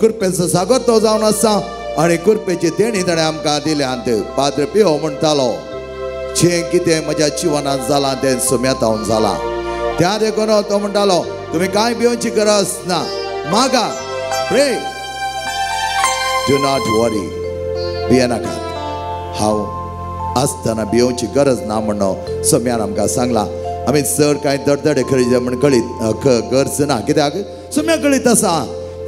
कृपेचो सागर तो जावन आसा आनी कृपेची देणी ताणें आमकां दिल्यांत. पाद्र पियो म्हणटालो जें कितें म्हज्या जिवनांत जालां तें सुम्यातावन जालां. त्या देखून तो म्हणटालो तुमी कांय भिवची गरज ना, मागा, प्रे, do not worry, भियेनाकात, हांव आसतना भिवची गरज ना म्हणून सोम्यान आमकां सांगलां. आमी चड कांय दडदडे खरें म्हण कळीत गरज ना, कित्याक सोम्या कळीत आसा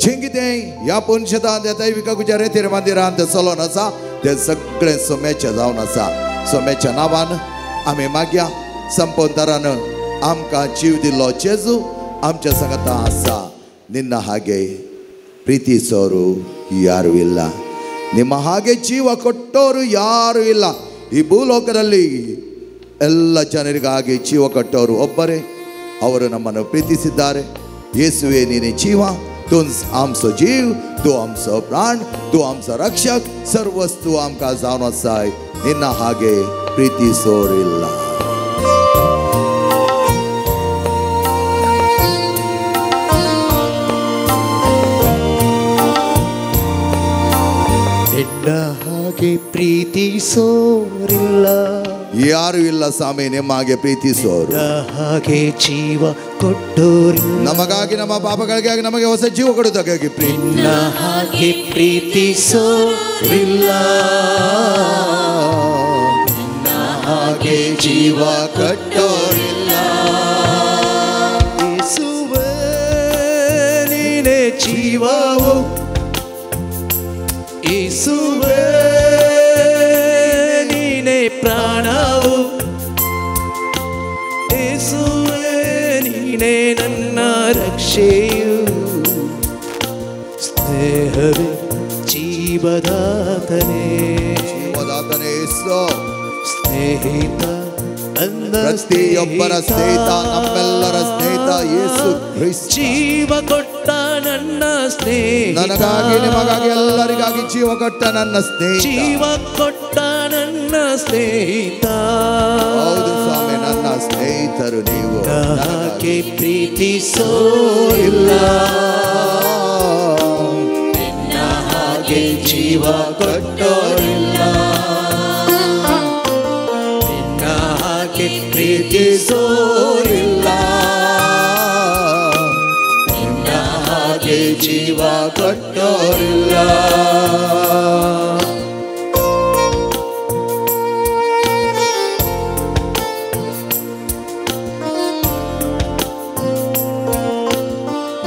जें कितें ह्या पुनशेतांत त्या दैविकाच्या रेतीर मंदिरांत चलोन आसा तें सगळें सोम्याचें जावन आसा. सोम्याच्या नांवान आमी मागया संपंतरान आमकां जीव दिल्लो जेजू आमच्या सांगाता आसा. निन्न हागे ಪ್ರೀತಿಸೋರು ಯಾರು ಇಲ್ಲ, ನಿಮ್ಮ ಹಾಗೆ ಜೀವ ಕೊಟ್ಟೋರು ಯಾರು ಇಲ್ಲ. ಈ ಭೂಲೋಕದಲ್ಲಿ ಎಲ್ಲ ಜನರಿಗಾಗಿ ಜೀವ ಕೊಟ್ಟವರು ಒಬ್ಬರೇ, ಅವರು ನಮ್ಮನ್ನು ಪ್ರೀತಿಸಿದ್ದಾರೆ. ಯೇಸುವೆ ನೀನೇ ಜೀವ, तुंस आमचो जीव, तूं आमचो प्राण, तूं आमचो रक्षक, सर्वस्तू आमकां जावन आसाय. निन्न हागे प्रीतिसोर ಇಲ್ಲ. ನಿನ್ನ ಹಾಗೆ ಪ್ರೀತಿಸೋರಿಲ್ಲ, ಯಾರು ಇಲ್ಲ ಸ್ವಾಮಿ ನಿಮ್ಮ ಹಾಗೆ ಪ್ರೀತಿಸೋರು, ಹಾಗೆ ಜೀವ ಕೊಟ್ಟೋರಿಲ್ಲ, ನಮಗಾಗಿ ನಮ್ಮ ಪಾಪಗಳಿಗಾಗಿ ನಮಗೆ ಹೊಸ ಜೀವ ಕೊಡುವುದಕ್ಕಾಗಿ ನಿನ್ನ ಹಾಗೆ ಪ್ರೀತಿಸೋರಿಲ್ಲ, ನಿನ್ನ ಹಾಗೆ ಜೀವ ಕೊಟ್ಟೋರಿಲ್ಲ. ಯೇಸುವೇ ನೀನೇ ಜೀವವು, ಯೇಸುವೇ ನೀನೇ ಪ್ರಾಣವು, ಯೇಸುವೇ ನೀನೇ ನನ್ನ ರಕ್ಷೆಯು, ಸ್ನೇಹವೇ ಜೀವದಾತನೇ, ಜೀವದಾತನೇ ಯೇಸು, ಸ್ನೇಹಿತ ನನ್ನ ಪ್ರತಿಯೊಬ್ಬರ ಸ್ನೇಹಿತ, ನಮ್ಮೆಲ್ಲರ ಸ್ನೇಹಿತ ಯೇಸು ಕ್ರಿಸ್ತ. ಜೀವ ಕೊಟ್ಟ ನನ್ನ ಸ್ನೇಹಿತ, ನನಗಾಗಿ ನಿಮಗಾಗಿ ಎಲ್ಲರಿಗಾಗಿ ಜೀವ ಕೊಟ್ಟ ನನ್ನ ಸ್ನೇಹಿತ, ಜೀವ ಕೊಟ್ಟ ನನ್ನ ಸ್ನೇಹಿತ. ಹೌದು ಸ್ವಾಮಿ, ನನ್ನ ಸ್ನೇಹಿತರು ನೀವು, ಹಾಗೆ ಪ್ರೀತಿಸೋರಿಲ್ಲ, ನಿನ್ನ ಹಾಗೆ ಜೀವ ಕೊಟ್ಟೋರಿಲ್ಲ, ನಿನ್ನ ಹಾಗೆ ಪ್ರೀತಿಸೋರಿಲ್ಲ, ನಿನ್ನ ಹಾಗೆ ಜೀವ ಕೊಟ್ಟೋರಿಲ್ಲ.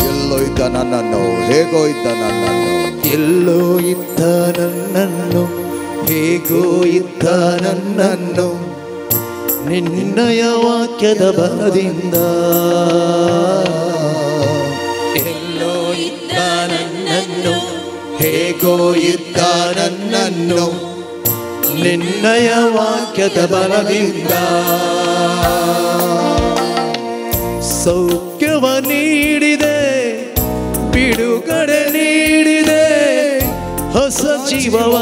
ಎಲ್ಲೋ ಇದ್ದ ನನ್ನನ್ನು, ಹೇಗೋ ಇದ್ದ ನನ್ನನ್ನು, ಎಲ್ಲೋ ಇದ್ದ ನನ್ನನ್ನು, ಹೇಗೋ ಇದ್ದ ನನ್ನನ್ನು, ನಿನ್ನಯ ವಾಕ್ಯದ ಬಲದಿಂದ. ಎಲ್ಲೋ ಇದ್ದ ನನ್ನನ್ನು, ಹೇಗೋ ಇದ್ದ ನನ್ನನ್ನು, ನಿನ್ನಯ ವಾಕ್ಯದ ಬಲದಿಂದ. ಸೌಖ್ಯವ ನೀಡಿದೆ, ಬಿಡುಗಡೆ ನೀಡಿದೆ, ಹೊಸ ಜೀವವ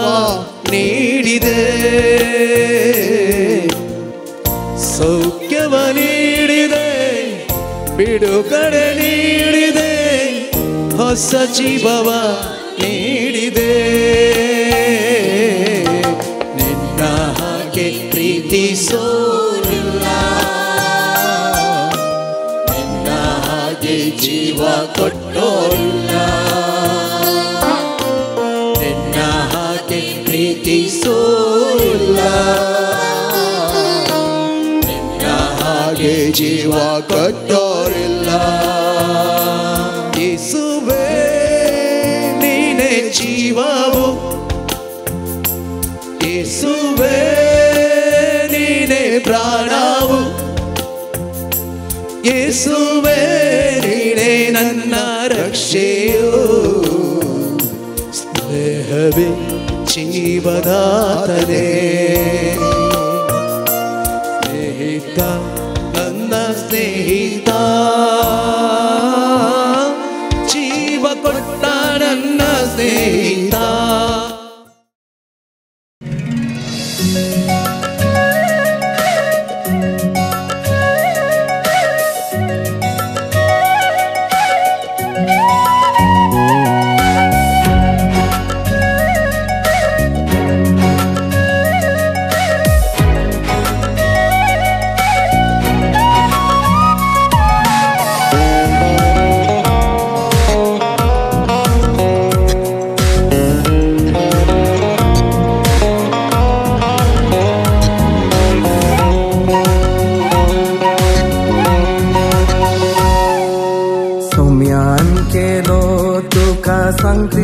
ನೀಡಿದೆ, ಸೌಖ್ಯವ ನೀಡಿದೆ, ಬಿಡುಗಡೆ ನೀಡಿದೆ, ಹೊಸ ಜೀವವ ನೀಡಿದೆ. ನಿನ್ನ ಹಾಗೆ ಪ್ರೀತಿಸೋರಿಲ್ಲ, ನಿನ್ನ ಹಾಗೆ ಜೀವ ಕೊಟ್ಟೋರಿಲ್ಲ, ನಿನ್ನ ಹಾಗೆ ಪ್ರೀತಿಸೋರಿಲ್ಲ, ನಿನ್ನ ಹಾಗೆ ಜೀವ ಕೊಟ್ಟೋರಿಲ್ಲ. ಯೇಸುವೇ ನೀನೇ ಜೀವವು, ಯೇಸುವೇ ನೀನೇ ಪ್ರಾಣವು, ಯೇಸುವೇ ನೀನೇ ನನ್ನ ರಕ್ಷೆಯು, ಸ್ನೇಹವೇ ಜೀವದಾತನೇ, ಸ್ನೇಹಿತ ನನ್ನ ಸ್ನೇಹಿತ, ಜೀವ ಕೊಟ್ಟ ನನ್ನ ಸ್ನೇಹಿತ.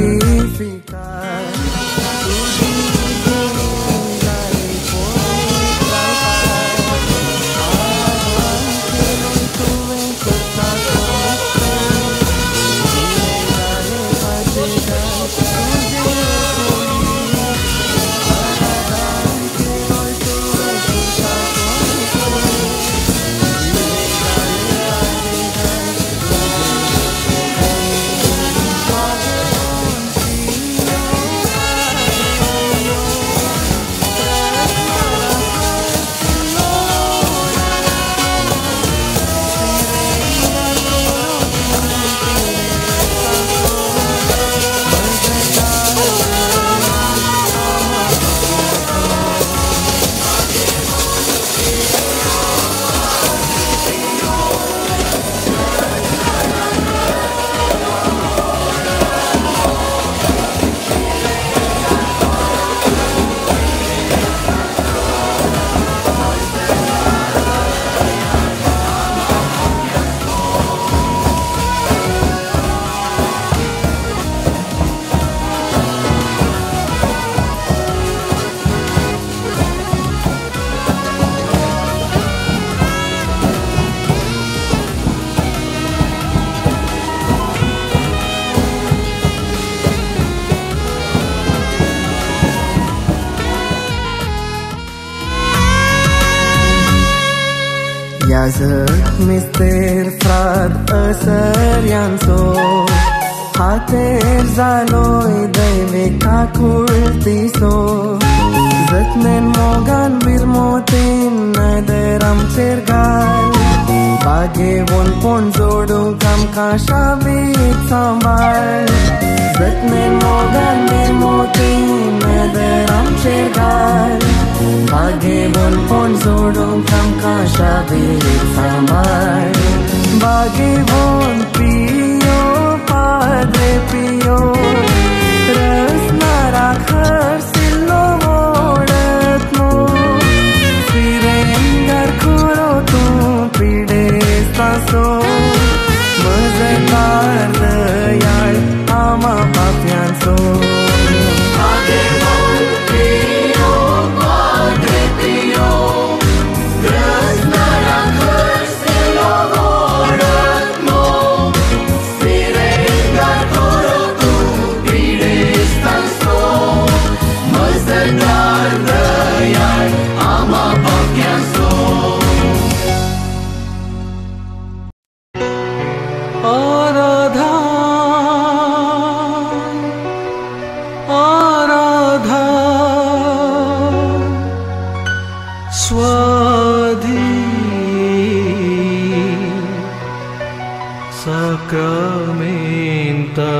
साक्रिफिकार तुजी देणी जाली पवित्र आराधन केलोय तुवें करता पवित्र जिणे जाले पाजेदार तुजे कुडीन आराधन केलोय तुवें करता पवित्र जिणे जाले पाजेदार तुजे कुडीन मागेवन पियो पाद्रे पियो रसनारा खर्चिल्लो सिरेंगार करो तूं पिडेस्तांचो मजदार दयाळ आमा पापयांचो. याजक मिस्तेर फ्राद असर्यांचो हातेर जालोय दैवीक काकुळतीचो जतनेन मोगान बिरमोतीन नदर आमचेर घाल बागेवन पोण जोडूंक आमकां शाबीत सांबाळ जतनेन मोगान बिरमोतीन नदर आमचेर घाल बागेवन पोण जोडूंक आमकां शाबीत सांबाळ बागेवन पियो पाद्रे पियो रसनारा खर्चिल्लो ओडत न्हू सिरेंगार करो तूं पिडेस्तांचो मजदार दयाळ आमा पापयांचो. आराधन आराधन स्वाधी साक्रामेंता.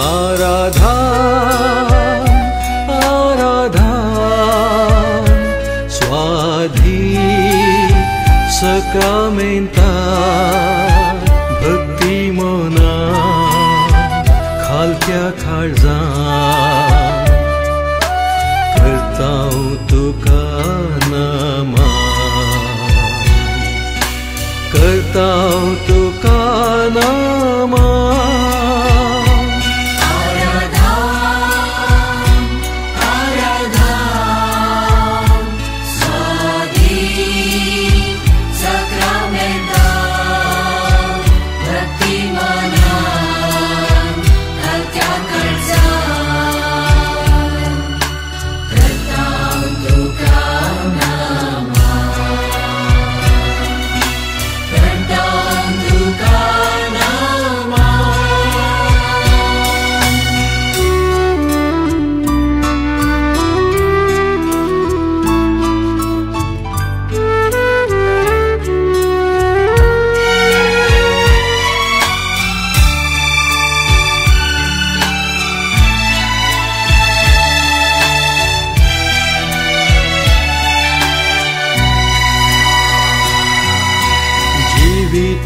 आराधन आराधन स्वाधी सक्रामेंता भक्ती मना खालक्या काळजान करतां तुका नमन करतां तुका नमन. Bhakti mana, khalkya karza.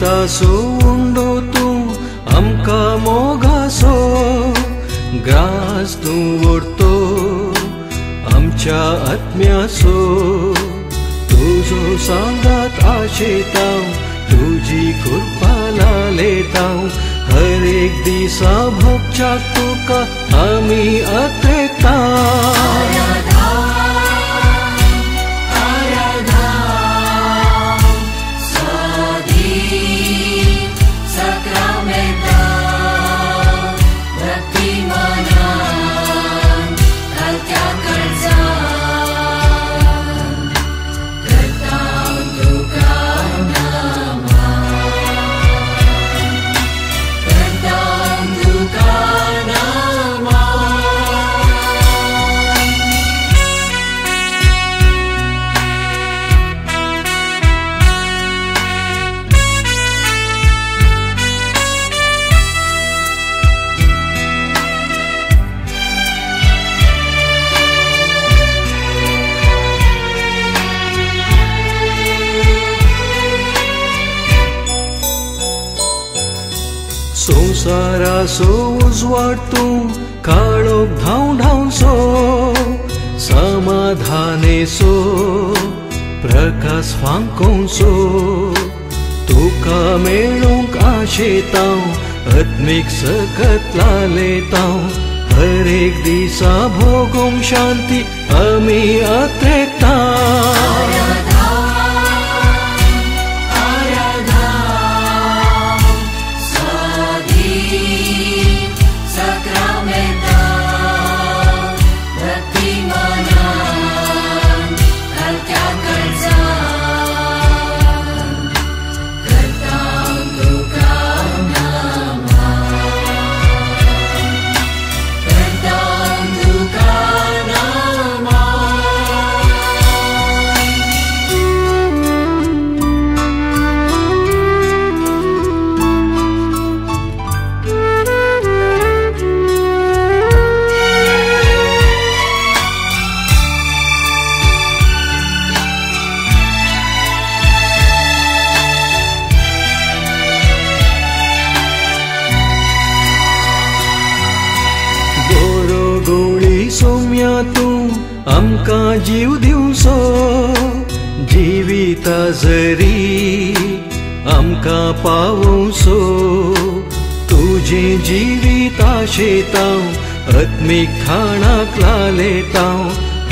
जिवितासो उंडो तूं आमकां मोगासो ग्रास तूं व्हरतो आमच्या आत्म्यासो तुजो सांगात आशेता तुजी कृपा लालेता हर एक दिसा भोगच्याक तुका आमी अत्रेता. संवसारासो उजवाड तूं काळोख धांवडावसो समाधानेसो प्रकाश फांकोवसो तुका मेळोंक आशेता आत्मीक सकत लालेता हर एक दिसा भोगोंक शांती आमी अत्रेता. आमकां जीव दिवसो जिविता जरी आमकां पावोवसो तुजें जिवीत आशेता आत्मीक खाणाक लालेता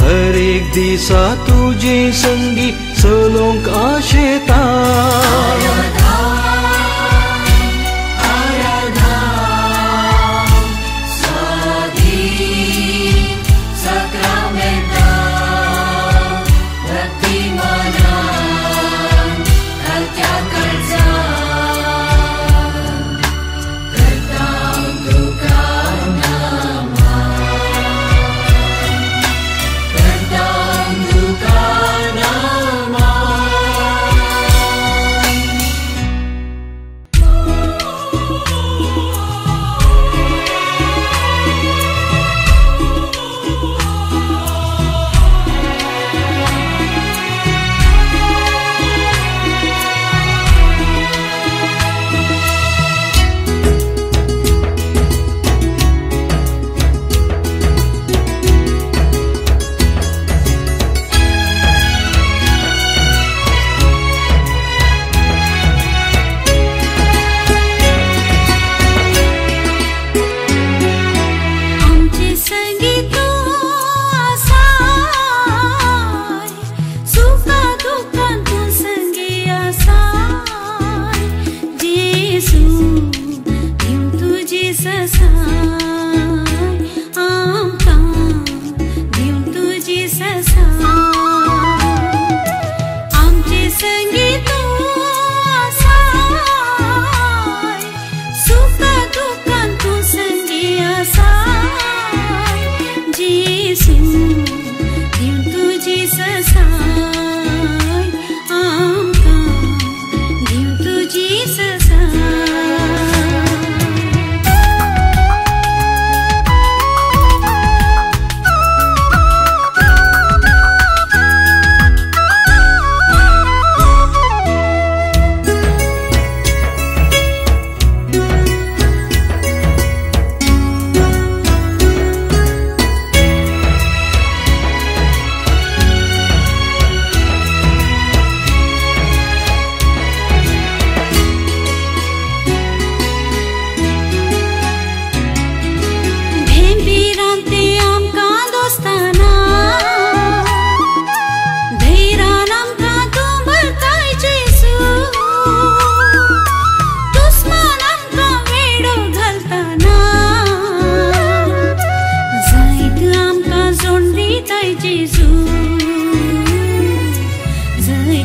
हर एक दिसा तुजे संगी चलोवंक आशेता.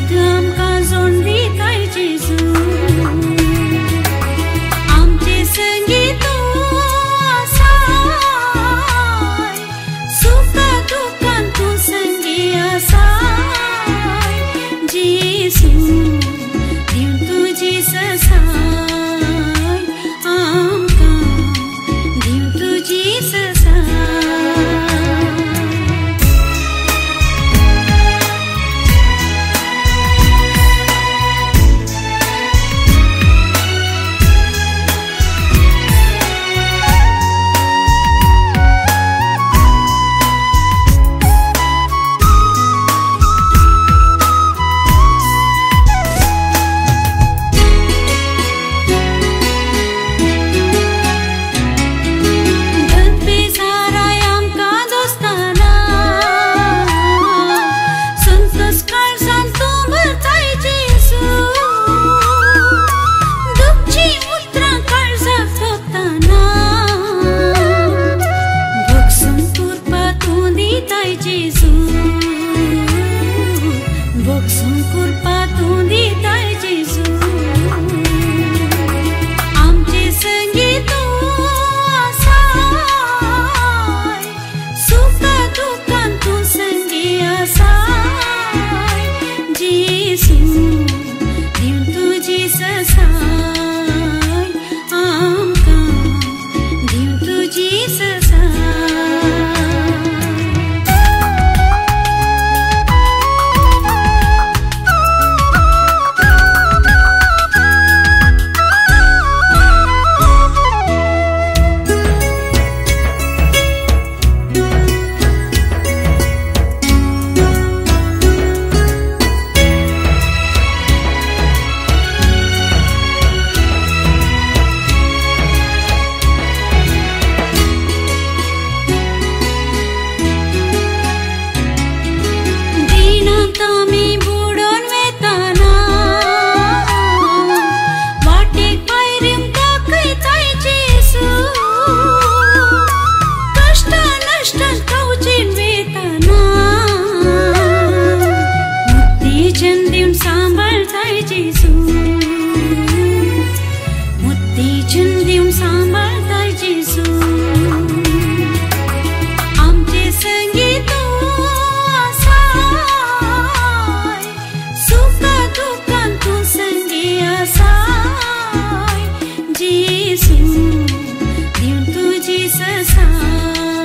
सत आमकां जोड दिताय जेजू आमचे संगी तूं आसाय सुखा दुखान तूं संगी आसाय जेजू दिव तुजी ससाय आमकां दिव तुजी ससाय. बेजाराय आमकां दोस्ताना संतोष काळजान तूं भरताय जेजू दुखची उतरां काळजाक ठोकताना भोगसून कुरपा तूं दिताय जेजू भोगसून कुरपा तूं दिताय जेजू आमचे संगी तूं आसाय सुखा दुखान तूं संगी आसाय जेजू दिव तुजी ससाय आमकां दिव तुजी ससाय. दिनांत आमी बुडोन वेताना वाटेक पायरीम दाखयताय जेजू कश्टां नश्टां खावचेन वेताना उत्तेजन दिवन सांबाळताय जेजू उत्तेजन दिवन सांबाळताय जेजू आमचे संगी तूं आसाय सुखा दुखान तूं संगी आसाय जेजू दिव तुजी ससाय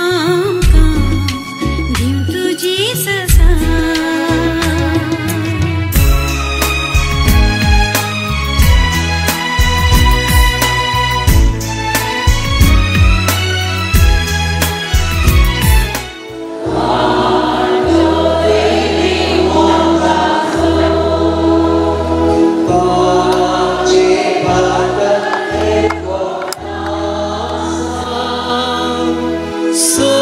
आमकां दिव तुजी ससाय.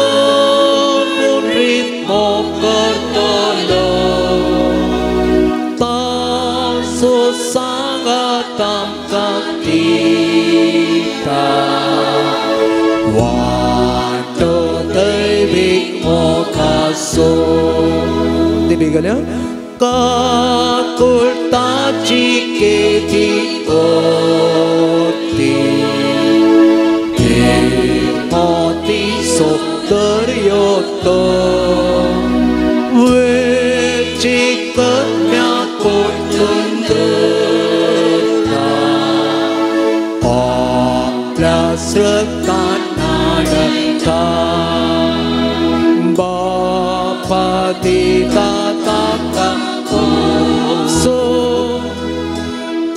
Solo un ritmo cortolo Taso sangatam kantita Wato daivik mokaso Dibigalya Kakultachi keti oti Motiso दर्योतो वेची कन्या कोटुंदता आपल्या श्रद्धानाडता बापा दिता ताका सो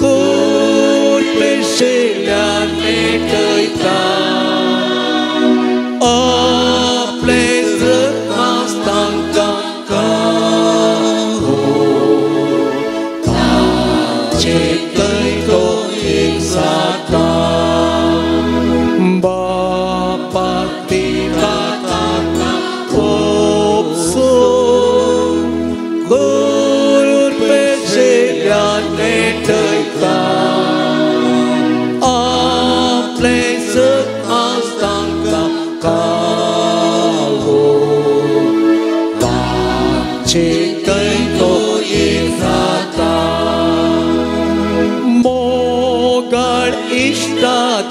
कोट पेशिल्या नेटयता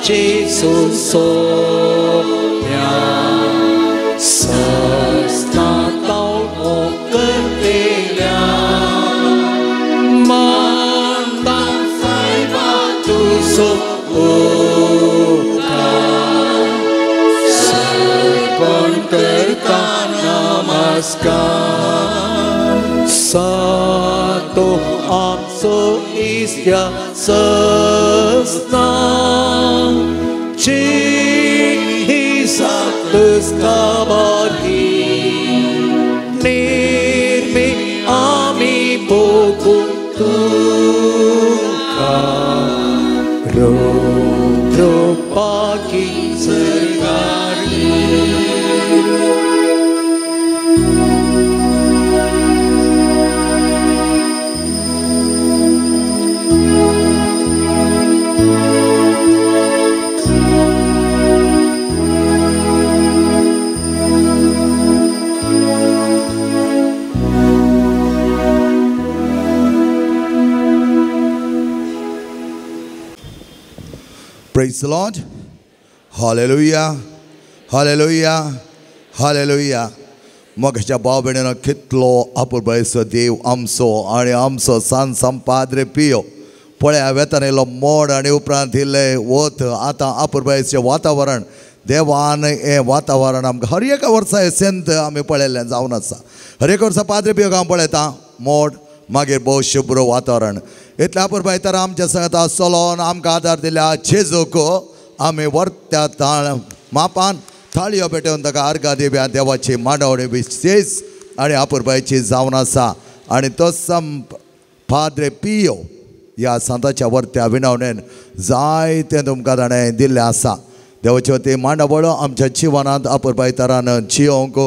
जेजू सोम्या सस्ता ताव करतेल्या मानता सायबा तुजो उपकार सर्पण करता नमस्कार सातो आमचो इस्त्या सस्ना ही सातस काबारी निर्मी आमी भोगू तुका रोद्रोपाकी सरकारी. Praise the Lord. Hallelujah. Hallelujah. Hallelujah. मगाच्या भाव भयणीनो कितलो अपुरबायेचो देव आमचो आनी आमचो सान संपाद्रे पियो पळया वेतान येयलो मोड आनी उपरांत इल्लें वत. आतां अपुरबायेचें वातावरण देवान हें वातावरण आमकां हर एका वर्सा हें सेंत आमी पळयल्लें जावन आसा. हर एक वर्सा पाद्रे पियोक हांव पळयता मोड मागीर भोव शुभ्र वातावरण. इतल्या अपुरबाय तर आमच्या सांगता चलोन आमकां आदार दिल्या जेजूक आमी वर्त्या ताळ मापान थाळयो पेटोवन ताका आर्गां दिवया. देवाची मांडवणी विशेष आनी अपुरबायेची जावन आसा आनी तो संप पाद्रे पियो ह्या सांताच्या वर्त्या विनवणेन जायतें तुमकां ताणें दिल्लें आसा. देवाची वती मांडावळ आमच्या जिवनांत अपुरबाय तरान जियोंक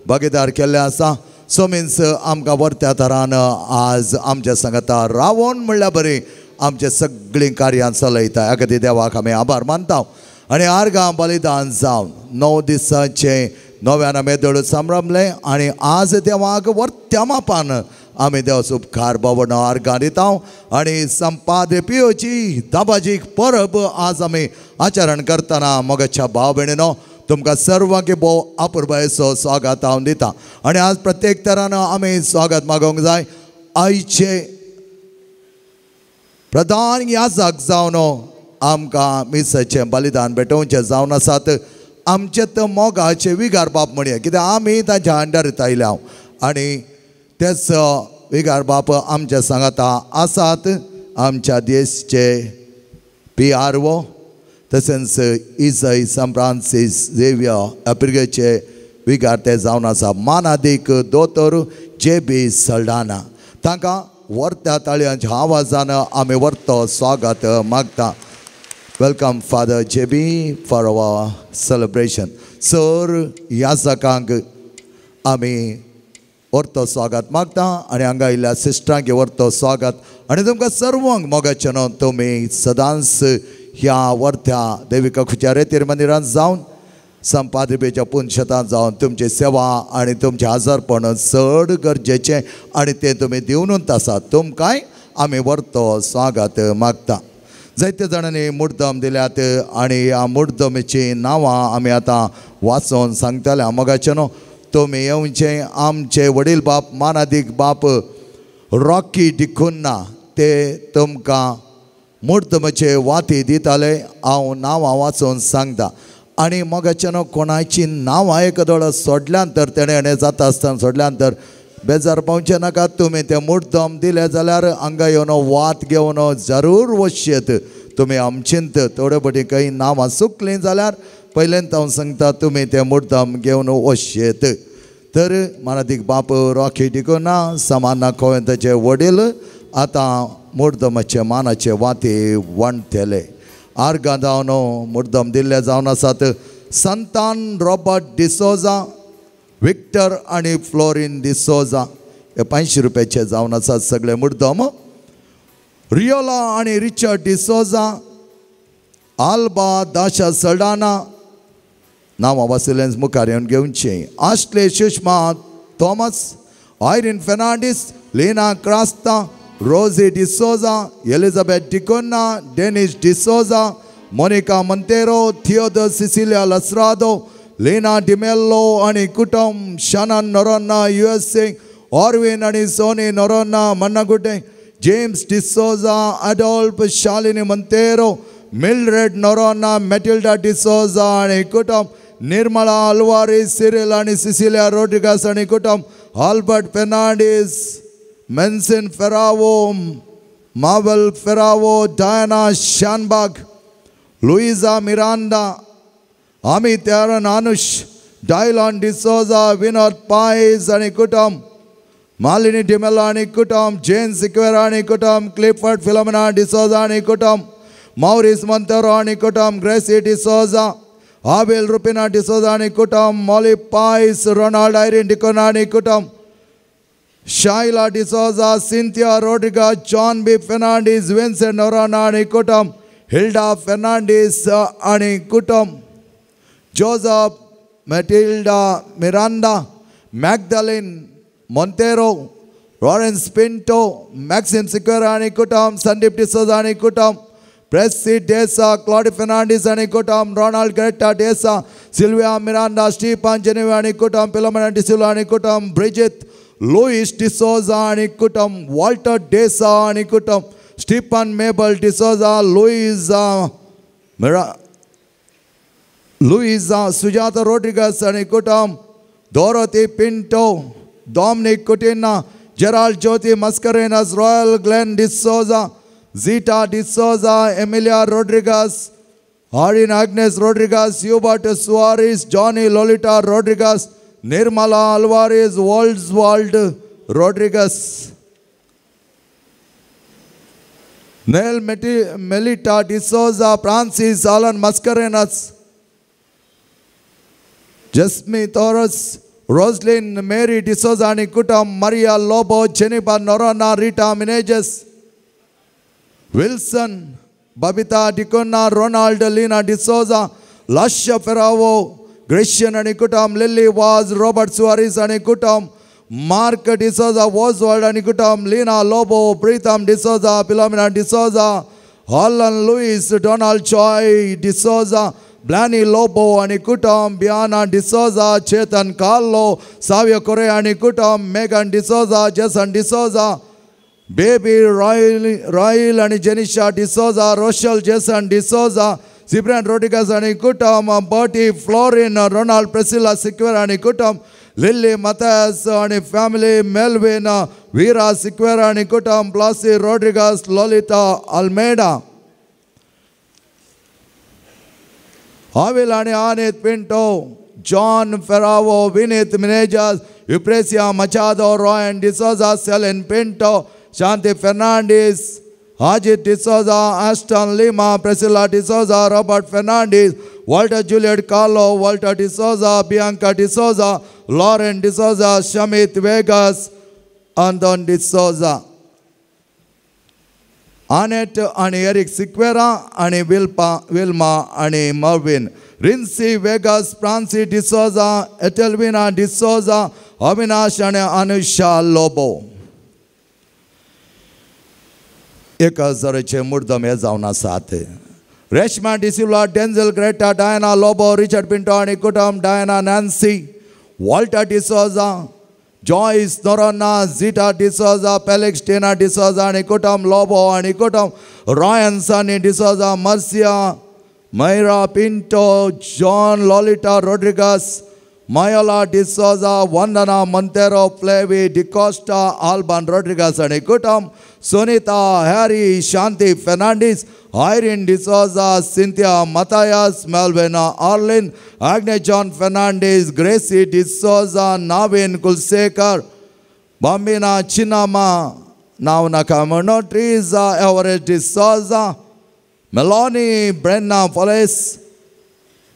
भागीदार केल्लें आसा. सो मिन्स आमकां वर्त्या तरान आज आमच्या सांगता रावोन म्हणल्यार बरी आमचे सगळीं कार्यां चलयता. ह्या खातीर देवाक आमी आभार मानता आनी आर्गां बलिदान जावन 9 दिसांचें नव्यान आमी दळू सांबाळलें आनी आज देवाक वर्त्या मापान आमी देवाचो उपकार बाबा आर्गां दिता आनी संपादे पियोची दाबाजी परब आज आमी आचरण करतना मोगाच्या भाव भयणीनो तुमकां सर्वांक भोव अपुरबायेचो स्वागत हांव दिता. आनी आज प्रत्येक तरान आमी स्वागत मागोवंक जाय. आयचे प्रधान याजक जावन आमकां मिसाचें बलिदान भेटोवचें जावन आसात. आमचे तर मोगाचे विगार बाप म्हणया कित्याक आमी तांच्या अंडर आयल्या आनी तेच विगार बाप आमच्या सांगाता आसात. आमच्या देशचे PRO तशेंच इजय सान फ्रांसीस झेवियर अपिर्गेचे विगार ते जावन आसा. मानादीक दोतोर JB Saldanha तांकां वर्त्या ताळयांच्या आवाजान आमी वर्तो स्वागत मागता. Welcome Father JB for our celebration. Sir याजकांक आमी वर्तो स्वागत मागता आनी हांगा आयिल्ल्या सिस्टरांक वर्तो स्वागत आनी तुमकां सर्वांक मोगाचें न्हू तुमी सदांच ह्या वर्त्या देविका खुच्या रेतीर मंदिरांत जावन संपादपेच्या पुनशतांत जावन तुमची सेवा आनी तुमचें आजारपण चड गरजेचें आनी तें तुमी दिवनूच आसात. तुमकांय आमी वर्तो स्वागत मागता. जायते जाणांनी मुड्डम दिल्यात आनी ह्या मुड्डमेचीं नांवां आमी आतां वाचून सांगतले. मोगाचें न्हू तुमी येवचें आमचे वडील बाप मानादीक बाप रॉकी डिकुन्ना ते तुमकां मुड्डमेचे वाती दिताले. हांव नांवां वाचून सांगता आनी मोगाचें न्हू कोणाची नांवां एक दोळो सोडल्यान तर तेणें जाता आसतना सोडल्यान तर बेजार पावचें नाका. तुमी तें मुड्डम दिलें जाल्यार हांगा येवन वात घेवन जरूर वचयेत. तुमी आमचेंत थोडे फावटी काही नांवां चुकलीं जाल्यार पयल्यान हांव सांगता तुमी तें मुड्डम घेवन वचयेत. तर मानादीक बाप रॉकी डिकुन्हा समाना कोवेंताचे वडील आतां मुड्डमाचे मानाचे वाती वांटतले. आर्गां जावन मुड्डम दिल्ले जावन आसात संतान रॉबर्ट डिसोजा, विक्टर आनी फ्लोरीन डिसोजा हे 500 रुपयाचे जावन आसात सगळे मुड्डम. रियोला आनी रिचर्ड डिसोजा, आल्बा दाशा सल्डाना नांवां वासिलेंस मुखार येवन घेवचें. Ashley Sushma Thomas, Irene Fernandes, Lina Crasta, Rosy D'Souza, Elizabeth D'Cunha, Dennis D'Souza, Monica Monteiro, Theodore Cecilia Lasrado, Lena D'Mello आनी कुटुंब, Shannon Noronha USA, Orvin आनी Sony Noronha Mannagudda, James D'Souza, Adolf Shalini Monteiro, Mildred Noronha, Matilda D'Souza आनी कुटुंब, Nirmala Alvares, Cyril आनी Sicilia Rodrigues आनी कुटुंब, Albert Fernandes, Manson Ferrao, Mabel Ferrao, Diana Shanbhag, Luisa Miranda, Amit Aaron Anush, Dylon D'Souza, Vinod Paes आनी कुटुंब, मालिनी डिमेलो आनी कुटुंब, Jane Sequeira आनी कुटुंब, क्लिफर्ड फिलोमिना डिसोजा आनी कुटुंब, मॉरिस मोंतेरो आनी कुटुंब, ग्रेसी डिसोजा, आबेल रुपिना डिसोजा आनी कुटुंब, Molly Paes, Ronald Irene D'Cunha आनी कुटुंब, Shaila D'Souza, Cynthia Rodrigues, John B Fernandes, Vincent Noronha आनी कुटुंब, हिल्डा फेर्नांडीस आनी कुटुंब, Joseph, Matilda Miranda, Magdalene Monteiro, Lawrence Pinto, Maxim Sequeira आनी कुटुंब, संदीप डिसोजा आनी कुटुंब, प्रेसी डेसा, क्लॉडी फेर्नांडीस आनी कुटुंब, Ronald Greta D'Sa, Sylvia Miranda, Stephen Genevieve आनी कुटुंब, फिलोमेना डिसिल्वा आनी कुटुंब, ब्रिजित लुईस डिसोजा आनी कुटुंब, वॉल्टर डेसा आनी कुटुंब, Stephen Mabel D'Souza, Luisa Luisa Sujata Rodrigues आनी कुटुंब, Dorothy Pinto, Dominic Coutinho, Gerald Jyoti Mascarenhas, Royal Glenn D'Souza, Zita D'Souza, Emilia Rodrigues, Harin Agnes Rodrigues, Hubert Soares, Johnny Lolita Rodrigues, Nirmala Alvares, Waldswald Rodrigues, Nel Melita D'Souza, Francis Alan Mascarenhas, Jasmi Torres, Roslyn Mary D'Souza आनी कुटुंब, Maria Lobo, Jennifer Noronha, Rita Menezes, Wilson, Babita D'Cunha, Ronald Lina D'Souza, Lasha Ferrao, Grecian आनी कुटुंब, lily वाज, Robert Soares आनी कुटुंब, mark D'Souza, वॉजवर्ड आनी कुटुंब, Lina Lobo, Pritam D'Souza, Philomena D'Souza, Harlan Luis, Donald Choi D'Souza, Blani Lobo आनी कुटुंब, बियाना D'Souza, Chetan Carlo, Savio कोरे आनी कुटुंब, Megan D'Souza, Jason D'Souza, Baby Royal आनी जेनिशा डिसोजा, रोशल जेसन डिसोजा, सिब्रन रोड्रिगस आनी कुटुंब, Bertie fluorine, Ronald Priscilla Sequeira आनी कुटुंब, लिल्ली मथायस आनी फॅमिली, मेल्विन वीरा सिक्वेरा आनी कुटुंब, ब्लासी रोड्रिगस, ललिता अल्मेडा, हाविल आनी Anit Pinto, John Ferrao, Vineet Menezes, Euphrasia Machado, Royan D'Souza, Celine Pinto, Shanti Fernandes, Ajit D'Souza, Aston Lima, Priscilla D'Souza, Robert Fernandes, Walter Juliet Carlo, Walter D'Souza, Bianca D'Souza, Lauren D'Souza, Shamit Vegas, Anton D'Souza, Annette आनी एरिक सिक्वेरा आनी विल्मा आनी Mervin, Rincy Vegas, Francy D'Souza, Etelvina D'Souza, Avinash आनी अनुषा लोबो. 1000 मुर्दम हे जावन आसात. Reshma D'Silva, Denzel Greta, Diana Lobo, Richard Pinto आनी कुटुंब, Diana Nancy, Walter D'Souza, Joyce Noronha, Zita D'Souza, Felix Tina D'Souza आनी कुटुंब, लोबो आनी कुटुंब, Ryan Sunny D'Souza, Marcia Myra Pinto, John Lolita Rodrigues, Mayola D'Souza, Vandana Monteiro, Flavi D'Costa, Alban Rodrigues आनी कुटुंब, Sunita Harry, Shanti Fernandes, Irene D'Souza, Cynthia Mathias, Melvina Arlin, Agne John Fernandes, Gracy D'Souza, Naveen Kulsekar, Bambina Chinnamma, Navna Kamano, Teresa Everest D'Souza, Melanie Brenna Fales,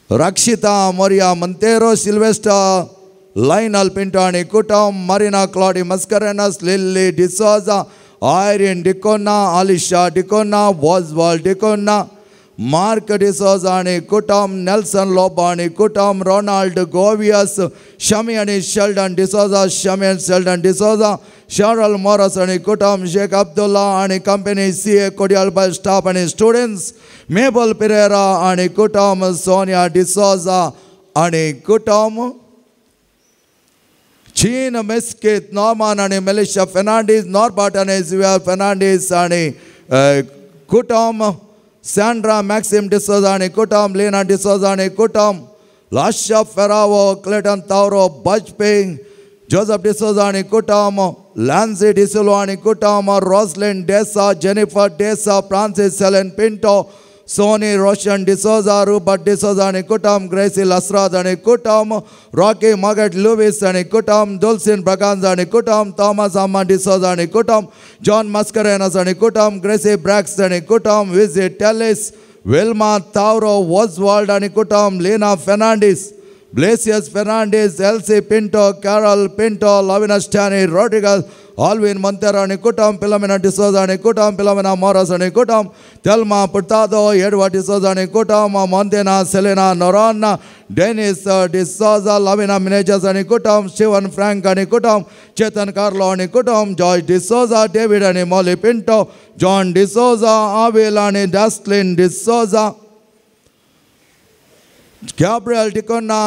Rakshita Maria Monteiro, Sylvester Lionel Pinto आनी कुटुंब, Marina Claudy Mascarenhas, Lily D'Souza, Irene D'Cunha, Alisha D'Cunha, Oswald D'Cunha, mark D'Souza आनी कुटुंब, Nelson Lobo आनी कुटुंब, Ronald गोवियस, Shami आनी Sheldon D'Souza, Shami आनी Sheldon D'Souza, शरल Morris आनी कुटुंब, शेख अब्दुल्ला आनी कंपनी, CA कोडियालबाय स्टाफ आनी स्टुडंट्स, मेबल पिरेरा आनी कुटुंब, सोनिया डिसोजा आनी कुटुंब, चीन मेस्केत, नॉर्मन आनी मेलिशा फेर्नांडीस, नॉर्बर्ट आनी झिवियर फेर्नांडीस आनी कुटुंब, सँड्रा मॅक्सिम डिसोजा आनी कुटुंब, लिना डिसोजा आनी कुटुंब, लाशा फेरावो, क्लेटन तावरो, बजपेंग, जोजफ डिसोजा आनी कुटुंब, लॅन्सी डिसिल्वा आनी कुटुंब, रोजलिन डेसा, जेनिफर डेसा, फ्रांसीस सेलन पिंटो, सोनी रोशन डिसोजा, रुबर्ट डिसोजा आनी कुटुंब, ग्रेसी लसराज आनी कुटुंब, रॉकी मगट लुवीस आनी कुटुंब, दुलसिन ब्रगांजा आनी कुटुंब, थॉमस अम्मा डिसोजा आनी कुटुंब, जॉन मस्करेनस आनी कुटुंब, ग्रेसी ब्रॅक्स आनी कुटुंब, विजी टेलिस, विल्मा तावरो, वॉजवाल्ड आनी कुटुंब, लीना फेर्नांडीस, ब्लेसियस फेर्नांडीस, एल्सी पिंटो, कॅरल पिंटो, लविना स्टॅनी रॉड्रिगस, ऑल्विन मोंतेरो आनी कुटुंब, फिलोमिना डिसोजा आनी कुटुंब, फिलोमिना मोरस आनी कुटुंब, तेल्मा पुर्तादो, एडवर्ड डिसोजा आनी कुटुंब, मोंतेना सेलेना नोरोन्ना, डेनिस डिसोजा, लविना मिनेजस आनी कुटुंब, स्टीवन फ्रँक आनी कुटुंब, चेतन कार्लो आनी कुटुंब, जॉर्ज डिसोजा, डेवीड आनी मॉली पिंटो, जॉन डिसोजा, आविल आनी डॅस्लिन डिसोजा, गॅब्रियल डिकोना,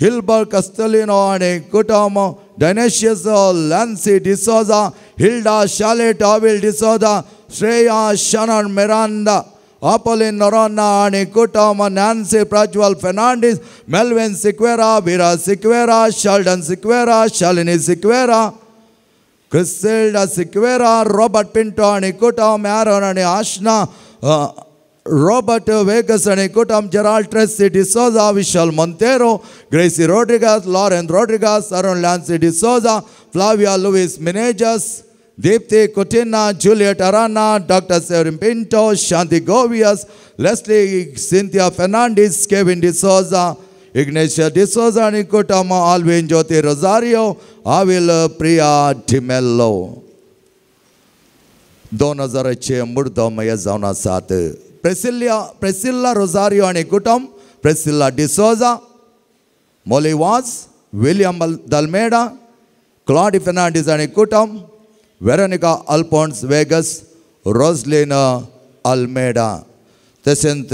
हिल्बर कस्तलिनो आनी कुटुंब, डायनेशियस लॅन्सी डिसोजा, हिल्डा शालेट, आविल डिसोजा, श्रेया शनन मिरांडा, आपोलिन नोरोन्हा आनी कुटुंब, नॅन्सी प्रज्वल फेर्नांडीस, मेल्विन सिक्वेरा, विरा सिक्वेरा, शेल्डन सिक्वेरा, शालिनी सिक्वेरा, क्रिसिल्डा सिक्वेरा, रॉबर्ट पिंटो आनी कुटुंब, ॲरन आनी आशना, रॉबर्ट वेगस आनी कुटुंब, जेराल्ड ट्रेसी डिसोजा, विशाल मोंतेरो, ग्रेसी रोड्रिगस, लॉरेन रोड्रिगस, अरुण लॅन्सी डिसोजा, फ्लाविया लुईस मिनेजस, दीप्ती कुटिन्हा, जुलियट अराना, डॉक्टर सेवरिन पिंटो, शांती गोवियस, लेस्ली सिंथिया फेर्नांडीस, केविन डिसोजा, इग्नेशिया डिसोजा आनी कुटुंब, आल्विन ज्योती रोजारियो, आविल प्रिया डिमेल्लो. 2000 मुर्दम हे जावन आसात. प्रेसिल्ला रोजारियो आनी कुटुंब, प्रेसिल्ला डिसोजा, मोली वाज, विलियम दल्मेडा, क्लॉडी फेर्नांडीस आनी कुटुंब, वेरोनिका अल्फोन्स वेगस, रोजलिन अल्मेडा. तशेंच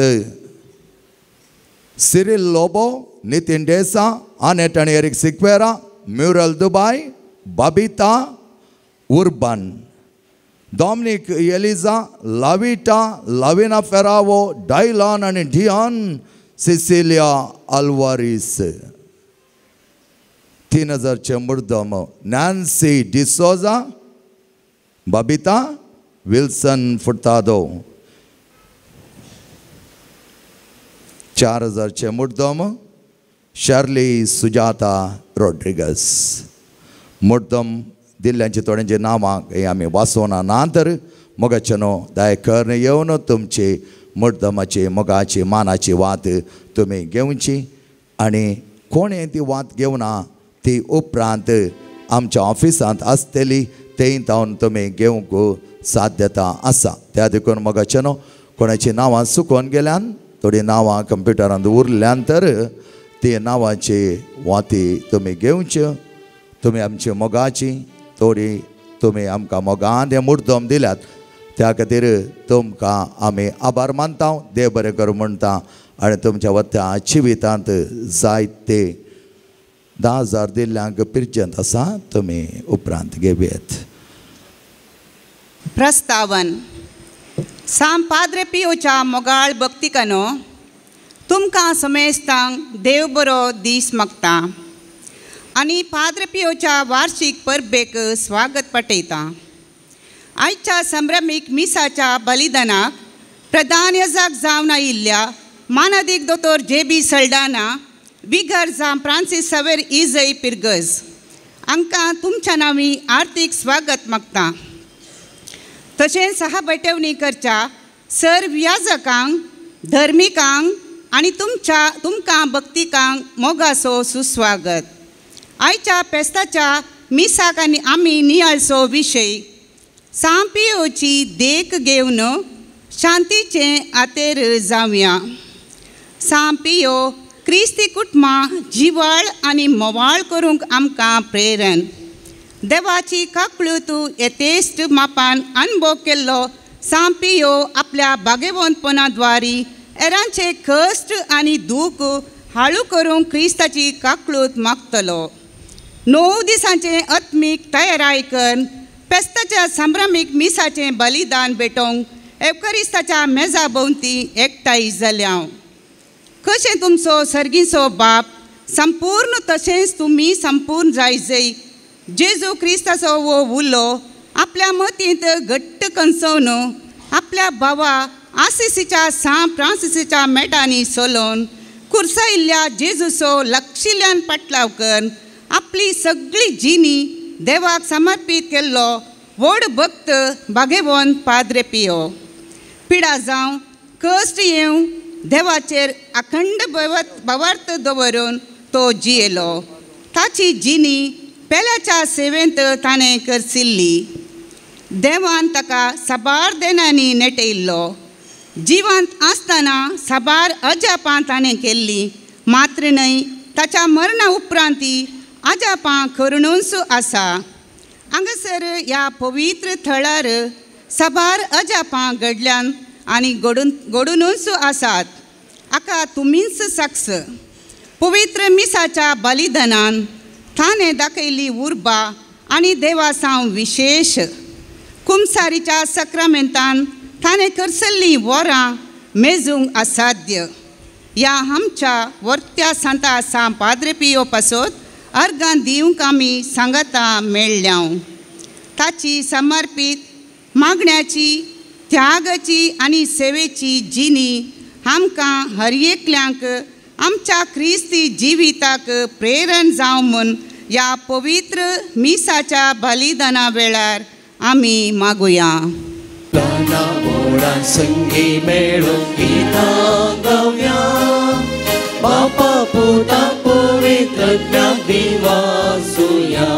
सिरिल लोबो, नितीन डेसा, आनेट आनी एरिक सिक्वेरा, म्युरल दुबाय, बाबिता उर्बन, डॉमनिक एलिजा, लाविटा, लाविना फेरावो, डायलॉन आनी डियॉन, सिसिलिया अल्वारीस. 3000 मुर्दम, नॅन्सी डिसोजा, बबिता विल्सन फुर्तादो. 4000 मुर्दम, शर्ली सुजाता रॉड्रिगस. मुर्दम दिल्ल्यांची थोड्यांची नांवां ही आमी वाचोना ना तर मोगाचे न्हू दया करून येवन तुमची मुर्दमाची मोगाची मानाची वात तुमी घेवची आनी कोणें ती वात घेवना ती उपरांत आमच्या ऑफिसांत आसतली तेय जावन तुमी घेवंक साध्यता आसा. त्या देखून मोगाचे न्हू कोणाची नांवां चुकोन गेल्यान थोडीं नांवां कंप्युटरांत उरल्यान तर ती नांवाची वाती तुमी घेवच्यो. तुमी आमची मोगाची थोडी तुमी आमकां मोगान हे मुर्दम दिल्यात त्या खातीर तुमकां आमी आभार मानता, देव बरें करूं म्हणटा आनी तुमच्या वत्या जिवितांत जायते 10,000 दिल्ल्यांक पिरजंत आसा तुमी उपरांत घेवयेत. प्रस्तावन. साम पाद्रे पियोच्या मोगाळ भक्तिकानो तुमकां समेस्तांक देव बरो दीस मागता आनी पाद्रे पियोच्या वार्षीक परबेक स्वागत पटयता. आयच्या संभ्रमीक मिसाच्या बलिदानाक प्रधान यजाक जावन आयिल्ल्या मानादीक दोतोर जे बी सल्डाना, बिगर जाम फ्रांसीस सवेर इजय पिरगज हांकां तुमच्या नांवी आर्थीक स्वागत मागता. तशेंच सहा बैठवणी करच्या सर्व याजकांक, धर्मिकांक आनी तुमकां भक्तिकांक मोगासो सुस्वागत. आयच्या पेस्ताच्या मिसाक आनी आमी नियाळचो विशय सांपियोची देख घेवन शांतीचें आतेर जावया. सांव पियो क्रिस्ती कुटुंबां जिवाळ आनी मोवाळ करूंक आमकां प्रेरण. देवाची काकळूत येतेश्ट मापान अनुभव केल्लो सांव पियो आपल्या भागेवंतपणा द्वारी हेरांचे कश्ट आनी दूख हाळू करूंक क्रिस्ताची काकळूत मागतलो. 9 दिसांचें आत्मीक तयाराय करून पेस्ताच्या संभ्रमीक मिसाचें बलिदान भेटोवंक एवकरिस्ताच्या मेजा भोंवती एकठांय जाल्या. कशें तुमचो सर्गीचो बाप संपूर्ण तशेंच तुमी संपूर्ण जाय जय जेजू क्रिस्ताचो हो उलो आपल्या मतींत घट्ट कंसोवन आपल्या भावा आसिसीच्या सांव फ्रांसिसीच्या मेटांनी सोलोवन कुर्सायिल्ल्या जेजूचो लक्षिल्ल्यान पाटलाव करून आपली सगळी जिणी देवाक समर्पीत केल्लो व्हड भक्त भागेवंत पाद्रे पियो. पिडा जावं कश्ट येवं देवाचेर अखंड भावार्थ दवरून तो जियेलो. ताची जिणी पेल्याच्या सेवेंत ताणें करसिल्ली. देवान ताका साबार देनांनी नेटयल्लो. जिवांत आसतना साबार अजापां ताणें केल्लीं, मात्र न्हय ताच्या मरणा उपरांती अजापां करुणूच आसा. हांगासर ह्या पवित्र थळार साबार अजापां घडल्यान आनी घडुनूच आसात. हाका तुमीच साक्ष. पवित्र मिसाच्या बलिदानान ताणें दाखयल्ली उर्बा आनी देवासांव विशेश कुमसारीच्या सक्रामेंतान ताणें करसल्लीं वरां मेजूंक असाध्य. ह्या आमच्या वर्त्या सांता सांव पाद्रे पियो पासत अर्गां दिवंक आमी सांगाता मेळ्ळ्या. ताची समर्पीत मागण्याची त्यागाची आनी सेवेची जिणी आमकां हर एकल्यांक आमच्या क्रिस्ती जिविताक प्रेरण जावं म्हूण ह्या पवित्र मिसाच्या बलिदाना वेळार आमी मागुया. गाना मोडा संगी मेळून गीतां गावया, बापा पुता पवित्र दिवासुया.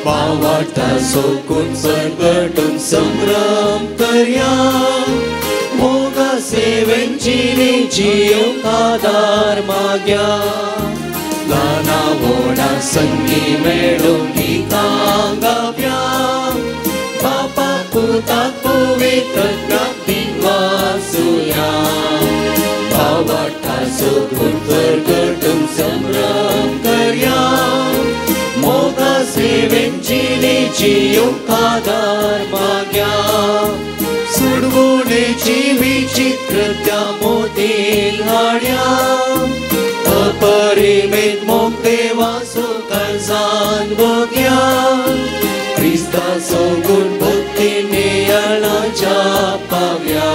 बावाटा सोकून परगटून संभ्रम करया, मोगा सेवेन जिणी जियोंक आदार माग्या. गाना मोडा संगी मेळून गीतां गावया, बापा पुता पवित्र दिवासुया. बावाटा सोकून परगटून संभ्रम करया, मोगा सेवेन जिणी जियोंक आदार माग्या. सुडवणेची विचित्र त्या मोतील हाड्या, अपरिमेत मोग देवाचो काळजान भोग्या. क्रिस्ताचो गुण भक्तीने अळाच्या पाव्या,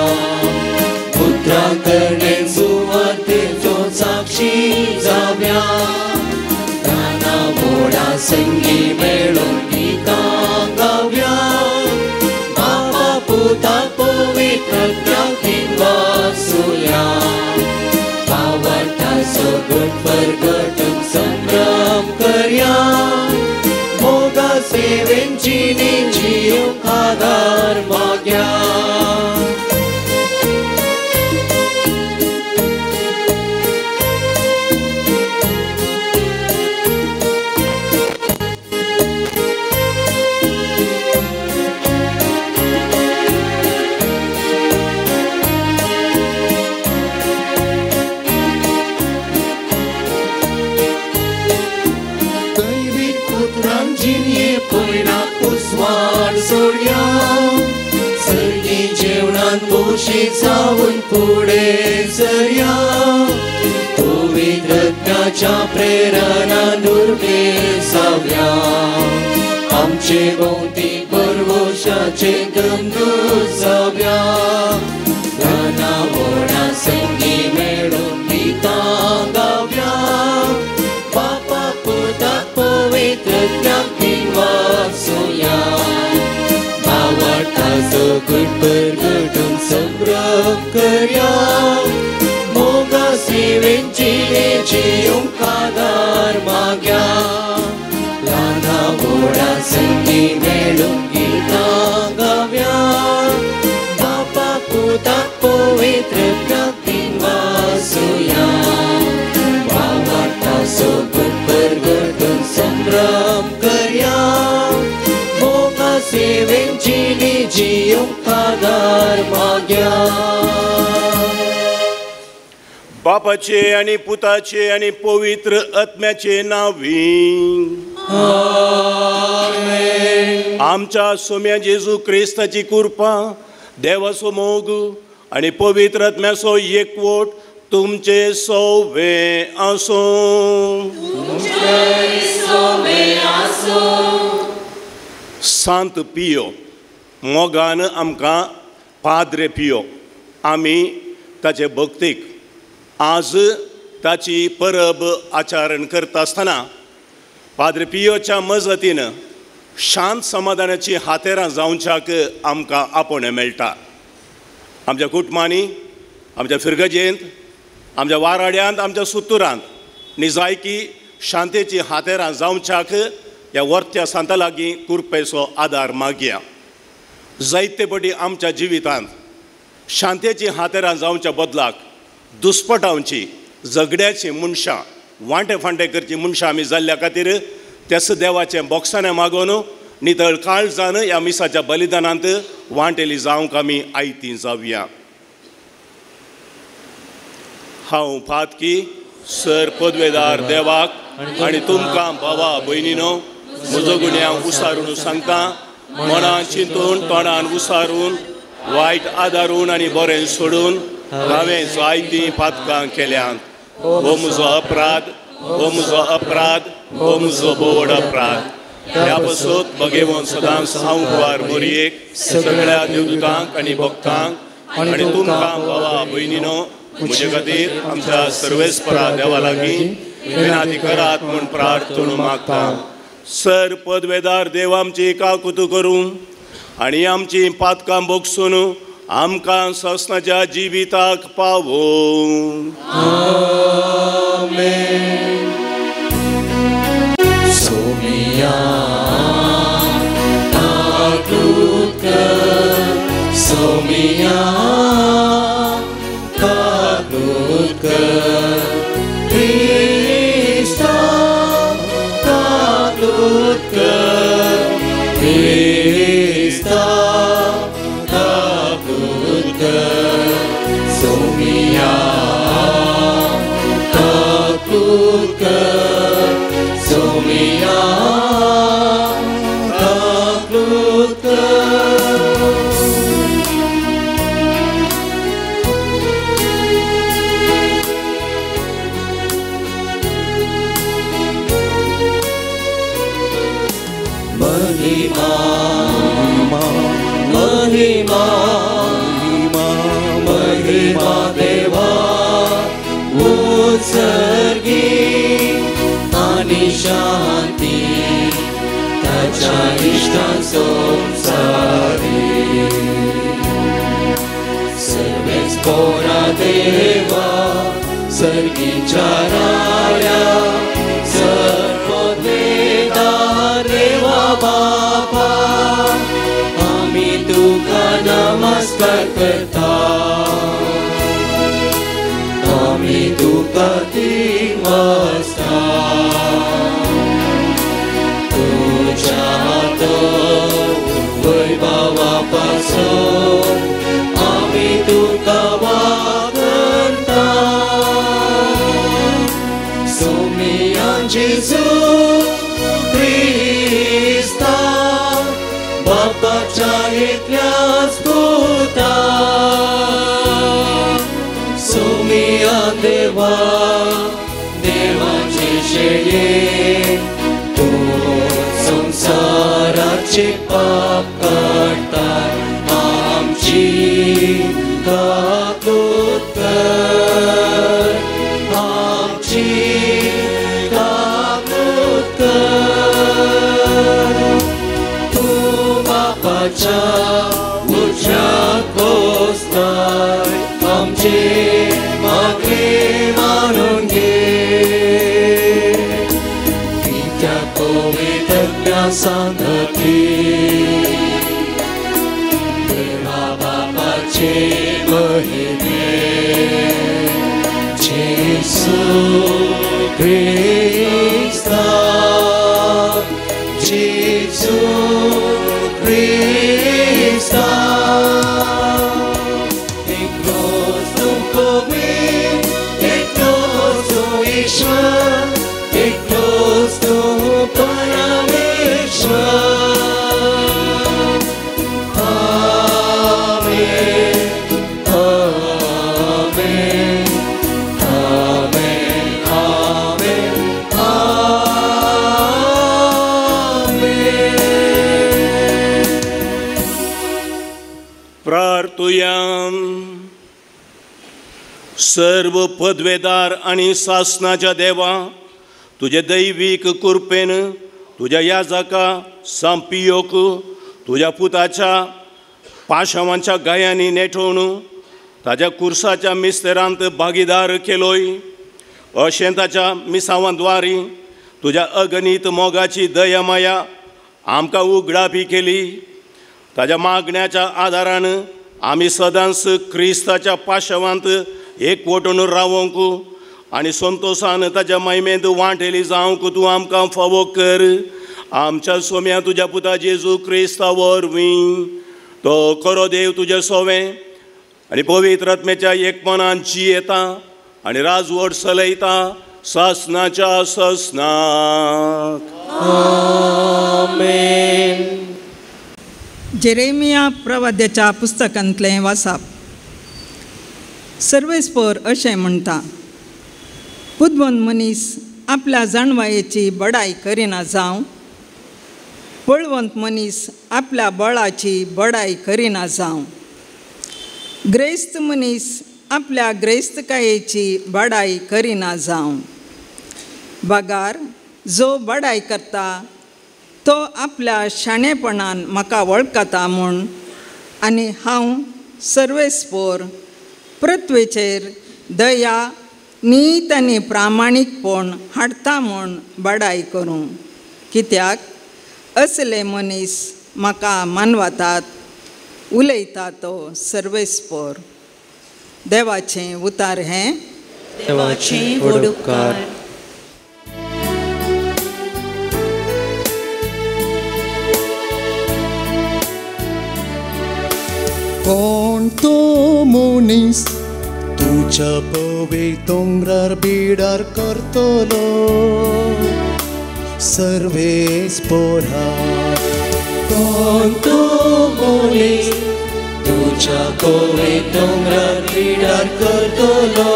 पुत्रा करणे सुवातेचो साक्षी जाव्या. गाना मोडा संगी मेळून गीतां गावया, बापा पुता पवित्र दिवासुया. बावाटाचो गुण परगटून संभ्रम करया, मोगा सेवेन जिणी जियोंक आदार माग्या. सर्गी जेवणान पोशी जावन फुडें सरया, पवित्रत्याच्या प्रेरणान उर्बे जावया. आमचे भोंवती परवशाचे गमदूत जावया. गाना व्हडा संगी मेळून गीतां गावया, बापा पुता पवित्रत्याक दिवासुया. बावाटाचो गुण परगटून संभ्रम करया, मोगा सेवेन जिणे जियोंक आदार माग्या. ल्हाना व्हडा संगी मेळून गीतां गावया, बापा पुता जिणी जियोंक आदार माग्या. बापाचे आनी पुताचे आनी पवित्र आत्म्याचे नांवी आमेन. आमच्या सोम्या जेजू क्रिस्ताची कृपा, देवाचो मोग आनी पवित्र आत्म्याचो एकवट तुमचे सोवे आसूं. सांत पियो मोगान आमकां पाद्रे पियो, आमी ताचे भक्तीक आज ताची परब आचरण करता आसतना पाद्रे पियोच्या मजतीन शांत समाधानाची हातेरां जावच्याक आमकां आपोवणें मेळटा. आमच्या कुटुंबांनी, आमच्या फिरगजेंत, आमच्या वाराड्यांत, आमच्या सुतुरांत निजायकी शांतेची हातेरां जावच्याक ह्या वर्त्या सांता लागीं कृपेचो आदार मागया. जायते पटी आमच्या जिवितांत शांतेची हातेरां जावच्या बदलाक दुस्पटावची, झगड्याची मनशां, वांटे फांटे करची मनशां आमी जाल्ल्या खातीर त्याच देवाचें बोक्साणें मागोवन नितळ काळजान ह्या मिसाच्या बलिदानांत वांटेली जावंक आमी आयती जावया. हांव फातकी सर पदवेदार देवाक आनी तुमकां भावा भयणीनो म्हजो गुन्यांव उसारून सांगता, मनान चिंतून, तोंडान उसारून, वायट आदारून आनी बरें सोडून हांवें जायतीं पातकां केल्यांत. हो म्हजो अपराध, हो म्हजो अपराध, हो म्हजो बोड अपराध. ह्या पासत बगेवन सदांच हांव मोरयेक, सगळ्या देवदूतांक आनी भक्तांक आनी तुमकां भावा भयणीनो म्हजे खातीर आमच्या सर्वेस्परा देवा लागीं विनंती करात म्हूण प्रार्थना मागता. सर पदवेदार देव आमची काकुतू करूं आनी आमची पातकां भोगसून आमकां ससनाच्या जिविताक पावोवं. आमेन. सोमिया काकूत कर, सोमिया काकूत कर, क्रिस्ता काकूत कर, क्रिस्ता काकूत कर, सोमिया काकूत कर, सोमिया काकूत कर. महिमा महिमा महिमा देवा उत्सर्गी आनी शांती ताच्या इश्टां संवसारी. सर्वेच पोरा देवा सर्गीच्या राया, सर्ववेदार देवा बापा, आमी तुका नमस्कार करता, आमी तुका दिवसता. तुज्या वैभवा पासून आमी तुका वागता. सोमिया जेजू क्रिस्ता बापाच्या एकल्याच पुता, सोमिया देवा देवाचे शेळे, तूं संवसाराचे पाप काडटा, आमची काकूत कर, आमची काकूत कर. तूं बापाच्या उज्याक बसलाय, आमचे मागणें मानून घे. कित्याक पवित्र सांगती देवा बापाचे महिमे, जेजू क्रिस्ता, जेजू क्रिस्ता. प्रार्थुया. सर्व पदवेदार आनी सासनाच्या देवा, तुजे दैवीक कृपेन तुज्या याजका सांपियोक तुज्या पुताच्या पाशावांच्या गायांनी नेठोवन ताज्या कुर्साच्या मिस्तेरांत भागीदार केलोय. अशें ताच्या मिसावांद्वारी तुज्या अगणीत मोगाची दया माया आमकां उगडापी केली. ताज्या मागण्याच्या आदारान आमी सदांच क्रिस्ताच्या पाशावांत एकवटून रावोंक आनी संतोशान ताज्या महिमेंत वांटेली जावंक तूं आमकां फावो कर. आमच्या सोम्या तुज्या पुता जेजू क्रिस्ता वरवीं तो खरो देव तुज्या सोवें आनी पवित्र आत्म्याच्या एकमनान जियेता आनी राजवट चलयता सासनाच्या सासनाक. आमेन. जेरेमिया प्रवाद्याच्या पुस्तकांतलें वाचप. सर्वेस्पर अशें म्हणटा, बुदवंत मनीस आपल्या जाणवायेची बडाय करिना जावं, बळवंत मनीस आपल्या बळाची बडाय करिना जावं, ग्रेस्त मनीस आपल्या ग्रेस्तकायेची बडाय करिना जावं. बगार जो बडाय करता तो आपल्या शाणेपणान म्हाका वळखता म्हूण आनी हांव सर्वेस्पर पृथ्वेचेर दया नीत आनी प्रामाणीकपण हाडटा म्हूण बडाय करूं. कित्याक असले मनीस म्हाका मानवतात, उलयता तो सर्वेस्पर. देवाचें उतार हें. देवाचें व्हड उपकार. कोण तो मनीस तुज्या पवे दोंगरार बिडार करतलो सर्वेस पोरा. कोण तो मनीस तुज्या पवे दोंगरार बिडार करतलो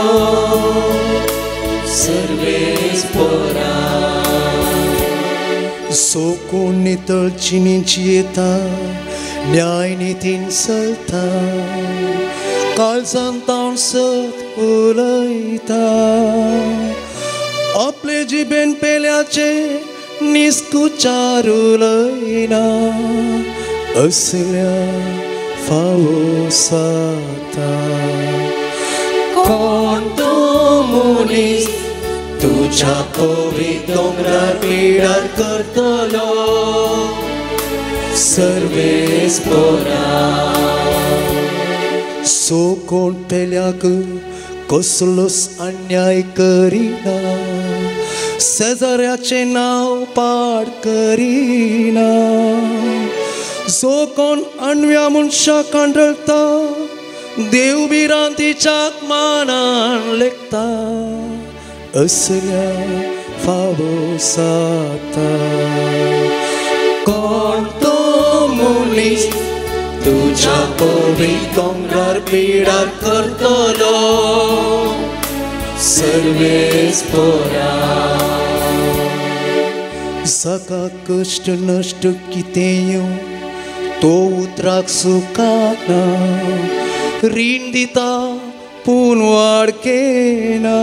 सर्वेस पोरा. सो कोण नितळ चिनीची येता न्याय नितीन चलता काळजान ताण सत उलयता आपले जिबेन पेल्याचे निस्कुचार उलयना असल्या फावो साता. कोण तो मनीस तुज्या पवी दोंगरार पिडार करतलो सर्वेस पोरा. सो कोण पेल्याक कसलोच अन्याय करिना शेजाऱ्याचें नांव पाड करिना. जो कोण अणव्या मनशाक कांडळता देव भिरांतीच्या मानान लेखता असल्या फावो साता. कोण तो मनीस तुज्या पवी दोंगरार पिडार करतलो सर्वेस पोरा. जाका कश्ट नश्ट कितें येवं तो उतराक सुकाना रीण दिता पूण वाड केना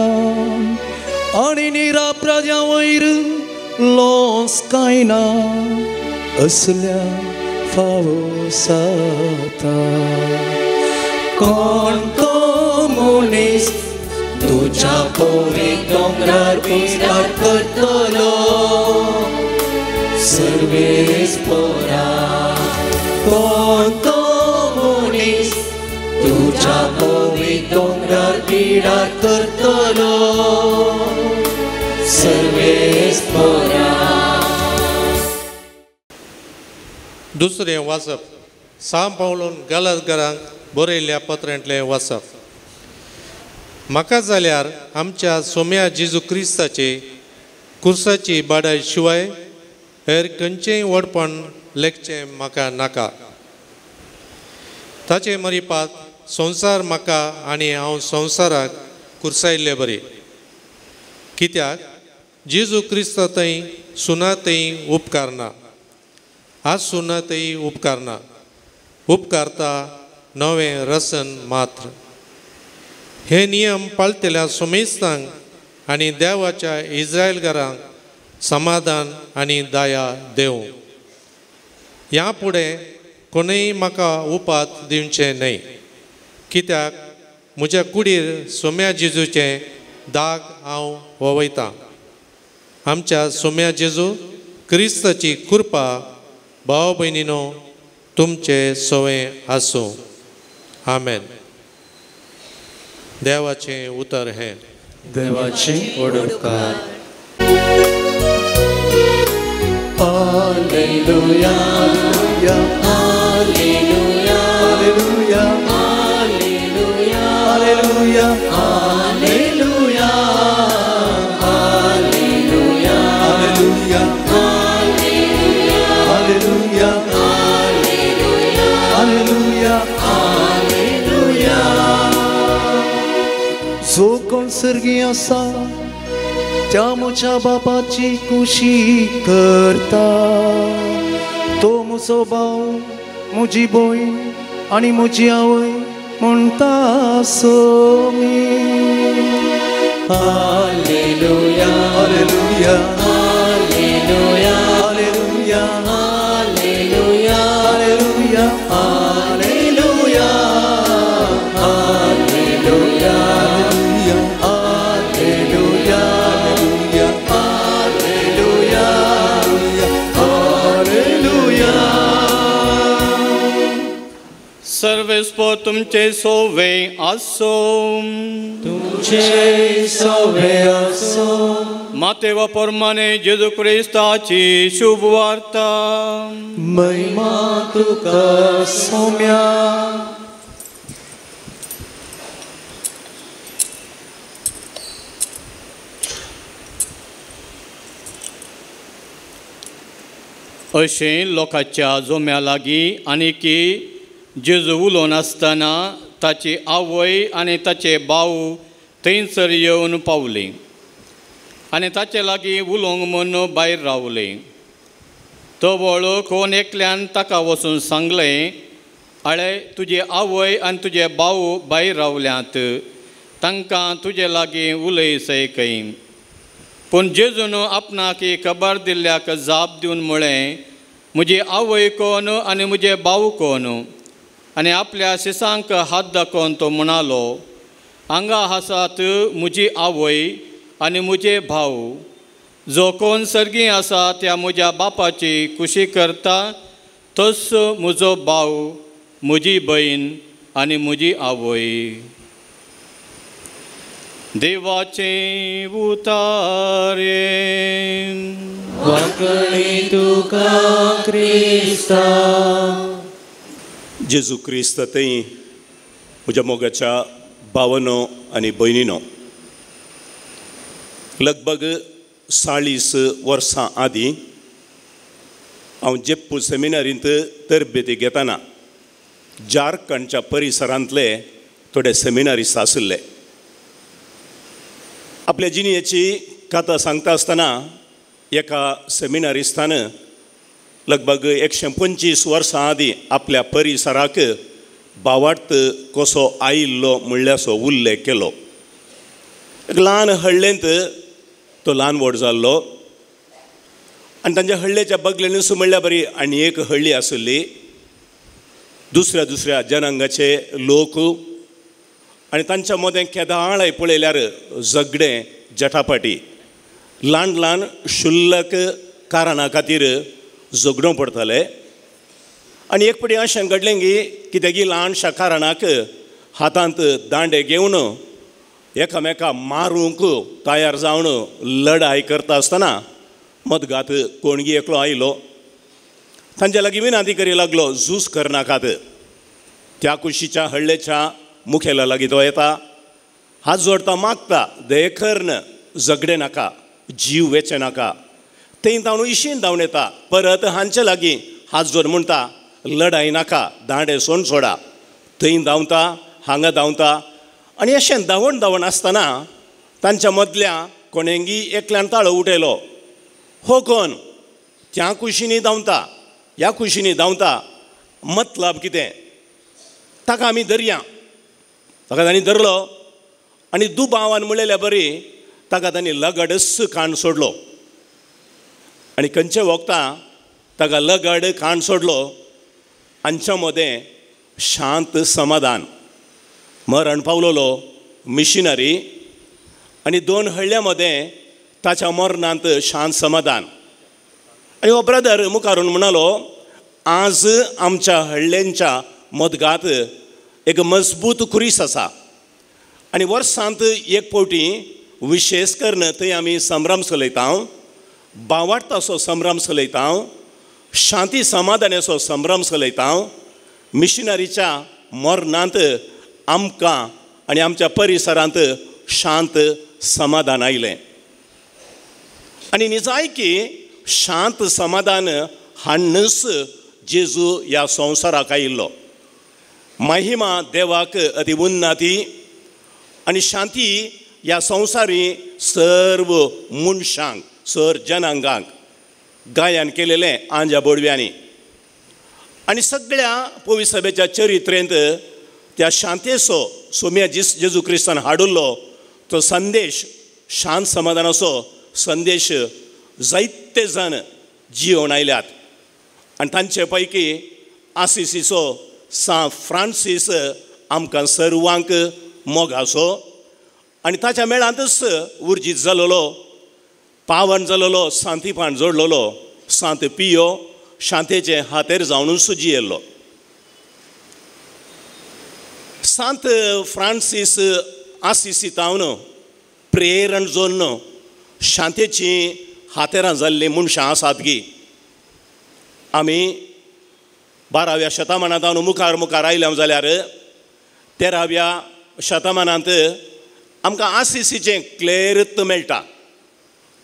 आनी निरापराध्या वयर लॉस कांय ना असल्या फावो साता. कोण तो मनीस तुज्या पवी दोंगरार पिडार करतलो सर्वेस पोरा. कोण तो मनीस तुज्या पवी दोंगरार पिडार करतलो सर्वेस पोरा. दुसरें वाचप सां पावलून गलातगरांक बरयल्ल्या पत्रांतलें वाचप. म्हाका जाल्यार आमच्या सोम्या जेजू क्रिस्ताचे कुर्साची बाडाय शिवाय हेर खंयचेंय व्हडपण लेखचें म्हाका नाका. ताचे मरिपात संवसार म्हाका आनी हांव संवसाराक कुर्सायल्ले बरी. कित्याक जेजू क्रिस्ता थंय सुनातय उपकारना, आज सुनातय उपकारना, उपकारता नवें रसन मात्र. हे नियम पाळटल्या सोमेस्तांक आनी देवाच्या इस्रायलकारांक समाधान आनी दया देवूं. ह्या फुडें कोणूय म्हाका उपात दिवचें न्हय, कित्याक म्हज्या कुडीर सोम्या जेजूचें दाग हांव वळयतां. आमच्या सोम्या जेजू क्रिस्ताची कृपा भाव भयणीनो तुमचे सवें आसूं. आमेन. देवाचें उतर हें. देवाचें ओडकार. Hallelujah, hallelujah, hallelujah, hallelujah, hallelujah, hallelujah, hallelujah, hallelujah, hallelujah, hallelujah. जो कोण सर्गी आसा त्या म्हज्या बापाची खुशी करता, तो म्हजो भाव, म्हजी भयण आनी म्हजी आवय म्हणटा Somi. Hallelujah, hallelujah, hallelujah, hallelujah, hallelujah, hallelujah, hallelujah, hallelujah, hallelujah, hallelujah, hallelujah. सर्वेस्पो तुमचे सोवे आसो, तुमचे सोवे आसो. मातेवा परमाने जेजू क्रिस्ताची शुभ वार्ता. महिमा तुका सोम्या. अशें लोकांच्या जोम्या लागीं आनी की जेजू उलोवन आसतना ताची आवय आनी ताचे भाव थंयसर येवन पावली आनी ताचे लागीं उलोवंक म्हूण भायर रावली. तवळ कोण एकल्यान ताका वचून सांगलें, आळे तुजी आवय आनी तुजे भाव भायर रावल्यात, तांकां तुजे लागीं उलयसय खंय. पूण जेजून आपणाक ही खबर दिल्ल्याक जाप दिवन म्हळें, म्हजी आवय कोण आनी म्हजे भाव कोण? आनी आपल्या शिसांक हात दाखोवन तो म्हणालो, हांगा आसात म्हजी आवय आनी म्हजे भाव. जो कोण सर्गी आसा त्या म्हज्या बापाची खुशी करता तोच म्हजो भाव, म्हजी भयण आनी म्हजी आवय. देवाचें उतारे. वाकणी तुका क्रिस्ता. जेजू क्रिस्त थंय म्हज्या मोगाच्या भावनो आनी भयणीनो, लगभग 40 वर्सां आदीं हांव जेप्पू सेमिनारींत तरबेती घेतना झारखंडच्या परिसरांतले थोडे सेमिनारिस्ट आशिल्ले. आपल्या जिणेची कथा सांगता आसतना एका सेमिनारिस्तान लगभग 125 वर्सां आदीं आपल्या परिसराक बावार्थ कसो आयिल्लो म्हणल्याचो उल्लेख केलो. एक ल्हान हळ्ळेंत तो ल्हान व्हड जाल्लो आनी तांच्या हळ्ळेच्या बगलेनूच म्हणल्यार बरी आनी एक हळ्ळी आशिल्ली. दुसऱ्या दुसऱ्या जनांगाचे लोक आनी तांच्या मदें केदाळाय पळयल्यार झगडें, जटापाटी, ल्हान ल्हान शुल्लक कारणा खातीर झगडो पडटाले. आनी एक फावटी अशें घडलें की कितें ल्हानशा कारणाक हातांत दांडे घेवन एकामेका मारूंक तयार जावन लढाय करता आसतना मदगात कोणगी एकलो आयलो, तांच्या लागीं विनंती करी लागलो, झूज करनाकात. त्या कुशीच्या हळ्ळेच्या मुखेला लागीं तो येता, हात जोडता, मागता, देखर्न झगडे नाका, जीव वेचे नाका. थंय धांवन इशीन धांवन येता, परत हांचे लागीं हात जोड म्हणटा, लढाय नाका, दांडे सोड सोडा. थंय धांवता, हांगा धांवता आनी अशें धांवण धांवण आसतना तांच्या मदल्या कोणेंगी एकल्यान ताळो उठयलो, हो कोण त्या कुशींनी धांवता, ह्या कुशींनी धांवता, मतलब कितें? ताका आमी धरया. ताका तांणी धरलो आनी दुबावान म्हणलेल्या बरी ताका तांणी लगडच काण सोडलो. आनी खंयचे वखता ताका लगड काण सोडलो हांच्या मदें शांत समाधान मरण पावलोलो मिशनरी आनी दोन हळ्ळ्या मदें ताच्या मरणांत शांत समाधान. आनी हो ब्रदर मुखारून म्हणालो आज आमच्या हळ्ळ्यांच्या मदगात एक मजबूत खुरीस आसा आनी वर्सांत एक फावटी विशेश करून थंय आमी संभ्रम चलयता, बावार्थाचो संभ्रम चलयता, शांती समाधानाचो संभ्रम चलयता. मिशनरीच्या मरणांत आमकां आनी आमच्या परिसरांत शांत समाधान आयलें. आनी निजायकी शांत समाधान हाडूनच जेजू ह्या संवसाराक आयिल्लो. महिमा देवाक अति उन्नती आनी शांती ह्या संवसारी सर्व मनशांक सर जनांगांक गायन केलेलें आंज्या बोडव्यांनी. आनी सगळ्या पवित्र सभेच्या चरित्रेंत त्या शांतेचो सोम्या जेजू क्रिस्तान हाडिल्लो तो संदेश शांत समाधानाचो संदेश जायते जाण जियोवन आयल्यात. आनी तांचे पैकी आसिसीचो सांत फ्रांसीस आमकां सर्वांक मोगाचो आनी ताच्या मेळांतच उर्जीत जालोलो पावन जालोलो शांतीपान जोडलेलो सांत पियो शांतेचे हातेर जावनूच जियेल्लो. सांत फ्रांसीस आसिसीतावन प्रेरण जोडून शांतेची हातेरां जाल्लीं मनशां आसात गी. आमी 12व्या शतमानांत मुखार मुखार आयल्या जाल्यार 13व्या शतमानांत आमकां आसिसीचें क्लेरत मेळटा.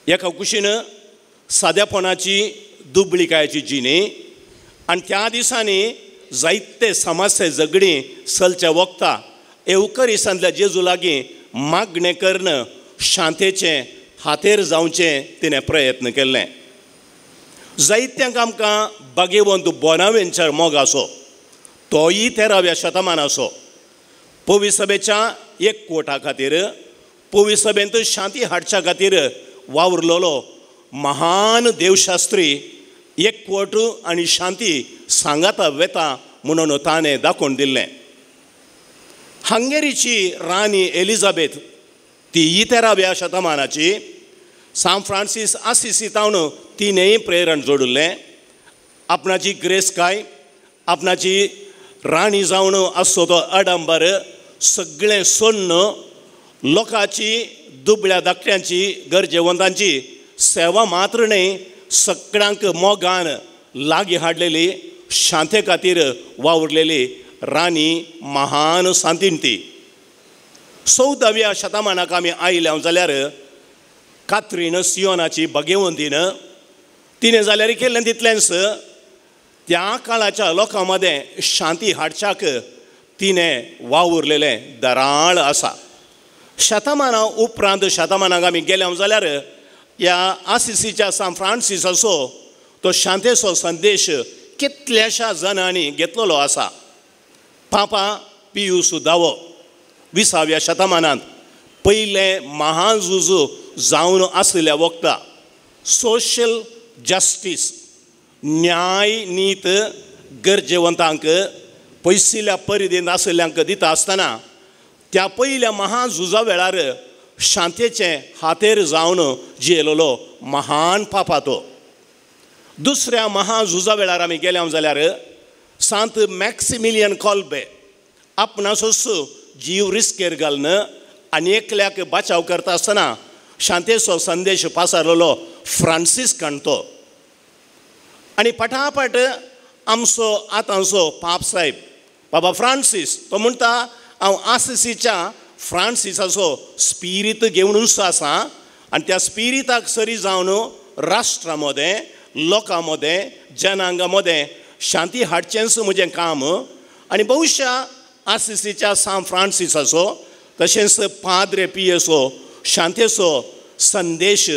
एका कुशीन साद्यापणाची दुबळिकायेची जिणी आनी त्या दिसांनी जायते समस्या झगडीं चलच्या वखता एवकरिसांतल्या जेजू लागीं मागणें करून शांतेचें हातेर जावचें तिणें प्रयत्न केल्लें. जायत्यांक आमकां बागेवंत बोनावेंचर मोग आसो तोयी 13व्या शतमानाचो. पवित्र सभेच्या एक कोटा खातीर पवित्र सभेंत शांती हाडच्या खातीर वावुरलेलो महान देवशास्त्री एक कोट आनी शांती सांगाता वेता म्हणून ताणें दाखोवन दिल्लें. हंगेरीची राणी एलिझाबेथ ती 13व्या शतमानाची. सांत फ्रांसीस आसिसीतावन तिणेंय प्रेरण जोडिल्लें. आपणाची ग्रेसकाय आपणाची राणी जावन आसचो तो आडंबर सगळें सोन्न लोकांची दुबळ्या धाकट्यांची गरजेवंतांची सेवा मात्र न्हय सगळ्यांक मोगान लागीं हाडलेली शांते खातीर वावुरलेली राणी महान सांतीन ती. 14व्या शतमानाक आमी आयल्या जाल्यार कात्रीन सियोनाची भगेवंतीन तिणें जाल्यार केल्लें तितलेंच त्या काळाच्या लोकां मदें शांती हाडच्याक तिणें वावुरलेलें दराळ आसा. शतमानां उपरांत शतमानाक आमी गेल्या जाल्यार ह्या आसिसीच्या सांत फ्रांसिसाचो तो शांतेचो संदेश कितल्याशा जाणांनी घेतलेलो आसा. पापा पियूस धावो 20व्या शतमानांत पयलें महाझूज जावन आशिल्ल्या वखता सोशल जस्टीस न्याय नीत गरजेवंतांक पयसिल्ल्या परिधींत आशिल्ल्यांक दिता आसतना त्या पयल्या महाझुजा वेळार शांतेचे हातेर जावन जियेलेलो महान पापा तो. दुसऱ्या महाझुजा वेळार आमी गेल्या जाल्यार सांत मॅक्सिमिलियन कॉल्बे आपणाचोच जीव रिस्केर घालून आनी एकल्याक बचाव करता आसतना शांतेचो संदेश पासारलेलो फ्रांसीस काणतो. आनी पटापट आमचो आतांचो पाप साहेब बाबा फ्रांसीस तो म्हणटा हांव आसिसीच्या फ्रांसिसाचो स्पिरीत घेवनूच आसा आनी त्या स्पिरिताक सरी जावन राष्ट्रा मदें लोकां मदें जनांगा मदें शांती हाडचेंच म्हजें काम. आनी बहुशा आसिसीच्या सांत फ्रांसिसाचो तशेंच पाद्रे पियेचो शांतेचो संदेश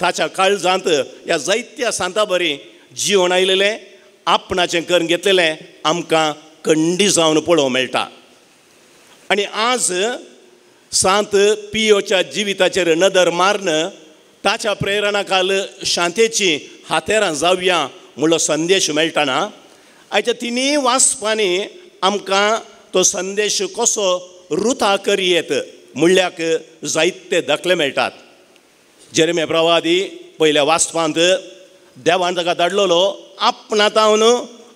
ताच्या काळजांत ह्या जायत्या सांता बरी जिवन आयलेलें आपणाचें करून घेतलेलें आमकां कंडी जावन पळोवंक मेळटा. आनी आज सांत पियोच्या जिविताचेर नदर मारन ताच्या प्रेरणा काल शांतेची हातेरां जावया म्हणलो संदेश मेळटना आयच्या तिनूय वाचपांनी आमकां तो संदेश कसो रुथा करयेत म्हणल्याक जायते दाखले मेळटात. जेरेमिया प्रवादी पयल्या वाचपांत देवान ताका धाडलेलो आपणा तावन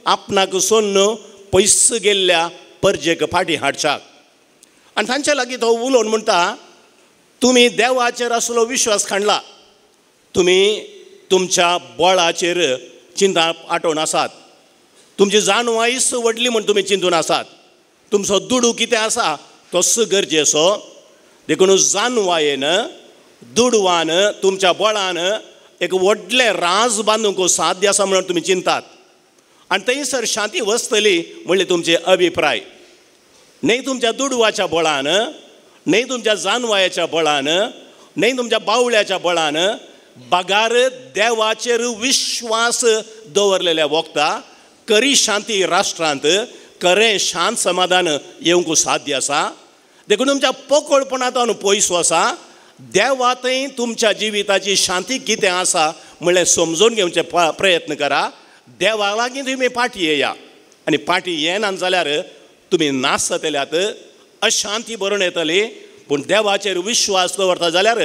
आपणाक सोन्न पयस गेल्ल्या परजेक फाटीं हाडच्याक. आनी तांच्या लागीं तो उलोवन म्हणटा, तुमी देवाचेर आसलो विश्वास खांडला, तुमी तुमच्या बळाचेर चिंता आठोवन आसात, तुमची जाणवायच व्हडली म्हूण तुमी चिंतून आसात, तुमचो दुडू कितें आसा तोच गरजेचो, देखून जाणवायेन दुडवान तुमच्या बळान एक व्हडलें राज बांदूंक साध्य आसा म्हणून तुमी चिंतात आनी थंयसर शांती वसतली म्हणले तुमचे अभिप्राय. न्हय तुमच्या दुडवाच्या बळान, न्हय तुमच्या जानवायाच्या बळान, न्हय तुमच्या बावळ्याच्या बळान, बगार देवाचेर विश्वास दवरलेल्या वखता करी शांती राष्ट्रांत खरें शांत समाधान येवंक साध्य आसा. देखून तुमच्या पोकळपणांत पयसो आसा, देवा थंय तुमच्या जिविताची शांती कितें आसा म्हणल्यार समजून घेवचे प्रयत्न करा. देवा लागीं तुमी फाटीं येया आनी फाटीं येना जाल्यार तुमी नासतल्यात, अशांती भरून येतली. पूण देवाचेर विश्वास दवरता जाल्यार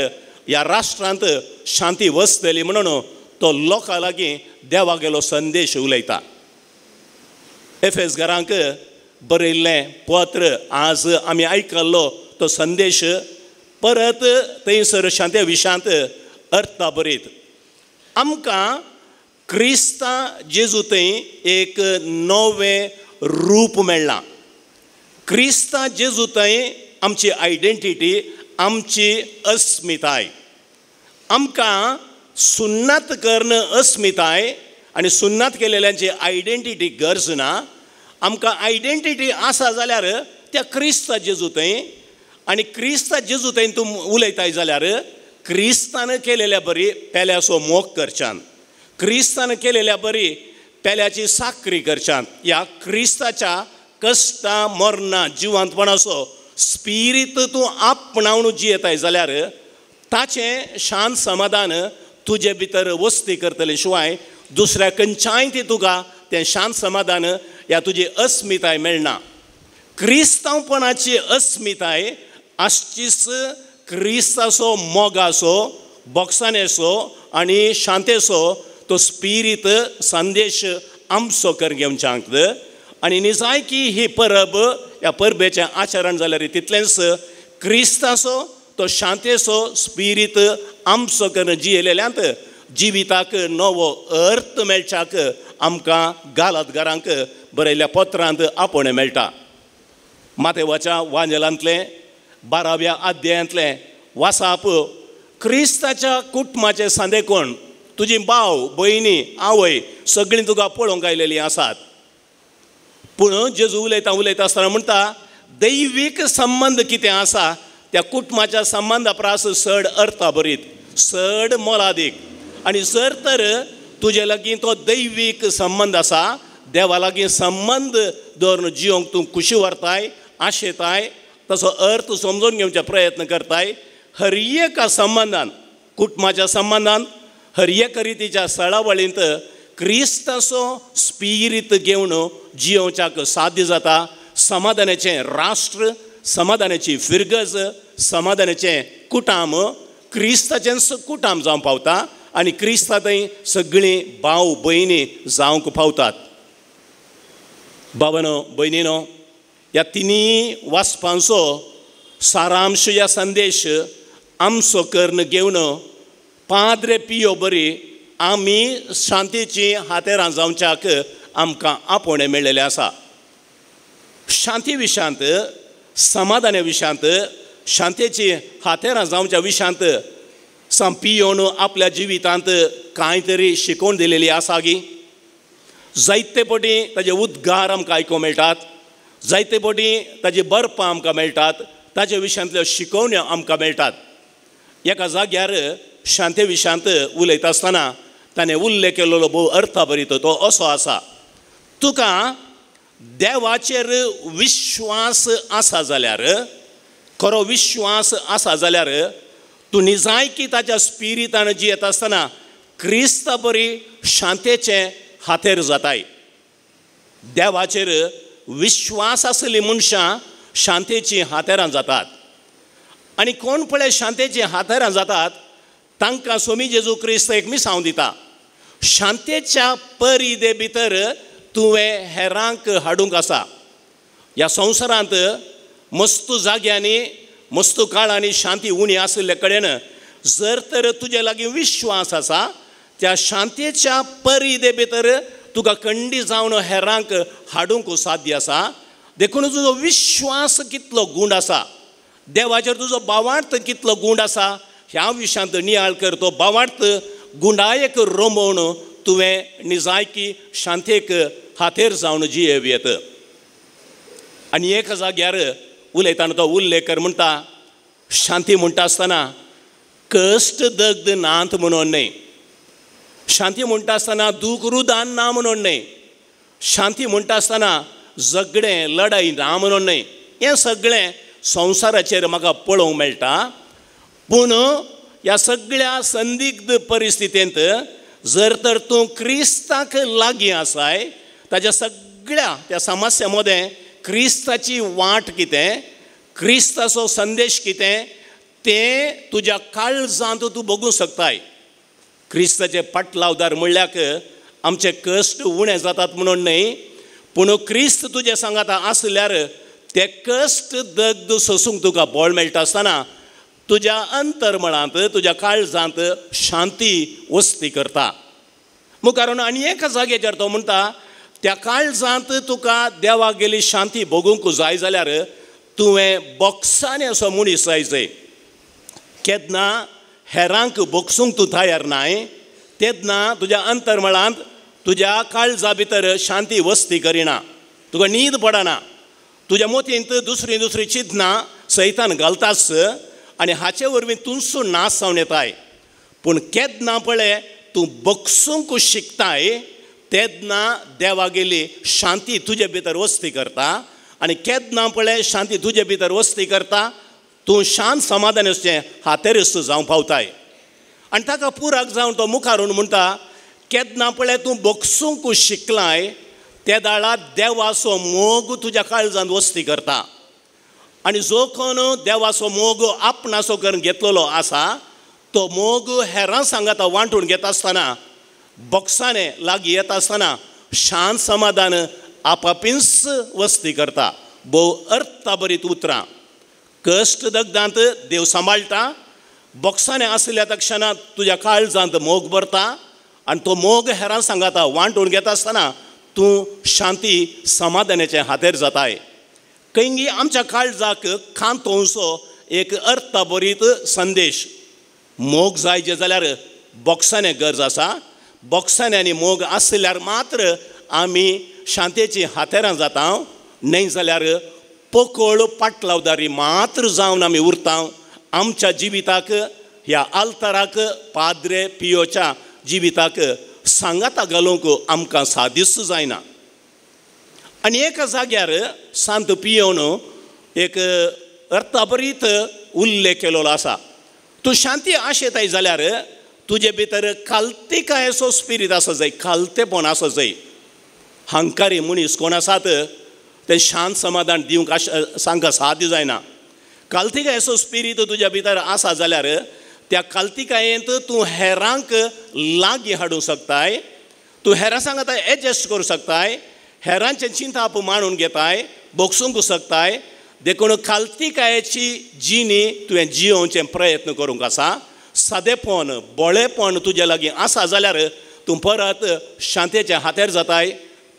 ह्या राष्ट्रांत शांती वसतली म्हणून तो लोकां लागीं देवागेलो संदेश उलयता. एफेस घरांक बरयल्लें पत्र आज आमी आयकल्लो तो संदेश परत थंयसर शांते विशांत अर्था बरीत आमकां क्रिस्ता जेजू थंय एक नवें रूप मेळ्ळां. क्रिस्ता जेजू थंय आमची आयडेंटिटी, आमची अस्मिताय, आमकां सुन्नात करून अस्मिताय आनी सुन्नात केलेल्यांची आयडेंटिटी गरज ना. आमकां आयडेंटिटी आसा जाल्यार त्या क्रिस्ता जेजू थंय, आनी क्रिस्ता जेजू थंय तूं उलयताय जाल्यार क्रिस्तान केलेल्या बरी पेल्याचो मोग करच्यान, क्रिस्तान केलेल्या बरी पेल्याची साकरी करच्यान, ह्या क्रिस्ताच्या कश्टां मरणां जिवंतपणाचो स्पिरीत तूं आपणावन जियेताय जाल्यार ताचें शांत समाधान तुजे भितर वस्ती करतले शिवाय दुसऱ्या खंयच्याय ती तुका तें शांत समाधान ह्या तुजी अस्मिताय मेळना. क्रिस्तांवपणाची अस्मिताय आसचीच क्रिस्ताचो मोगाचो, बोगसाणेचो आनी शांतेचो तो स्पिरीत संदेश आमचो कर घेवच्यांक. आनी निजायकी ही परब ह्या परबेचें आचरण जाल्यार तितलेंच क्रिस्ताचो तो शांतेचो स्पिरीत आमचो करून जियेलेल्यांत जिविताक नवो अर्थ मेळच्याक आमकां गालात घरांक बरयल्ल्या पत्रांत आपोवणें मेळटा. मातेवाच्या वांजेलांतलें 12व्या अध्यायांतलें वासाप क्रिस्ताच्या कुटुंबाचें सांदेकोण तुजी भाव भयणी आवय सगळीं तुका पळोवंक आयलेलीं आसात. पूण जेजू उलयता उलयता आसतना म्हणटा दैवीक संबंद कितें आसा त्या कुटुंबाच्या संबंदा परस चड अर्था भरीत, चड मोलादीक. आनी जर तर तुजे लागीं तो दैवीक संबंद आसा, देवा लागीं संबंद दवरून जिवंक तूं खुशी व्हरताय, आशेताय, तसो अर्थ समजून घेवचे प्रयत्न करताय, हर एका संबंदान, कुटुंबाच्या संबंदान, हर एका रितीच्या सळावळींत क्रिस्ताचो स्पिरीत घेवन जियोवच्याक साध्य जाता. समाधानाचें राष्ट्र, समाधानाची फिरगज, समाधानाचें कुटाम क्रिस्ताचेंच कुटाम जावंक पावता आनी क्रिस्ता थंय सगळीं भाव भयणी जावंक पावतात. बाबानो भयणीनो, ह्या तिनूय वाचपांचो सारांश ह्या संदेश आमचो करून घेवन पाद्रे पियो बरी आमी शांतीची हातेरां जावच्याक आमकां आपोवणें मेळ्ळेलें आसा. शांती विशांत, समाधाना विशांत, शांतेची हातेरां जावच्या विशांत सांपियोन आपल्या जिवितांत कांय तरी शिकोवन दिलेली आसा गी. जायते पटी ताजे उद्गार आमकां आयकूंक मेळटात, जायते पटी ताजी बरपां आमकां मेळटात, ताजे विशयांतल्यो शिकोवण्यो आमकां मेळटात. एका जाग्यार शांते विशांत उलयता आसतना ताणें उल्लेख केल्लो भोव अर्थाभरीत तो असो आसा, तुका देवाचेर विश्वास आसा जाल्यार, खरो विश्वास आसा जाल्यार तूं निजायकी ताच्या स्पिरितान जियेत आसतना क्रिस्ता बरी शांतेचे हातेर जाताय. देवाचेर विश्वास आसली मनशां शांतेची हातेरां जातात. आनी कोण पळय शांतेची हातेरां जातात तांकां स्वामी जेजू क्रिस्त एक मिसांव दिता. शांतेच्या परिदे भितर तुवें हेरांक हाडूंक आसा. ह्या संवसारांत मस्त जाग्यांनी मस्त काळांनी शांती उणी आशिल्ले कडेन जर तर तुजे लागीं विश्वास आसा त्या शांतेच्या परिदे भितर तुका कंडी जावन हेरांक हाडूंक साध्य आसा. देखून तुजो विश्वास कितलो गूण आसा, देवाचेर तुजो भावार्थ कितलो गूण आसा ह्या विशयांत नियाळ कर. तो भावार्थ गुंडायक रोमोवन तुवें निजायकी शांतेक हातेर जावन जियेव येत. आनी एक जाग्यार उलयतना तो उल्लेख कर म्हणटा, शांती म्हणटा आसतना कश्ट दग्ध नात म्हणून न्हय, शांती म्हणटा आसतना दूख रुदान ना म्हणून न्हय, शांती म्हणटा आसतना झगडें लडाई ना म्हणून न्हय. हें सगळें संवसाराचेर म्हाका पळोवंक मेळटा. पूण ह्या सगळ्या संदिग्ध परिस्थितींत जर तर तूं क्रिस्ताक लागीं आसाय, ताज्या सगळ्या त्या समस्या मदें क्रिस्ताची वाट कितें, क्रिस्ताचो संदेश कितें तें तुज्या काळजांत तूं बगूंक शकताय. क्रिस्ताचे पाटलावदार म्हणल्याक आमचे कश्ट उणें जातात म्हणून न्हय, पूण क्रिस्त तुजे सांगाता आसल्यार ते कश्ट दग्ध सोसूंक तुका बळ मेळटा आसतना तुज्या अंतर्मळांत तुज्या काळजांत शांती वस्ती करता. मुखार आनी एका जाग्याचेर तो म्हणटा, त्या काळजांत तुका देवाक गेली शांती भोगूंक जाय जाल्यार तुवें बोक्सांनी असो मनीस जाय जाय. केन्ना हेरांक बोगसूंक तूं तयार नाय तेन्ना तुज्या अंतर्मळांत तुज्या काळजा भितर शांती वस्ती करिना, तुका न्हीद पडना, तुज्या मोतींत दुसरी दुसरी चिंतना सैतान घालताच आनी हाचे वरवीं तुमचो नाश जावन येताय. पूण केन्ना पळय तूं बगसूंक शिकताय तेन्ना देवागेली शांती तुजे भितर वस्ती करता. आनी केन्ना पळय शांती तुजे भितर वस्ती करता तूं शांत समाधान आसचें हातेरस जावंक पावताय. आनी ताका पुराक जावन तो मुखारून म्हणटा, केन्ना पळय तूं बगसूंक शिकलाय ते दाळा देवाचो मोग तुज्या काळजांत वस्ती करता. आनी जो कोण देवाचो मोग आपणाचो करून घेतलेलो आसा तो मोग हेरां सांगाता वांटून घेता आसतना बोक्साने लागीं येता आसतना शांत समाधान आपापींच वस्ती करता. भोव अर्थाभरीत उतरां. कश्ट दग्धांत देव सांबाळटा, बोक्साने आसल्या तक्षणांत तुज्या काळजांत मोग भरता आनी तो मोग हेरां सांगाता वांटून घेता आसतना तूं शांती समाधानाचे हातेर जाताय. खंयगी आमच्या काळजाक खांतोवचो एक अर्थाभरीत संदेश. मोग जाय जे जाल्यार बोक्साने गरज आसा. बोक्साने आनी मोग आसल्यार मात्र आमी शांतेची हातेरां जाता, न्हय जाल्यार पोकळ पाटलावदारी मात्र जावन आमी उरता. आमच्या जिविताक ह्या आल्ताराक पाद्रे पियोच्या जिविताक सांगाता घालूंक आमकां सादीस जायना. आनी एका जाग्यार सांत पियोन एक अर्थाभरीत उल्लेख केलेलो आसा. तूं शांती आशेताय जाल्यार तुजे भितर कालतिकायेचो स्पिरीत आसा जाय, कालतेपण आसा जाय. हंकारी मनीस कोण आसात ते शांत समाधान दिवंक सांगका साध्य जायना. कालतिकायेचो स्पिरीत तुज्या भितर आसा जाल्यार त्या कालतिकायेंत तूं हेरांक लागीं हाडूंक शकताय, तूं हेरां सांगाता एडजस्ट करूंक शकताय, हेरांचें चिंताप मांडून घेताय, बोगसूंक शकताय. देखून कालतिकायेची जिणी तुवें जियोवचें प्रयत्न करूंक आसा. सादेपण बोळेपण तुजे लागीं आसा जाल्यार तूं परत शांतेच्या हातेर जाताय.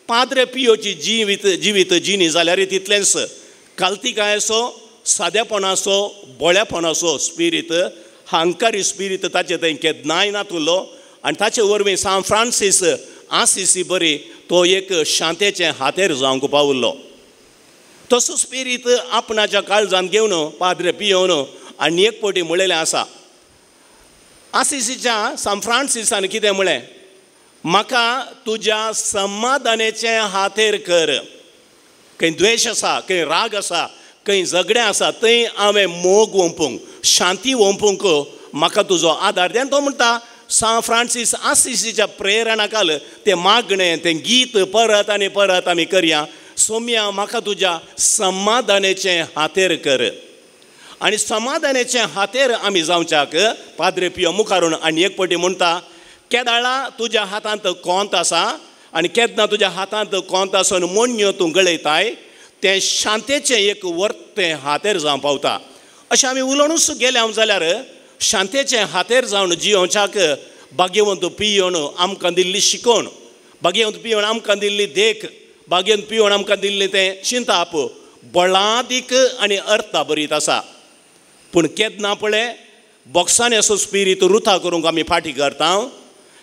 पाद्रे पियोची जिवीत जिणी जाल्यार तितलेंच कालतिकायेचो सादेपणाचो बोळेपणाचो स्पिरीत हंकारी स्पिरीत ताचे थंय केन्नाय नातुल्लो. आनी ताचे वरवीं सान फ्रांसीस आसिसी बरी तो एक शांतेचे हातेर जावंक पावल्लो. तसो स्पिरीत आपणाच्या काळजांत घेवन पाद्रे पियोवन आनी एक पटी म्हणलेलें आसा. आसिसीच्या सान फ्रांसिसान कितें म्हळें, म्हाका तुज्या समाधानाचे हातेर कर. खंय द्वेश आसा, खंय राग आसा, खंय झगडें आसा, थंय हांवें मोग ओंपूंक, शांती ओंपूंक म्हाका तुजो आदार दी. आनी तो म्हणटा सांत फ्रांसीस आसिसीच्या प्रेरणा काल तें मागणें, तें गीत परत आनी परत आमी करया. सोम्या म्हाका तुज्या समाधानाचें हातेर कर. आनी समाधानाचें हातेर आमी जावच्याक पाद्रे पियो मुखारून आनी एक पटी म्हणटा, केदाळा तुज्या हातांत कोंत आसा आनी केन्ना तुज्या हातांत कोंत आसून मोडण्यो तूं गळयताय, तें शांतेचें एक वर्तें हातेर जावं पावता. अशें आमी उलोवनूच गेले हांव जाल्यार शांतेचें हातेर जावन जियोवच्याक भाग्यवंत पियोन आमकां दिल्ली शिकवण, भाग्यवंत पियोन आमकां दिल्ली देख, भाग्यवंत पियोन आमकां दिल्लें तें चिंताप बळादीक आनी अर्था बरीत आसा. पूण केन्ना पळय बॉक्सांनी असो स्पिरीत रुथा करूंक आमी फाटी करता,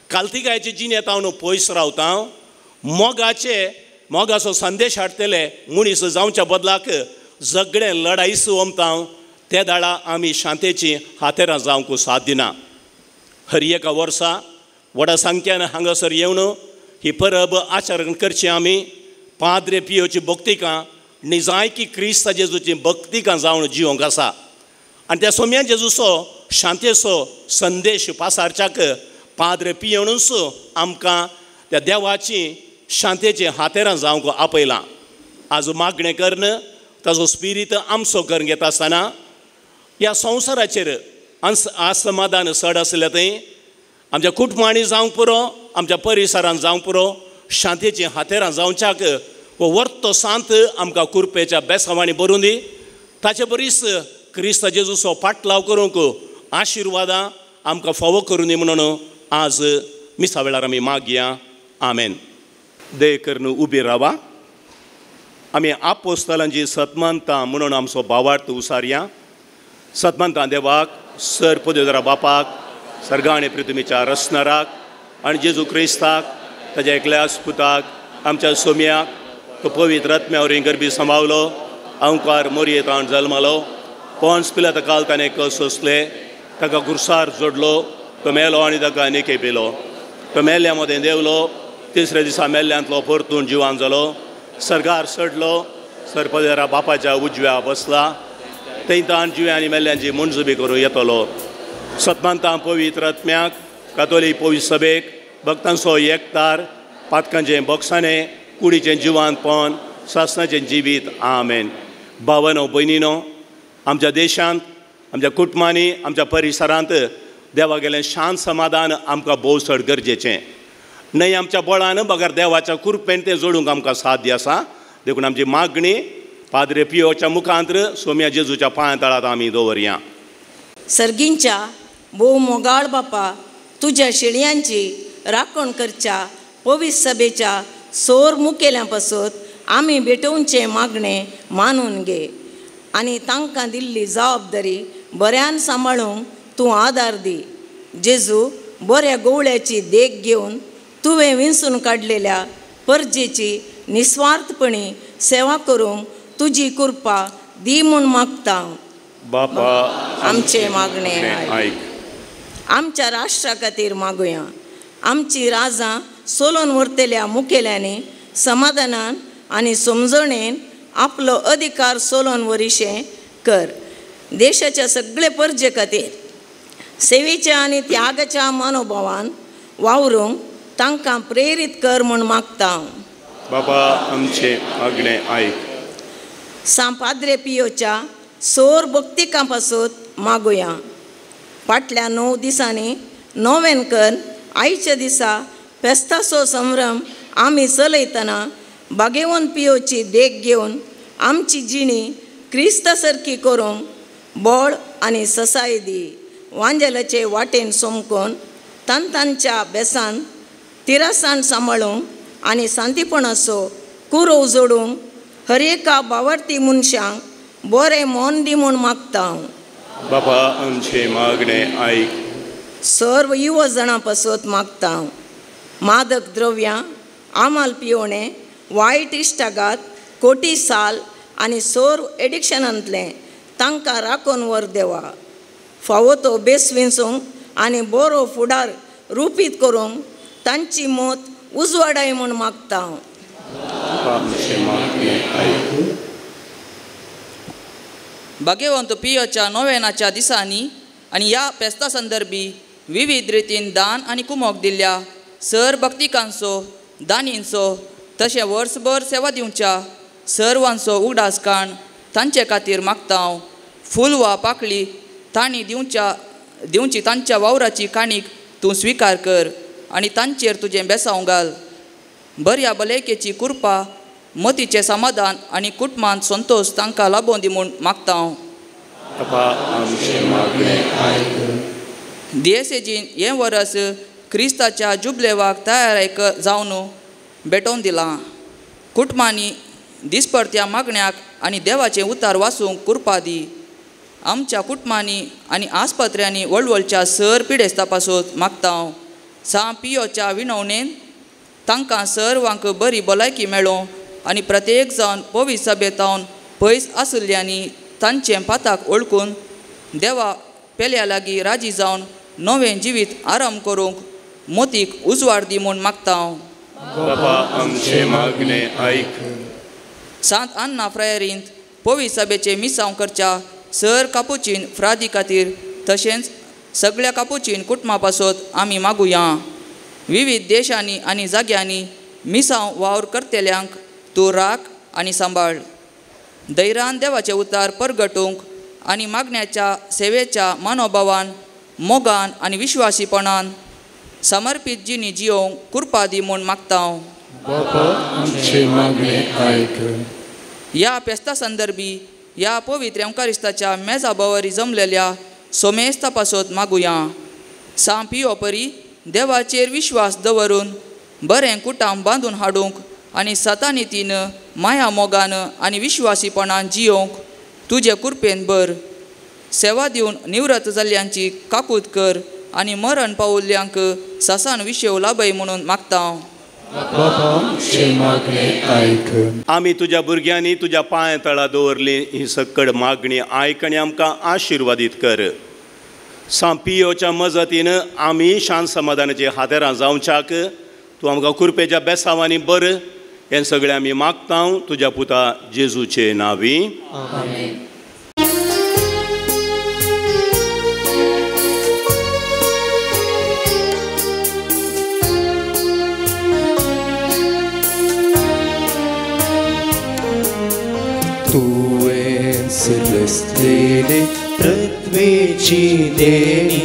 कालतिकायचे जिणेंत हांव पयस रावता, मोगाचे मोगाचो संदेश हाडटले मनीस जावच्या बदलाक झगडें लडाईस ओमता, ते दाळा आमी शांतेची हातेरां जावंक साथ दिना. हर एका वर्सा व्हडा संख्यान हांगासर येवन ही परब आचरण करची आमी. पाद्रे पियोची भक्तिकां निजायकी क्रिस्ता जेजूची भक्तिकां जावन जिवंक आसा. आनी त्या सोम्या जेजूचो शांतेचो संदेश पासारच्याक पाद्रे पियोनूच आमकां त्या देवाची शांतेची हातेरां जावंक आपयलां. आज मागणें करून ताजो स्पिरीत आमचो करून घेता आसतना ह्या संवसाराचेर असमाधान चड आसलें थंय आमच्या कुटुंबांनी जावंक पुरो, आमच्या परिसरान जावंक पुरो, शांतेची हातेरां जावच्याक हो वर्तो सांत आमकां कुरपेच्या बेसांवांनी भरून दी. ताचे बरीच क्रिस्ता जेजूचो पाटलाव करूंक आशिर्वादां आमकां फावो करून दी म्हणून आज मिसा वेळार आमी मागया. आमेन. दे करून उबी रावा. आमी आपोस्तलांची सतमानता म्हणून आमचो भावार्थ उसारया. सतमानता देवाक, सर पदवेदारा बापाक, सर्गा आनी पृथ्वीच्या रचणाराक आनी जेजू क्रिस्ताक, ताज्या एकल्या पुताक, आमच्या सोम्याक, तो पवित्र आत्म्या वरवीं गर्भी सांबावलो, अंकार मोरयेंत जल्मलो, पोन्स पिलाता काल ताणें कस सोंसले, ताका गुरसार जोडलो, तो मेलो आनी ताका निके पिलो, तो मेल्ल्या मदें देंवलो, तिसऱ्या दिसा मेल्ल्यांतलो परतून जिवान जालो, सर्गार चडलो, सरपदेरा बापाच्या उजव्या बसला, थंय ताण जिव्या आनी मेल्ल्यांची मुंजबी करूं येतलो. सतमानता पवित्र आत्म्याक, कातोलीक पवित्र सभेक, भक्तांचो एकतार, पातकांचें बोक्साणें, कुडीचें जिवानपण, सासणाचें जिवीत. आमेन. भावानो भयणीनो, आमच्या देशांत, आमच्या कुटुंबांनी, आमच्या परिसरांत देवा गेलें शांत समाधान आमकां भोव चड गरजेचें. न्हय आमच्या बळान बगर देवाच्या कुरपेन तें जोडूंक आमकां साध्य आसा. देखून आमची मागणी पाद्रे पियोच्या मुखांत्र सोम्या जेजूच्या पांया तळांत आमी दवरया. सर्गींच्या भोव मोगाळ बापा, तुज्या शेळयांची राखण करच्या पवित्र सभेच्या सोर मुखेल्यां पासत आमी भेटोवचें मागणें मानून घे आनी तांकां दिल्ली जबाबदारी बऱ्यान सांबाळूंक तूं आदार दी. जेजू, बऱ्या गोवळ्याची देख घेवन तुवें विंचून काडलेल्या परजेची निस्वार्थपणी सेवा करूंक तुजी कृपा दी म्हूण मागता. बापा आमचें मागणें आयक. आमच्या राष्ट्रा खातीर मागुया. आमची राजां सोलोन व्हरतल्या मुखेल्यांनी समाधानान आनी समजणेन आपलो अधिकार सोलोन वरिशें कर. देशाच्या सगळे परजे खातीर सेवेच्या आनी त्यागाच्या मनोभावान वावरूंक तांकां प्रेरीत कर म्हूण मागता. बाबा आमचें मागणें आयक. सांत पाद्रे पियोच्या सोर भक्तिकां पासत मागुया. फाटल्या 9 दिसांनी नोवेन कर आयच्या दिसा फेस्ताचो संभ्रम आमी चलयतना भागेवन पियोची देख घेवन आमची जिणी क्रिस्ता सारकी करूंक बळ आनी ससाय दी. वांजेलाचे वाटेन सोमकोन तांच्या बेसान तिरासान सांबाळूंक आनी शांतीपणाचो कुरोव जोडूंक हर एका बावडती मनशांक बरें मन दी म्हूण मागता हांव. बाबा आमचें मागणें आयक. सर्व युवा जाणां पासत मागता हांव. मादक द्रव्यां, आमाल पियोणें, वायट इश्टागात, कोटी साल आनी सर्व एडिक्शनांतलें तांकां राखून व्हर देवा. फावो तो बेस विंचूंक आनी बरो फुडार रुपीत करूंक तांची मत उजवाडाय म्हूण मागता हांव. आमचें मागणें आयक. भाग्यवंत पियोच्या नोवेनाच्या दिसांनी आनी ह्या फेस्ता संदर्भी विविध रितीन दान आनी कुमोक दिल्ल्या सर भक्तिकांचो दानींचो तशें वर्सभर सेवा दिवच्या सर्वांचो उगडास काण तांचे खातीर मागता हांव. फूल वा पाकळी तांणी दिवची तांच्या वावराची काणीक तूं स्विकार कर आनी तांचेर तुजें बेसांव घाल. बऱ्या भलायकेची कृपा, मतीचें समाधान आनी कुटुंबांत संतोश तांकां लाबोवन दी म्हूण मागता हांव. आमचें मागणें आयक. दियेसेजीन हें वरस क्रिस्ताच्या जुबलेवाक तयार जावन भेटोवन दिलां. कुटुंबांनी दिसपडत्या मागण्याक आनी देवाचें उतार वाचूंक कृपा दी. आमच्या कुटुंबांनी आनी आस्पत्र्यांनी वळवळच्या सर पिडेस्ता पासून मागता हांव. सां पियोच्या विनवणेन तांकां सर्वांक बरी भलायकी मेळों आनी प्रत्येक जावन पवित्र सभेतावन पयस आशिल्ल्यांनी तांचें पाताक वळखून देवा पेल्या लागीं राजी जावन नवें जिवीत आराम करूंक मोतीक उजवाड दी म्हूण मागता हांव. बाबा आमचें मागणें आयक. सांत आन्ना फ्रायरींत पवित्र सभेचें मिसांव करच्या सर कापुचीन फ्रादी खातीर तशेंच सगळ्या कापुचीन कुटुंबा पासत आमी मागुया. विविध देशांनी आनी जाग्यांनी मिसांव वावर करतल्यांक तूं राख आनी सांबाळ. धैर्यान देवाचें उतार परगटूंक आनी मागण्याच्या सेवेच्या मनोभावान, मोगान आनी विश्वासीपणान समर्पीत जिणी जियोवंक कृपा दी म्हूण मागता हांव. बाबा आमचें मागणें आयक. ह्या फेस्ता संदर्भी ह्या पवित्र एवकारिस्ताच्या मेजा भोंवरी जमलेल्या सोमेस्ता पासत मागुया. सां पियो परी देवाचेर विश्वास दवरून बरें कुटाम बांदून हाडूंक आनी सतानितीन माया मोगान आनी विश्वासीपणान जियोवंक तुजे कृपेन बर. सेवा दिवन निवृत्त जाल्ल्यांची काकूत कर आनी मरण पावल्ल्यांक ससान विशेव लाभय म्हणून मागता हांव. बाबा आमचें मागणें आयक. आमी तुज्या भुरग्यांनी तुज्या पांय तळा दवरली ही सक्कड मागणी आयक आनी आमकां आशिर्वादीत कर. सां पियोच्या मजतीन आमी शांत समाधानाची हातेरां जावच्याक तूं आमकां कृपेच्या बेसांवांनी बर. हें सगळें आमी मागता तुज्या पुता जेजूचे नांवी. आमेन. तुवें सृश्टिले पृथ्वीची देणी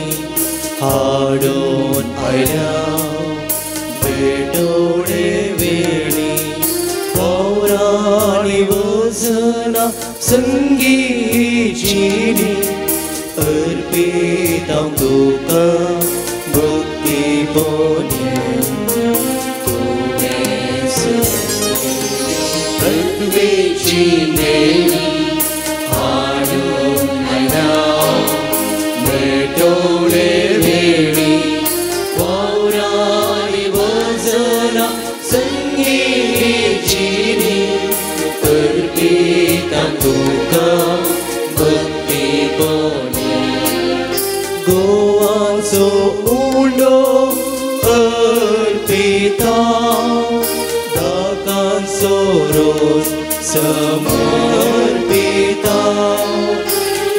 हाडून आयल्या भेटवणे वेणी वावराणी वजना संगीचिनी अर्पितां तुका भक्ती पोने. तुवें सृश्टिले पृथ्वीची देणी हाडून आयल्या भेटवणे वेणी वावराणी वजना संगीचिनी अर्पितां तुका भक्ती पोने. गोवाचो उंडो अर्पिता दाकांचो रोस समर्पिता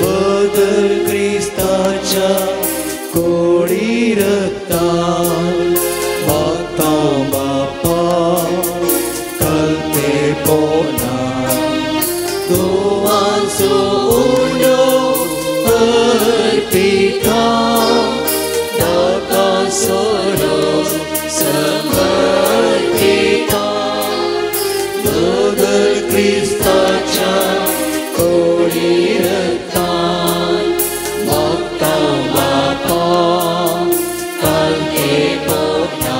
बदल क्रिस्ताच्या कोळी रक्तान मागता बापा कल्पे पोना. गोवाचो उंडो अर्पिता दाकांचो रोस समर्पिता बदल क्रिस्ताच्या कोळी रक्तान मागता बापा कल्पे पोना.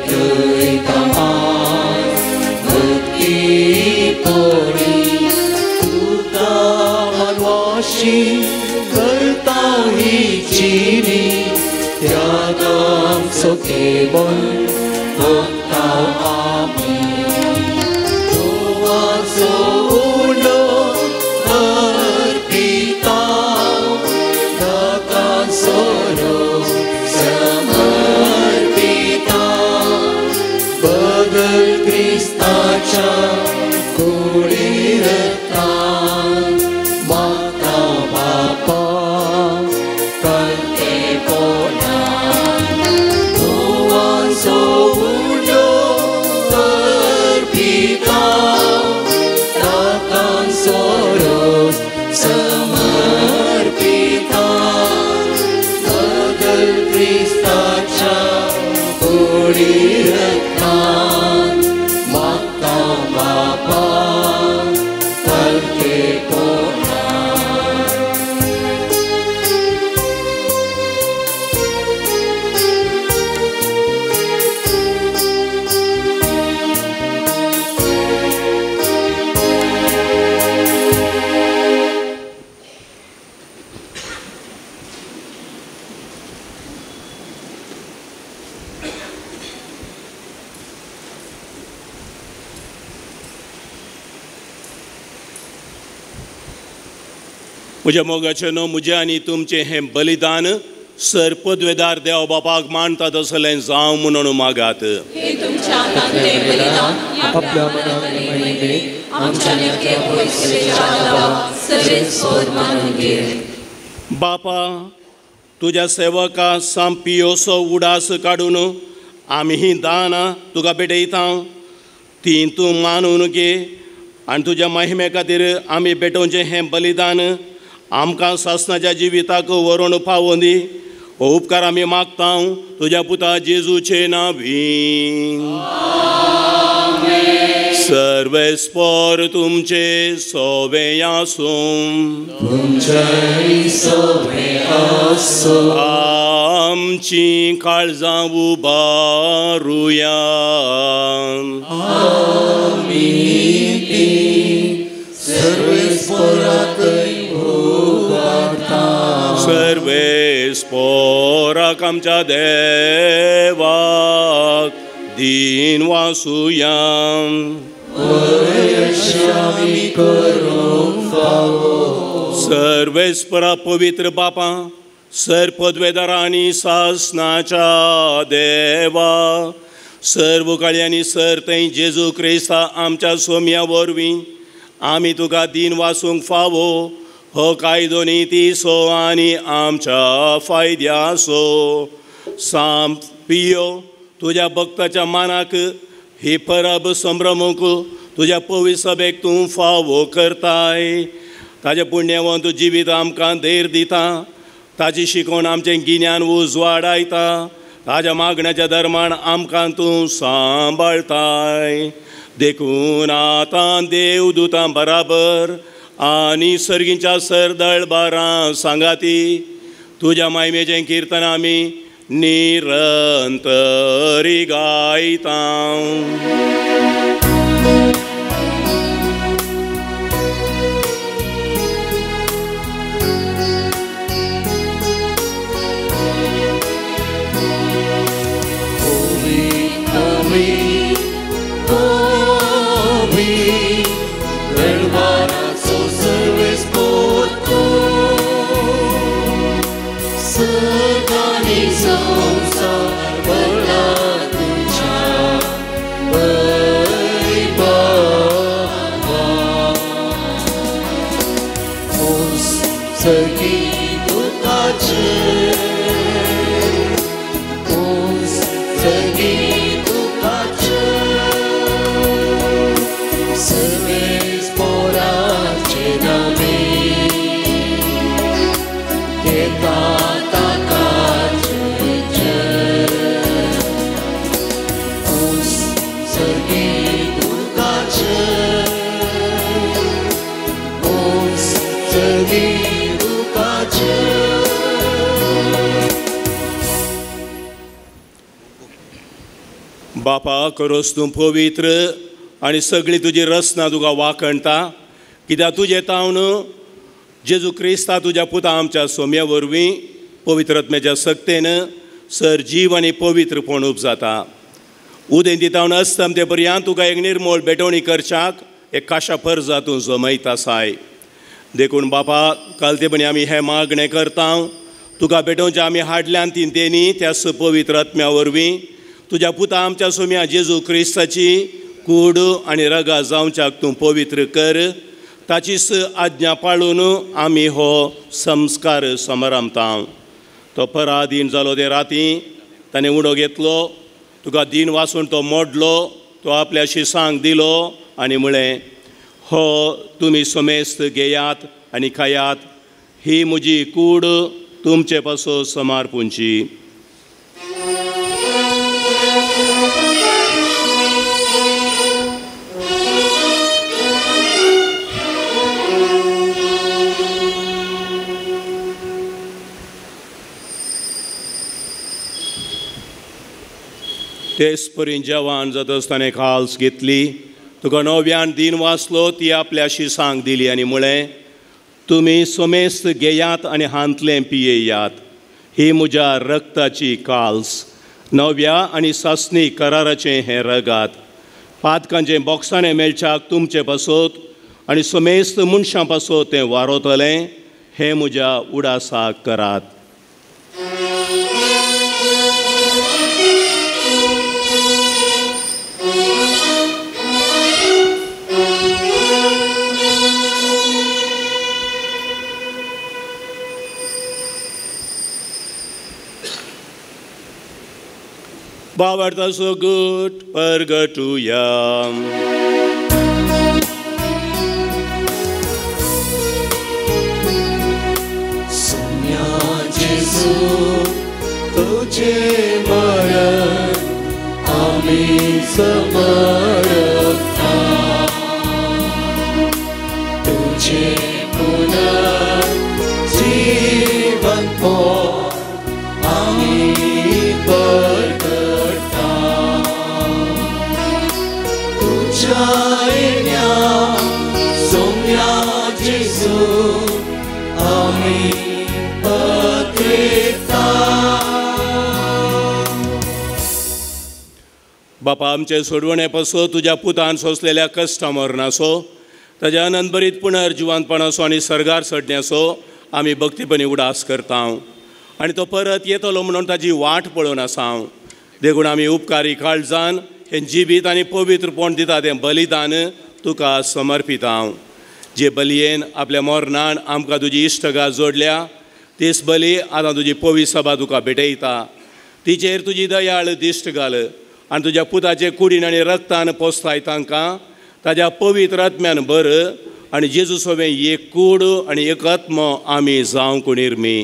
भेटयता आज भक्तीपणी तुका मानवाशी करता ही चिनी त्यागांचो केवळ भोगता आमी गोवाचो उंडो अर्पिता दाकांचो रोस समर्पिता बदल क्रिस्ताच्या कुडीरतान मागता बापा कल्पेपणान गोवाचो उंडो अर्पिता दाकांचो रोस समर्पिता बदल क्रिस्ताच्या कुडीरतान मागता बापा कल्पेपणान. म्हज्या मोगाचे न्हू म्हजें आनी तुमचें हें बलिदान सर पदवेदार देव बापाक मानता तसलें जावं म्हणून मागात. हे तुमच्या हातांतलें बलिदान आपल्या मनाक महिमेक आमच्या नेमके पयसुल्ल्या देवाक सर्वेस्पर मानून घे. बापा तुज्या सेवका सांपियोसो उडास काडून आमी ही दानां तुका भेटयता ती तूं मानून घे आनी तुज्या महिमे खातीर आमी भेटोवचें हें बलिदान आमकां सासणाच्या जिविताक व्हरून पावों दी. हो उपकार आमी मागता तुज्या पुता जेजूचे नांवी. सर्वेस्पर तुमचे सोवे आसूं. तुमचेय सोवे आसूं. आमची काळजां उबारुया. आमी ती सर्वेस्पराकय उबारता. सर्वेस्पराक आमच्या देवाक दीन वासुया. आमी करूंक फावो. सर्वेस्परा पवित्र बापा सर पदवेदारा आनी सासनाच्या देवा सर्व काळयांनी सर थंय जेजू क्रिस्ता आमच्या सोम्या वरवीं आमी तुका दीन वासूंक फावो हो कायदो नितीचो आनी आमच्या फायद्याचो. साम पियो तुज्या भक्ताच्या मानाक ही परब संभ्रमूंक तुज्या पवित्र सभेक तूं फावो करताय. ताज्या पुण्यवंत जिवीत आमकां धैर्य दिता. ताजी शिकवण आमचें गिन्यान उजवाडायता. ताज्या मागण्याच्या धर्मान आमकां तूं सांबाळताय. देखून आतां देवदूतां बराबर आनी सर्गीच्या सरदळबारां सांगाती तुज्या मायमेचें किर्तन आमी निरंतरी गायता. बापा करोस तूं पवित्र आनी सगळी तुजी रचना तुका वाखणटा, कित्याक तुजें तावन जेजू क्रिस्ता तुज्या पुता आमच्या सोम्या वरवीं पवित्र आत्म्याच्या सक्तेन सर जीव आनी पवित्रपण उपजाता। उदेंती तावन अस्तमते पर्यंत तुका एक निर्मोळ भेटवणी करच्याक एक काशा परजा तूं जमयत आसाय। देखून बापा कालतेपणी आमी हें मागणें करता, तुका भेटोवचें आमी हाडल्यान तीन तेनी त्या पवित्र आत्म्या वरवीं तुज्या पुता आमच्या सोम्या जेजू क्रिस्ताची कूड आनी रगा जावच्याक तूं पवित्र कर। ताचीच आज्ञा पाळून आमी हो संस्कार समारंभता। तो पराधीन जालो ते राती ताणें उडो घेतलो, तुका दीन वासून तो मोडलो, तो आपल्या शिसांक दिलो आनी म्हळें, हो तुमी समेस्त घेयात आनी खायात, ही म्हजी कूड तुमचे पासून समार्पुंची। तेच परी जेवण जातच ताणें खाल्स घेतली, तुका नव्यान दीन वाचलो, ती आपल्या शिसांक दिली आनी म्हळें, तुमी समेस्त घेयात आनी हांतलें पियेयात, ही म्हज्या रक्ताची काल्स, नव्या आनी सासणी कराराचें हें रगात, पातकांचें बोक्साणें मेळच्याक तुमचे पासत आनी समेस्त मनशां पासत तें वारोतलें, हें म्हज्या उडासाक करात। बाबार्थाचो गुट परगटुया। सोम्या जेजू तुझे मरण आमी समर्पता, तुझे पुनर्जीवन आमी परगटता, तुझ्या येण्या सोम्या जेजू आमी पत्रेता। बापा आमचे सोडवणे पासून तुज्या पुतान सोंसलेल्या कश्टा मरणाचो, ताज्या आनंदभरीत पुनर्जिवंतपणाचो आनी सर्गार चडण्याचो आमी भक्तीपणी उडास करता आनी तो परत येतलो म्हणून ताजी वाट पळोवन आसा। देखून आमी उपकारी काळजान हें जिवीत आनी पवित्रपण दिता तें बलिदान तुका समर्पिता। जे बलयेन आपल्या मरणान आमकां तुजी इश्टगा जोडल्या तीच बली आतां तुजी पवित्र सभा तुका भेटयता। तिचेर तुजी दयाळ दिश्ट घाल आनी तुज्या पुताचे कुडीन आनी रक्तान पोसताय तांकां ताज्या पवित्र आत्म्यान बर आनी जेजू सोबें एक कूड आनी एक आत्मो आमी जावंक निर्मी।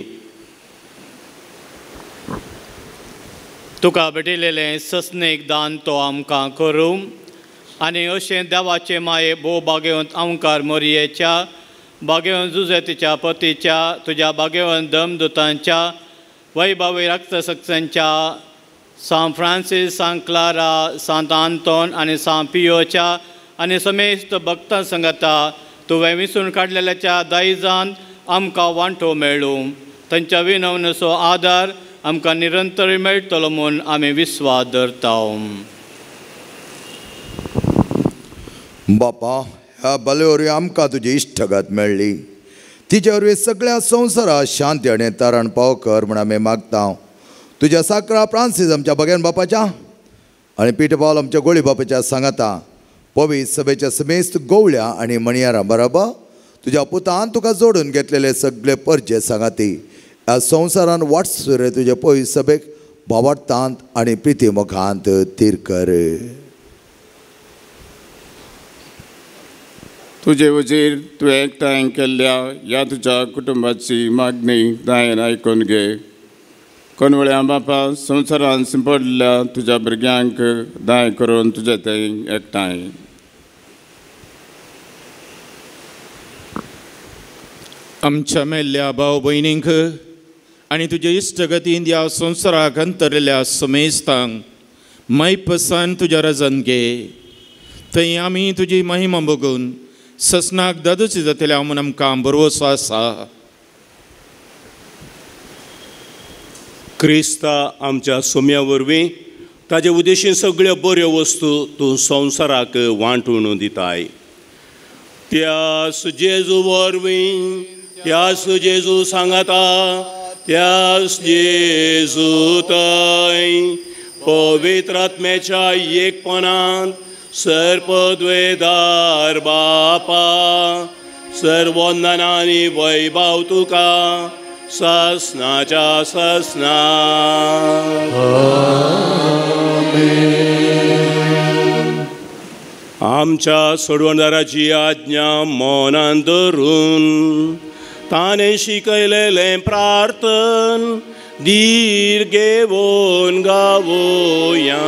तुका भेटिल्लें सस्नेक दान तो आमकां करूं आनी अशें देवाचे माये भोव बागेवंत आमकार मोरयेच्या बागेवंत जुजेतीच्या पतीच्या तुज्या बागेवंत दमदुतांच्या वैभावी रक्तसक्तांच्या सांत फ्रांसीस सांत क्लारा सांत आंतोन आनी सांत पियोच्या आनी समेस्त भक्तां संगता तुवें विसून काडलेल्याच्या दायजान आमकां वांटो मेळूं। तांच्या विनवणेचो आदार आमकां निरंतर मेळटलो म्हूण आमी विस्वास धरता। बापा ह्या बले वरवीं आमकां तुजी इश्टगत मेळ्ळी, तिचे वरवीं सगळ्या संवसारात शांती आनी तारण पाव कर म्हूण आमी मागता। तुज्या साकरा फ्रांसीस आमच्या बगेन बापाच्या आनी पीटर पावल आमच्या गोळी बापाच्या सांगाता पवित्र सभेच्या समेस्त गोवळ्या आनी मणयारां बरोबर तुज्या पुतान तुका जोडून घेतलेले सगळे परजे सांगाती ह्या संवसारान वाटसुरे तुजे पवित्र सभेक भावार्थांत आनी प्रिती मुखांत थीर कर। तुजे वजीर तुवें एकठांय केल्ल्या ह्या तुज्या कुटुंबाची मागणी दायन आयकून घे। कोणवळ्या बापा संवसारान शिंपडल्या तुज्या भुरग्यांक दाय करून तुजे थंय एकठांय। आमच्या मेल्ल्या भाव भयणींक आनी तुजे इश्टगतीन ह्या संवसाराक अंतरलेल्या समेस्तांक मायपसान तुज्या रजन घे. थंय आमी तुजी महिमा बघून ससनाक दादोशी जातले म्हूण आमकां भरवसो आसा. क्रिस्ता आमच्या सोम्या वरवीं ताजे उद्देशीन सगळ्यो बऱ्यो वस्तू तूं संवसाराक वांटून दिताय. त्यास जेजू वरवीं, त्यास जेजू सांगाता, त्यास जेजू थंय पवित्र आत्म्याच्या एकपणान सर्पद्वेदार बापा सर्वंदनानी वैभव तुका ससनाच्या ससना. आमच्या सोडवणदाराची आज्ञा मनान धरून ताणें शिकयलेलें प्रार्थन धीर घेवन गावोया.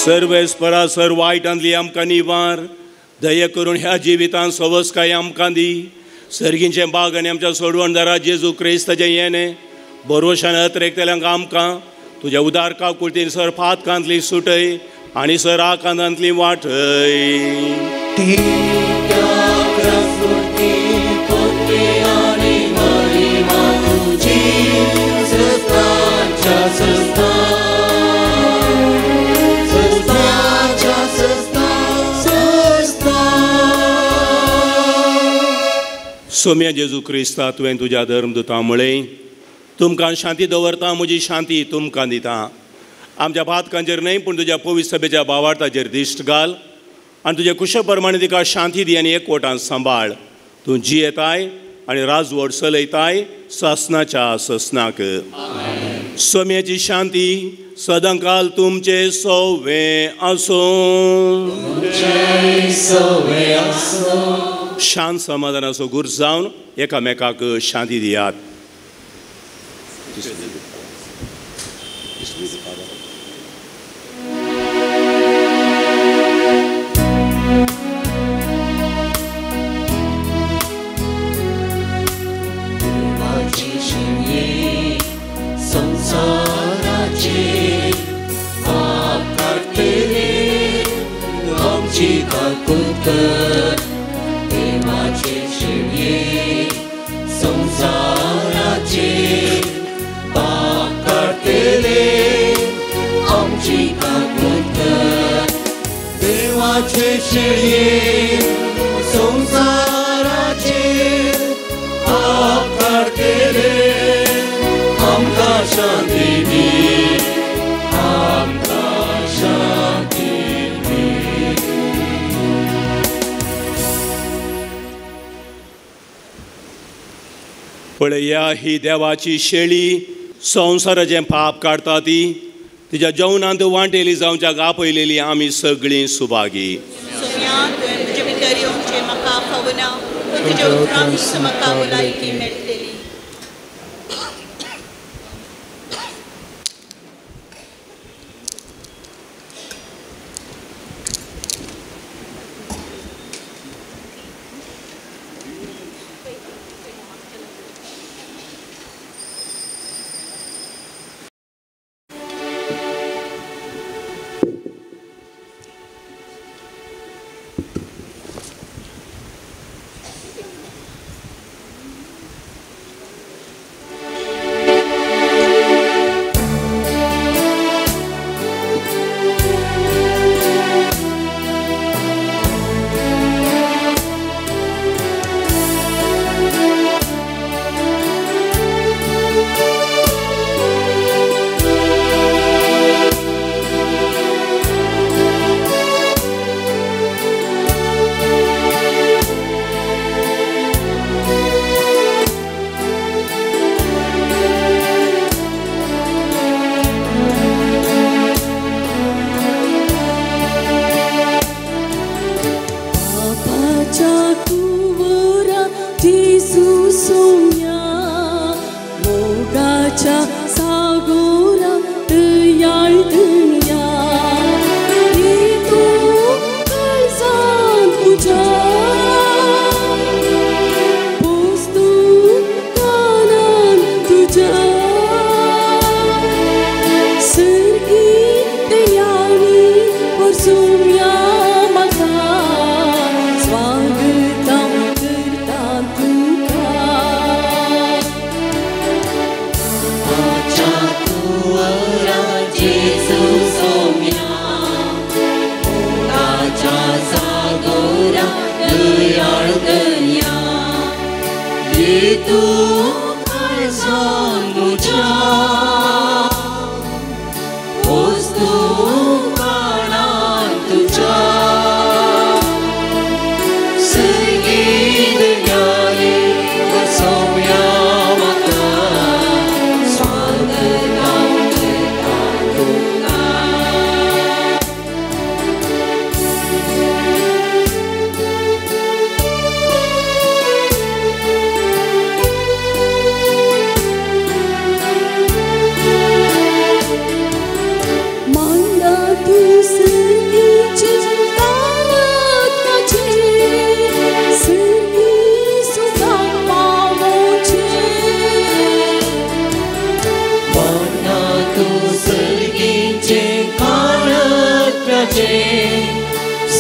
सर्वेस्परा सर वायटांतली आमकां निवार, दया करून ह्या जिवितांत सवसकाय आमकां दी. सर्गींचें बाग आनी आमच्या सोडवणदारा जेजू क्रिस्ताचें येणें भरवशान अत्रेकतल्यांक आमकां तुज्या उदार काकुळतीन सर फातकांतली सुटय आनी सर आकांतांतली वाटय. सोम्या जेजू क्रिस्ता तुवें तुज्या धर्मदुता म्हळें, तुमकां शांती दवरता, म्हजी शांती तुमकां दिता. आमच्या पातकांचेर न्हय पूण तुज्या पवित्र सभेच्या भावार्थाचेर दिश्ट घाल आनी तुज्या कुशे प्रमाणे तिका शांती दी आनी एकवटान सांबाळ. तूं जियेताय आनी राजवट चलयताय सासनाच्या ससनाक. सोम्याची शांती सदांकाल तुमचे सवे आसूं. शांत समाधानाचो गुर जावन एकामेकाक शांती दियात. संसाराचे पाप काडटले आमची काकूत कर. देवाचे शेळये संसाराचे पाप काडटले आमची काकूत कर. देवाचे शेळये संसाराचे पाप काडटले आमकां शांती दी, आमकां शांती दी. पळया ही देवाची शेळी संवसाराचें पाप काडटा ती तिच्या जेवणांत वांटेली जावच्याक आपयलेली आमी सगळीं सुभागी. सोम्या, तुवें म्हजे भितर येवचें म्हाका फावना, पूण तुज्या उतरांनीच म्हाका भलायकी मेळटली.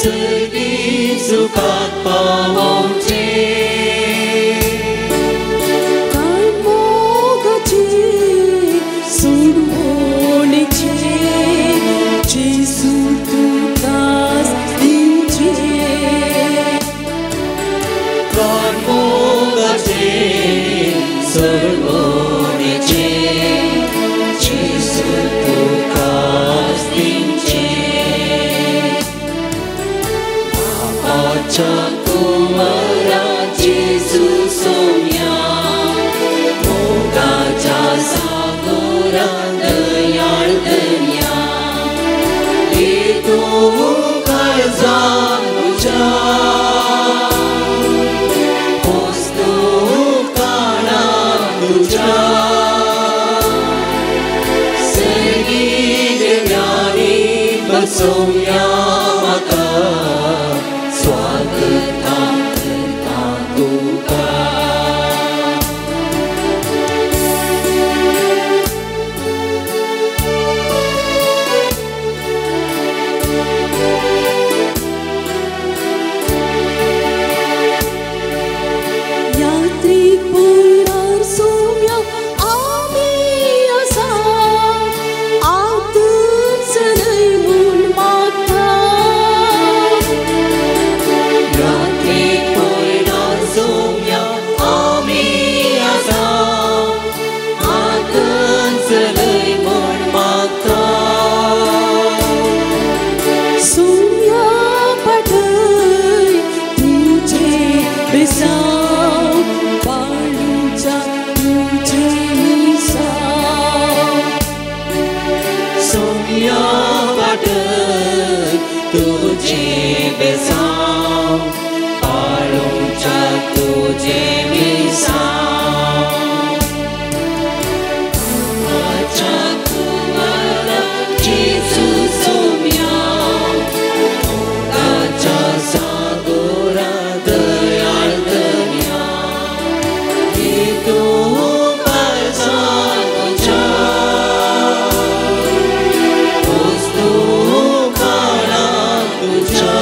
सर्गी सुखाक पावोवचें कांय मोगाचें सोडवणेचें जेजू तुकाच दिवचें कांय मोगाचें सोडवणेचें जेजू तुकाच दिवचें बापाच्या कुंवरा जेजू सोम्या मोगाच्या सागोरा दयाळ दर्या तूं काळजांत म्हज्या पोस तूं काळांत तुज्या सर्गी देव्यांनी बसोवया म्हाका स्वागत हांव करता तुका. यात्रीक पयरार सोम्या आमी आसा आतून चलय म्हूण मागता यात्रीक पयरार सोम्या आमी आसा आतून चलय म्हूण मागता सोम्या पाटय तुजें बेसांव पाळूच्या तुजें मिसांव सोम्या पाटय तुजें बेसांव पाळूच्या तुजें मिसांव बापाच्या कुंवरा जेजू सोम्या मोगाच्या सागोरा दयाळ दर्या तूं काळजांत म्हज्या पोस तूं काळांत तुज्या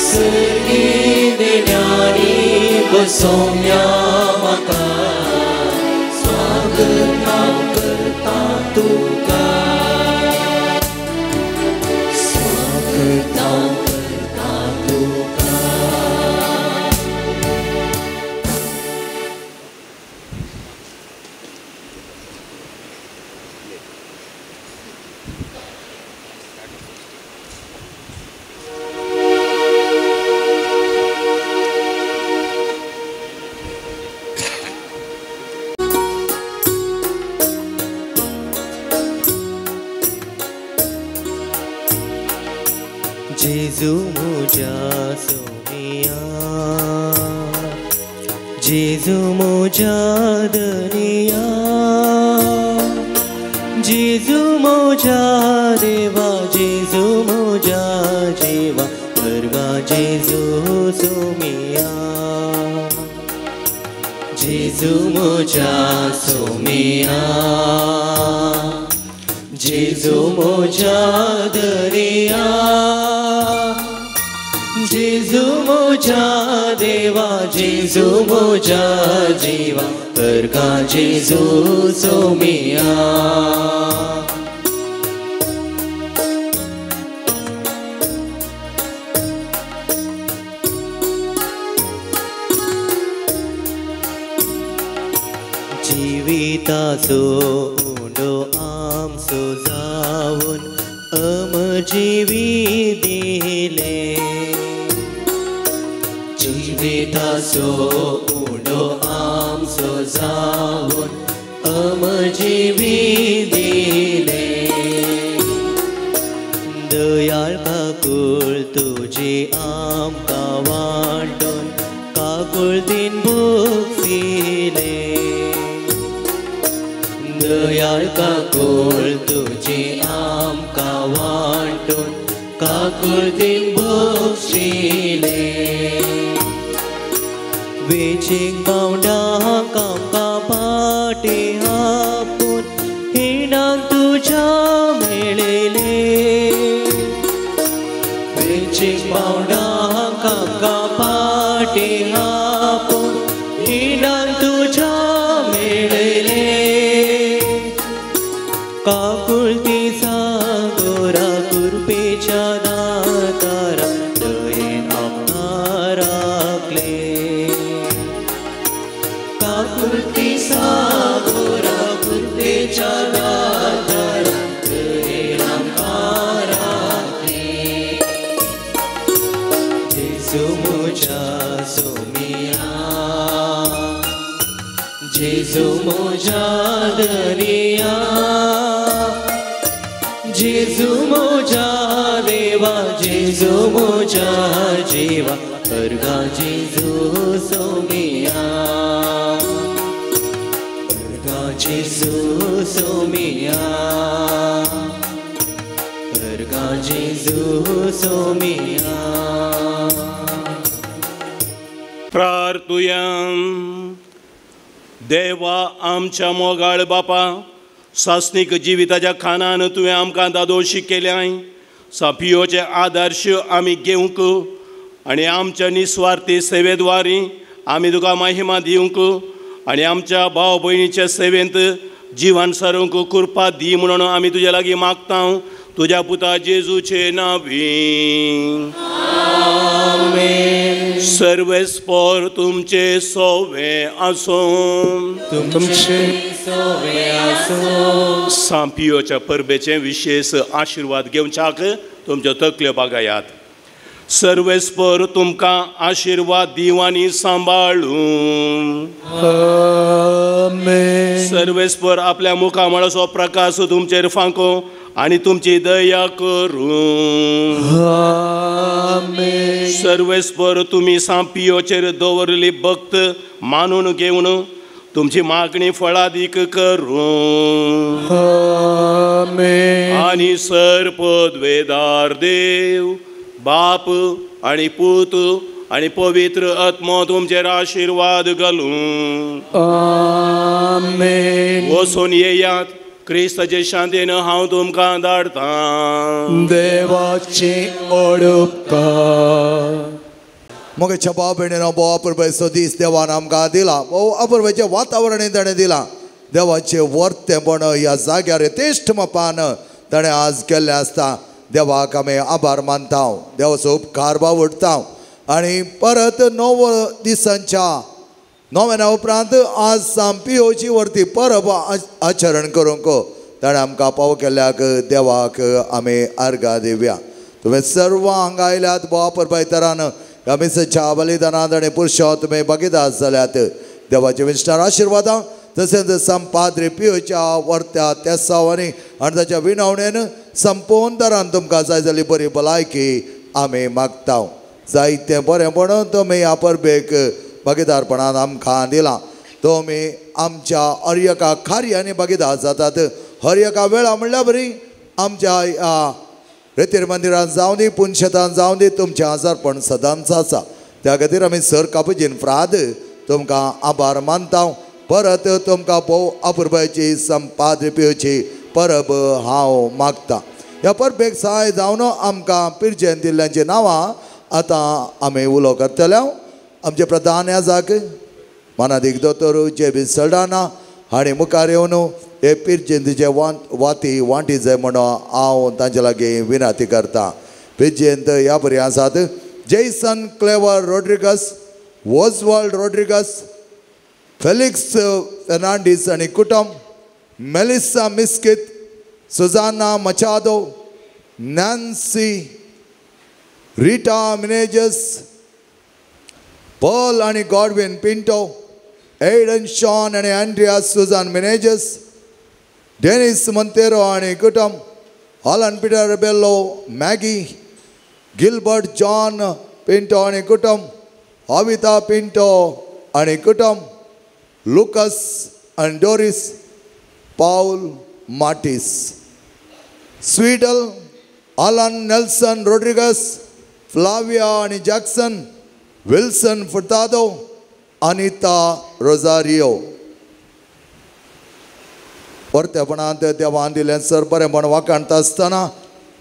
सर्गी देव्यांनी बसोवया म्हाका स्वागत हांव करता तुका स्वागत हांव करता तुका. जेजू म्हज्या सोमिया जेजू म्हज्या धनिया जेजू म्हज्या देवा जेजू म्हज्या जिवा वर्गा जेजू सोमिया जेजू म्हज्या सोमिया जेजू म्हज्या धनिया जेजू म्हज्या देवा जेजू म्हज्या जिवा वर्गा जेजू सोमिया. जिविताचो उंडो आमचो जावन अमर जिवी दिले जिविताचो उंडो आमचो जावन अमर जिवी दिले दयाळ काकूळ तुजी आमकां वांटून काकूळ दिन भोगसिले दयाळ काकूळ तुजी आमकां वांटून काकूळ दिन भोगशिले वेचीक बावडांक आमकां पाटी आपून हिणान तुज्या मेळिले. वेचीक पावंडांक आमकां पाटी आपोवन इनाम तुज्या मेळयले. काकुळती सागोरा कुरपेच्या दातारा दयेन आमकां राखले. काकुळती सागोरा कुरपेच्या दातारा दयेन आमकां राखले. जेजू म्हज्या सोमिया, जेजू म्हज्या दरिया, जेजू म्हज्या देवा, जेजू म्हज्या जिवा, अर्गा जेजू सोमिया, अर्गा जेजू सोमिया, अर्गा जेजू सोमिया. प्रार्थुया. देवा आमच्या मोगाळ बापा, सासणीक जिविताच्या खानान तुवें आमकां दादोशी केल्याय. सापियोचे आदर्श आमी घेवंक आनी आमच्या निस्वार्थी सेवेद्वारी आमी तुका महिमा दिवंक आनी आमच्या भाव भयणीच्या सेवेंत जिवन सारूंक कृपा दी म्हणून आमी तुज्या लागीं मागता, तुज्या पुता जेजूचे नांवी. आमेन. सर्वेस्पोर तुमचे सोवे आसूं. तुमचे सोवे आसूं. सांपियोच्या परबेचे विशेष आशिर्वाद घेवच्याक तुमच्यो तकल्यो बागायात. सर्वेस्पोर तुमकां आशिर्वाद दिवं आनी सांबाळूं. आमेन. सर्वेस्पोर आपल्या मुखामळाचो प्रकाश तुमचेर फांको आनी तुमची दया करूं. आमेन. सर्वेस्पोर तुमी सांपियोचेर दवरली भक्त मानून घेवन तुमची मागणी फळादीक करूं. आमेन. आनी सर पदवेदार देव बाप आनी पूत आनी पवित्र आत्मो तुमचेर आशिर्वाद घालूं. आमेन. वचून येयात, क्रिस्ताचे शांतीन हांव तुमकां धाडतां. देवाची ओडपकार. मोगेच्या भाव भयणीनो, भोव अपुरबायेचो दीस देवान आमकां दिला, भोव अपुरबायेचें वातावरण ताणें दिलां. देवाचें वर्तेपण ह्या जाग्यार यथेश्ट मापान ताणें आज केल्लें आसता. देवाक आमी आभार मानता, देवाचो उपकार बावडटा. आनी परत 9 दिसांच्या नोवेना उपरांत आज सांपियोची वर्ती परब आचरण करूंक ताणें आमकां पाव केल्ल्याक देवाक आमी अर्गां दिवया. तुमी सर्व हांगा आयल्यात भोव अपुरबाये तरान ह्या मिसाच्या बलिदानांत आनी पुरुषांत तुमी भागीदार जाल्यात. देवाचे विस्तार आशिर्वादां तशेंच संपाद्री पियोच्या वर्त्या तेसावांनी आनी ताच्या विनवणेन संपूर्ण तरान तुमकां जाय जाली बरी भलायकी आमी मागता. जायतें बरें म्हणून तुमी ह्या परबेक भागीदारपणान आमकां दिलां. तुमी आमच्या हर एका कार्यांनी भागीदार जातात. हर एका वेळा म्हणल्यार बरी आमच्या ह्या रेतीर मंदिरांत जावं दी, पुनशेतान जावं दी, तुमचें आजारपण सदांच आसा. त्या खातीर आमी सर कापुजीन फ्राद तुमकां आभार मानता. परत तुमकां भोव अपुरबायेची संपाद्री पियोची परब हांव मागता. ह्या परबेक सहाय जावन आमकां पिरजेन दिल्ल्यांची नांवां आतां आमी उलो करतले. आमचे प्रधान याजाक मानादीक दोतोर जे बी सल्डाना हांणी मुखार येवन हे पिरजयंतीचे वाती वांटी जाय म्हणून हांव तांचे लागीं विनंती करता. पिरजयंत ह्या बरी आसात Jason Clever Rodrigues, Oswald Rodrigues, Felix Fernandes आनी कुटुंब, Melissa Mesquita, Susana Machado, Nancy, Rita Menezes, Paul आनी गॉडविन पिंटो, एडन शॉन आनी Andrea Susan Menezes, Dennis Monteiro आनी कुटुंब, Alan Peter Rebello, Maggie, Gilbert John Pinto आनी कुटुंब, अविता पिंटो आनी कुटुंब, लुकस आनी डोरीस, पावल मार्टीस, स्वीडल, आलन नेल्सन रोड्रिगस, फ्लाविया आनी जॅक्सन, विल्सन फुर्तादो, अनिता रोजारियो. परतेपणांत देवान दिलें सर बरें म्हण वाखाणता आसतना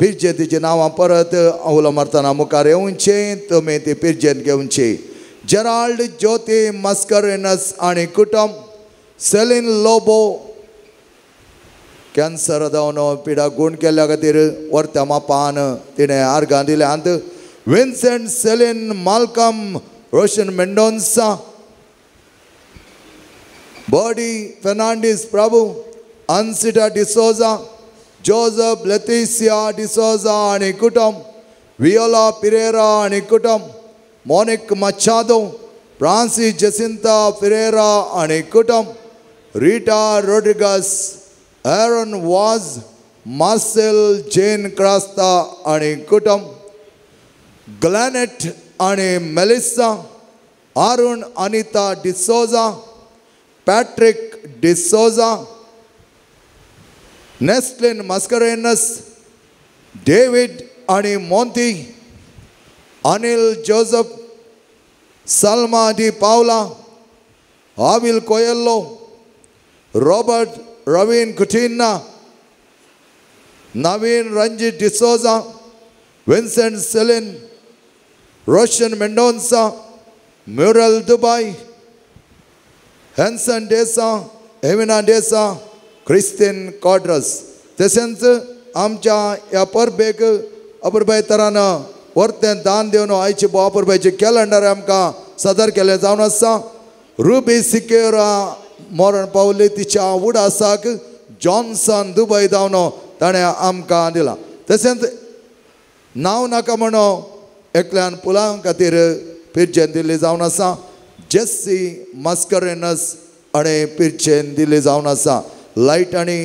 पिरजेंतीची नांवां परत उलो मारतना मुखार येवचें, तुमी ती पिरजेंत घेवची. जेराल्ड ज्योती मास्करेनस आनी कुटुंब, सेलीन लोबो कॅन्सर जावन पिडा गूण केल्ल्या खातीर वर्त्या मापान तिणें आर्गां दिल्यांत. Vincent Celine Malcolm Roshan Mendonca, Birdie Fernandes Prabhu, Ansita D'Souza, Joseph Leticia D'Souza आनी कुटुंब, वियोला पिरेरा आनी कुटुंब, मोनिक मचादो, फ्रांसीस जसिंता पिरेरा आनी कुटुंब, Rita Rodrigues, Aaron Vaz, Marcel Jane Crasta आनी कुटुंब, ग्लॅनेट आनी Melissa, Arun Anita D'Souza, Patrick D'Souza, Neslin Mascarenhas, David आनी Monty, Anil Joseph, Salma De Paula, Avil Coelho, Robert Ravin Coutinho, Naveen Ranjit D'Souza, Vincent Celine, Roshan Mendonca, Muriel Dubai, Hanson D'Sa, Hemina D'Sa, Christian Quadros. तशेंच आमच्या ह्या परबेक अपुरबाय तरान वर्तें दान दिवन आयचे अपुरबायचें calendar आमकां सादर केलें जावन आसा. रुबी सिकेरा मरण पावली तिच्या उडासाक जॉन्सन दुबय जावन ताणें आमकां दिलां. तशेंच नांव नाका म्हणून एकल्यान पुलां खातीर पिरजेन दिल्ली जावन आसा. जेस्सी मास्करेनस आनी पिरजेन दिल्ली जावन आसा. लायट आनी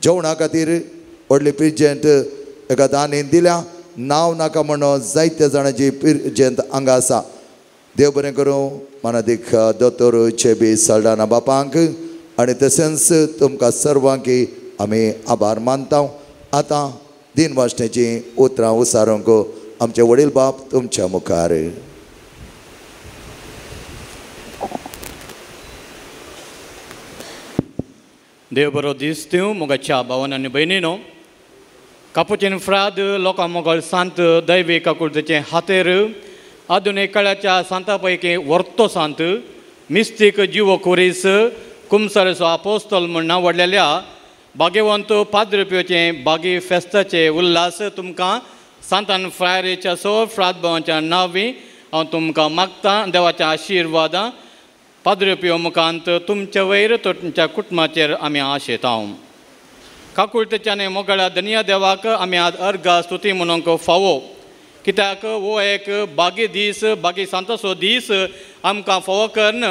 जेवणा खातीर व्हडली पिरजेंत एका दानीन दिल्या. नांव नाका म्हणून जायत्या जाणांची पिरजेंत हांगा आसा. देव बरें करूं मानादीक दोतोर चेबी सल्डाना बापांक आनी तशेंच तुमकां सर्वांकी आमी आभार मानता. आतां दिन वाचण्याची उतरां उसारूंक आमचे वडील बाप तुमच्या मुखार. देव बरो दीस दिवं मोगाच्या भावान आनी भयणीनो. कापुचीन फ्राद लोकां मोगल सांत दैवी काकुळतेचे हातेर आधुनीक काळाच्या सांता पैकी वर्तो सांत मिस्तीक जिवो कोरीस कुमसारेचो आपोस्तल म्हूण नांव भाग्यवंत पाद्रपियोचे बागी फेस्ताचे उल्हास तुमकां सांतान फ्रायरेच्या सो फ्राद भावांच्या नांवी हांव तुमकां मागतां. देवाच्या आशिर्वादां पाद्रपियो मुखांत तुमच्या वयर तुमच्या कुटुंबाचेर आमी आशेता. काकुळतेच्यान मोगळ्या धनिया देवाक आमी आज अर्घा स्तुती म्हणूंक फावो, कित्याक हो एक बागी दीस, बागी सांताचो दीस आमकां फावो करून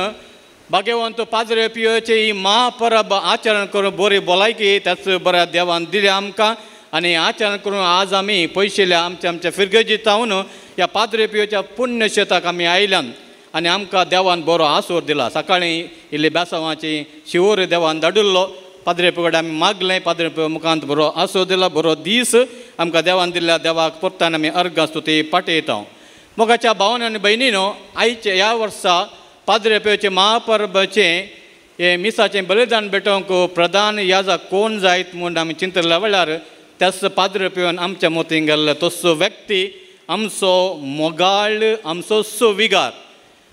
भाग्यवंत पाद्रे पियोचे ही महापरब आचरण करून बरी भलायकी त्याच बऱ्या देवान दिल्या आमकां आनी आचरण करून आज आमी पयशिल्ल्या आमच्या आमच्या फिरगर्जीत जावन ह्या पाद्रे पियोच्या पुण्यशेताक आमी आयल्यान आनी आमकां देवान बरो आसोर दिला. सकाळीं इल्ली बेसांवाची शिवोर देवान धाडिल्लो, पाद्रे पियो कडेन आमी मागलें, पाद्रे पियो मुखांत बरो आसोर दिला, बरो दीस आमकां देवान दिल्ल्या देवाक परतान आमी अर्घां स्तुती पाठयता. मोगाच्या भावान आनी भयणीनो, आयचे ह्या वर्सा पाद्रे पियोचे महापरबाचें हें मिसाचें बलिदान भेटोवंक प्रधान याजक कोण जायत म्हूण आमी चिंतल्या वेळार त्याच पाद्रे पियोन आमच्या मोतीन गेल्लो तसो व्यक्ती आमचो मोगाळ, आमचो सुविगार,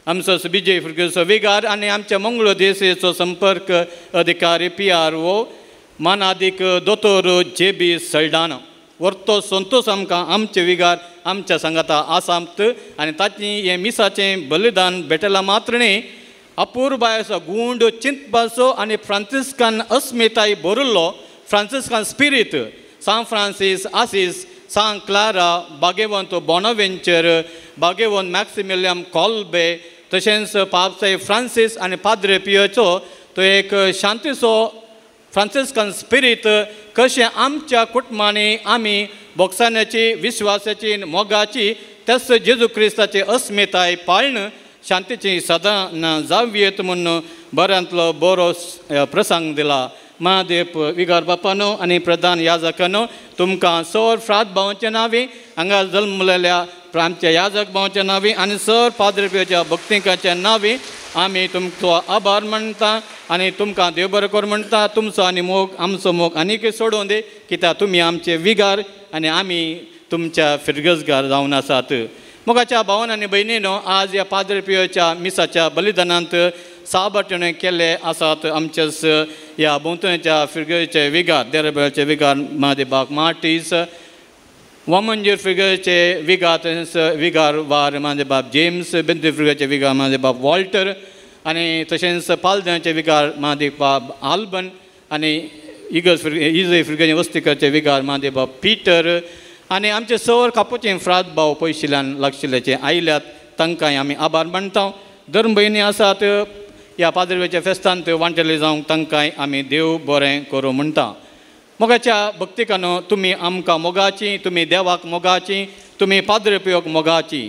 आमचो विजय फुरगेचो विगार आनी आमच्या मंगळूर देशेचो संपर्क अधिकारी PRO मानादीक दोतोर JB Saldanha वर्तो संतोष आमकां आमचे विगार आमच्या सांगाता आसात आनी ताची हें मिसाचें बलिदान भेटलां मात्र न्ही, अपुरबायेचो गूंड चिंतपाचो आनी फ्रांसिस्कान अस्मिताय भरिल्लो Franciscan spirit San Francis Assis, San Clara, भाग्यवंत बोनावेंचर, भाग्यवंत मॅक्सिमिलियम कॉल्बे तशेंच पापसाई फ्रांसीस आनी पाद्रे पियोचो तो एक शांतीचो फ्रांसिस्कन स्पिरीत कशें आमच्या कुटुंबांनी आमी बोगसाण्याची, विश्वासाची, मोगाची त्याच जेजू क्रिस्ताची अस्मिताय पाळण शांतीची सदां जावयेत म्हूण बऱ्यांतलो बरो प्रसंग दिला. महादेव विगार बापानो आनी प्रधान याजकानो, तुमकां सर फ्राद भावांच्या नांवी, हांगा जल्मलेल्या आमच्या याजक भावांच्या नांवी आनी सर पाद्रे पियोच्या भक्तिकाच्या नांवी आमी तुमचो आभार मानता आनी तुमकां देव बरो कर म्हणटा. तुमचो आनी मोग आमचो मोग आनीक सोडून दी कित्याक तुमी आमचे विगार आनी आमी तुमच्या फिरगजगार जावन आसात. मोगाच्या भावन आनी भयणीनो, आज ह्या पाद्रे पियोच्या मिसाच्या बलिदानांत साबाटणे केल्ले आसात आमच्याच ह्या भोंवतणच्या फिरगेचे विगार, देरबेळचे विगार महादेबाग मार्टीस, वामनजीर फिरगेचे विगार, तशेंच विगार वार महादेबाब जेम्स, बेंद्री फिरगेचे विगार महादेबाब वॉल्टर आनी तशेंच पालदण्याचे विगार महादेबाब आल्बन आनी इगर्ज इजय फिरगेचे वस्तीकरचे विगार महादेबाब पीटर आनी आमचे सवर कापोचे फ्राद भाव पयशिल्ल्यान लागशिल्ल्याचे आयल्यात तांकांय आमी आभार मानता. धर्म भयणी आसात ह्या पाद्रवेच्या फेस्तांत वांटेले जावंक तांकांय आमी देव बरें करूं म्हणटा. मोगाच्या भक्तिकानो, तुमी आमकां मोगाची, तुमी देवाक मोगाची, तुमी पाद्रे पियोक मोगाची.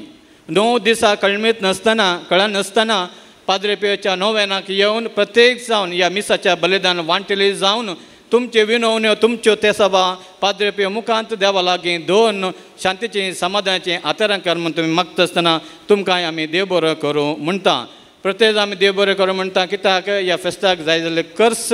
9 दिसां कळमीत नासतना कळनासतना पाद्रे पियोच्या नोवेनाक येवन प्रत्येक जावन ह्या मिसाच्या बलिदान वांटेले जावन तुमच्यो विनवण्यो तुमच्यो तेसाबा पाद्रे पियो मुखांत देवा लागीं दोन शांतीची समाधानाची आतरां कर म्हूण तुमी मागता आसतना तुमकांय आमी देव बरो करूं म्हणटा. प्रत्येक आमी देव बरो करूं म्हणटा कित्याक ह्या फेस्ताक जाय जाल्यार कर्स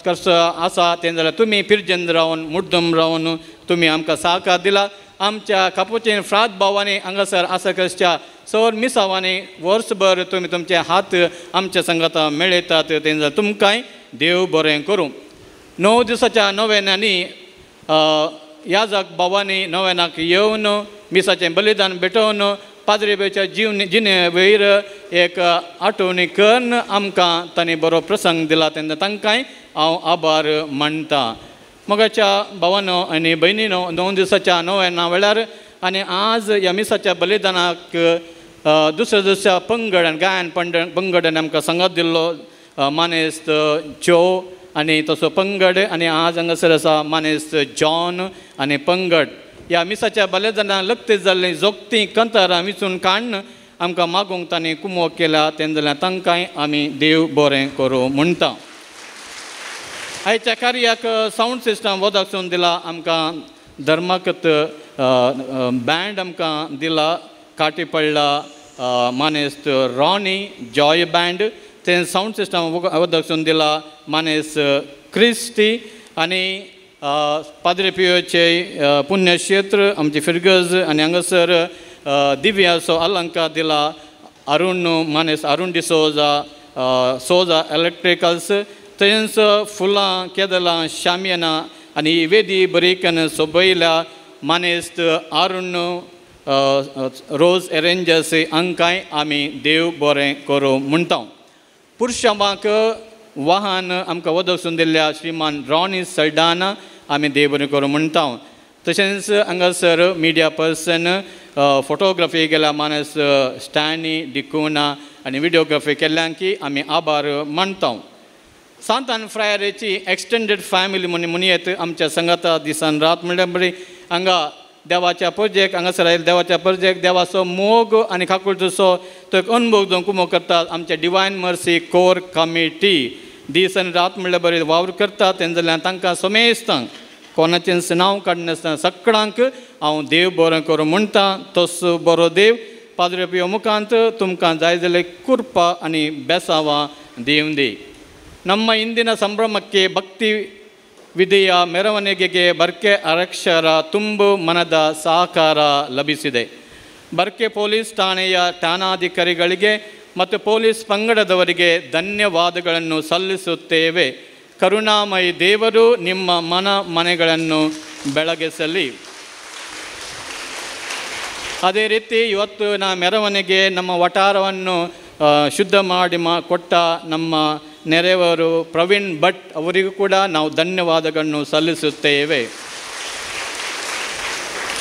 कर्स आसा तें जाल्यार तुमी पिर्जन रावन मुड्डम रावन तुमी आमकां सहकार दिला. आमच्या कापूचेन फ्राद भावांनी हांगासर आसा कसच्या सवर मिसावांनी वर्सभर तुमी तुमचे हात आमच्या संगाता मेळयतात तें जाल्यार तुमकांय देव बरें करूं. 9 दिसाच्या नोवेनांनी याजक भावांनी नोवेनाक येवन मिसाचें बलिदान भेटोवन पाद्रेबेच्या जीवन जिणे वयर एक आठवणी करून आमकां तांणी बरो प्रसंग दिला तेन्ना तांकांय हांव आभार मानता. मोगाच्या भावानो आनी भयणीनो, 9 दिसाच्या नोवेना वेळार आनी आज ह्या मिसाच्या बलिदानाक दुसऱ्या दुसऱ्या पंगडान गायन पंगडान आमकां सांगात दिल्लो मानेस्त जो आनी तसो पंगड आनी आज हांगासर आसा मानेस्त जॉन आनी पंगड. ह्या मिसाच्या बलिदानाक लग्ती जाल्लीं जोगतीं कंतारां विचून काडून आमकां मागूंक तांणी कुमोक केला तेन्ना जाल्यार तांकांय आमी देव बरें करूं म्हणटा. आयच्या कार्याक सावंड सिस्टम वदासून दिला आमकां धर्माकत बँड आमकां दिला काटी पडला मानेस्त रॉनी जॉय बँड, तें सावंड सिस्टम वदासून दिला मानेस्त क्रिस्टी आनी पाद्रे पियोचे पुण्यक्षेत्र आमची फिरगज आनी हांगासर दिव्याचो अलंकार दिला अरुण मानेस्त अरुण डिसोजा सोजा इलेक्ट्रिकल्स, तशेंच फुलां केदलां शामियानां आनी वेदी बरीकन सोबयल्या मानेस्त अरुण रोज एरेंजर्स हांकांय आमी देव बरें करूं म्हणटा. पुरुशांक वाहन आमकां वदसून दिल्ल्या श्रीमान रॉनी सल्डाना आमी देव बरें करूं म्हणटा. तशेंच हांगासर मिडिया पर्सन फोटोग्राफी केल्या मानस स्टॅनी डिकोना आनी विडियोग्राफी केल्ल्यान की आमी आभार मानता. सांतान फ्रायरेची एक्सटेंडेड फॅमिली म्हूण म्हणयेत आमच्या संगाता दिसान रात म्हणल्यार बरी हांगा देवाच्या परजेक हांगासर आयले देवाच्या परजेक देवाचो मोग आनी काकुळचो तो एक अनुभव जावन कुमोक करतात. आमच्या डिवायन मर्सी कोर कमिटी दीस आनी रात म्हणल्यार बरी वावर करता तेन्ना जाल्यार तांकां समेस्तांक कोणाचेंच नांव काडनासतना सगळ्यांक हांव देव बरो करूं म्हणटा. तसो बरो देव पाद्रे पियो मुखांत तुमकां जाय जाल्यार कृपा आनी बेसावां दिवं दी. ನಮ್ಮ ಇಂದಿನ ಸಂಭ್ರಮಕ್ಕೆ ಭಕ್ತಿ ವಿಧಿಯ ಮೆರವಣಿಗೆಗೆ ಬರ್ಕೆ ಅರಕ್ಷರ ತುಂಬು ಮನದ ಸಹಕಾರ ಲಭಿಸಿದೆ. ಬರ್ಕೆ ಪೊಲೀಸ್ ಠಾಣೆಯ ಠಾಣಾಧಿಕಾರಿಗಳಿಗೆ ಮತ್ತು ಪೊಲೀಸ್ ಪಂಗಡದವರಿಗೆ ಧನ್ಯವಾದಗಳನ್ನು ಸಲ್ಲಿಸುತ್ತೇವೆ. ಕರುಣಾಮಯಿ ದೇವರು ನಿಮ್ಮ ಮನ ಮನೆಗಳನ್ನು ಬೆಳಗಿಸಲಿ. ಅದೇ ರೀತಿ ಇವತ್ತು ನಾ ಮೆರವಣಿಗೆ ನಮ್ಮ ವಟಾರವನ್ನು ಶುದ್ಧ ಮಾಡಿ ಕೊಟ್ಟ ನಮ್ಮ ನೆರೆಯವರು ಪ್ರವೀಣ್ ಭಟ್ ಅವರಿಗೂ ಕೂಡ ನಾವು ಧನ್ಯವಾದಗಳನ್ನು ಸಲ್ಲಿಸುತ್ತೇವೆ.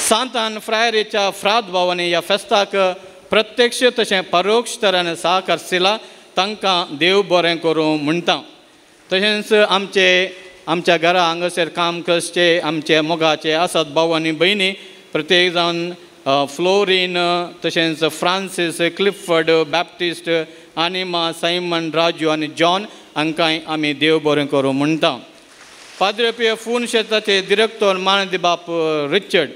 सांतान फ्रायरीच्या फ्राद भावांनी ह्या फेस्ताक प्रत्यक्ष तशें परोक्ष तरान सहकार तांकां देव बरें करूं म्हणटा. तशेंच आमचे आमच्या घरा हांगासर काम करचे आमचे मोगाचे आसात भाव आनी भयणी प्रत्येक जावन फ्लोरीन तशेंच फ्रांसीस क्लिफर्ड बॅप्टिस्ट आनी मा सायमन राजू आनी जॉन हांकांय आमी देव बरें करूं म्हणटा. पाद्रे पियो फून शेताचे डिरेक्टर मानदी बाप रिचर्ड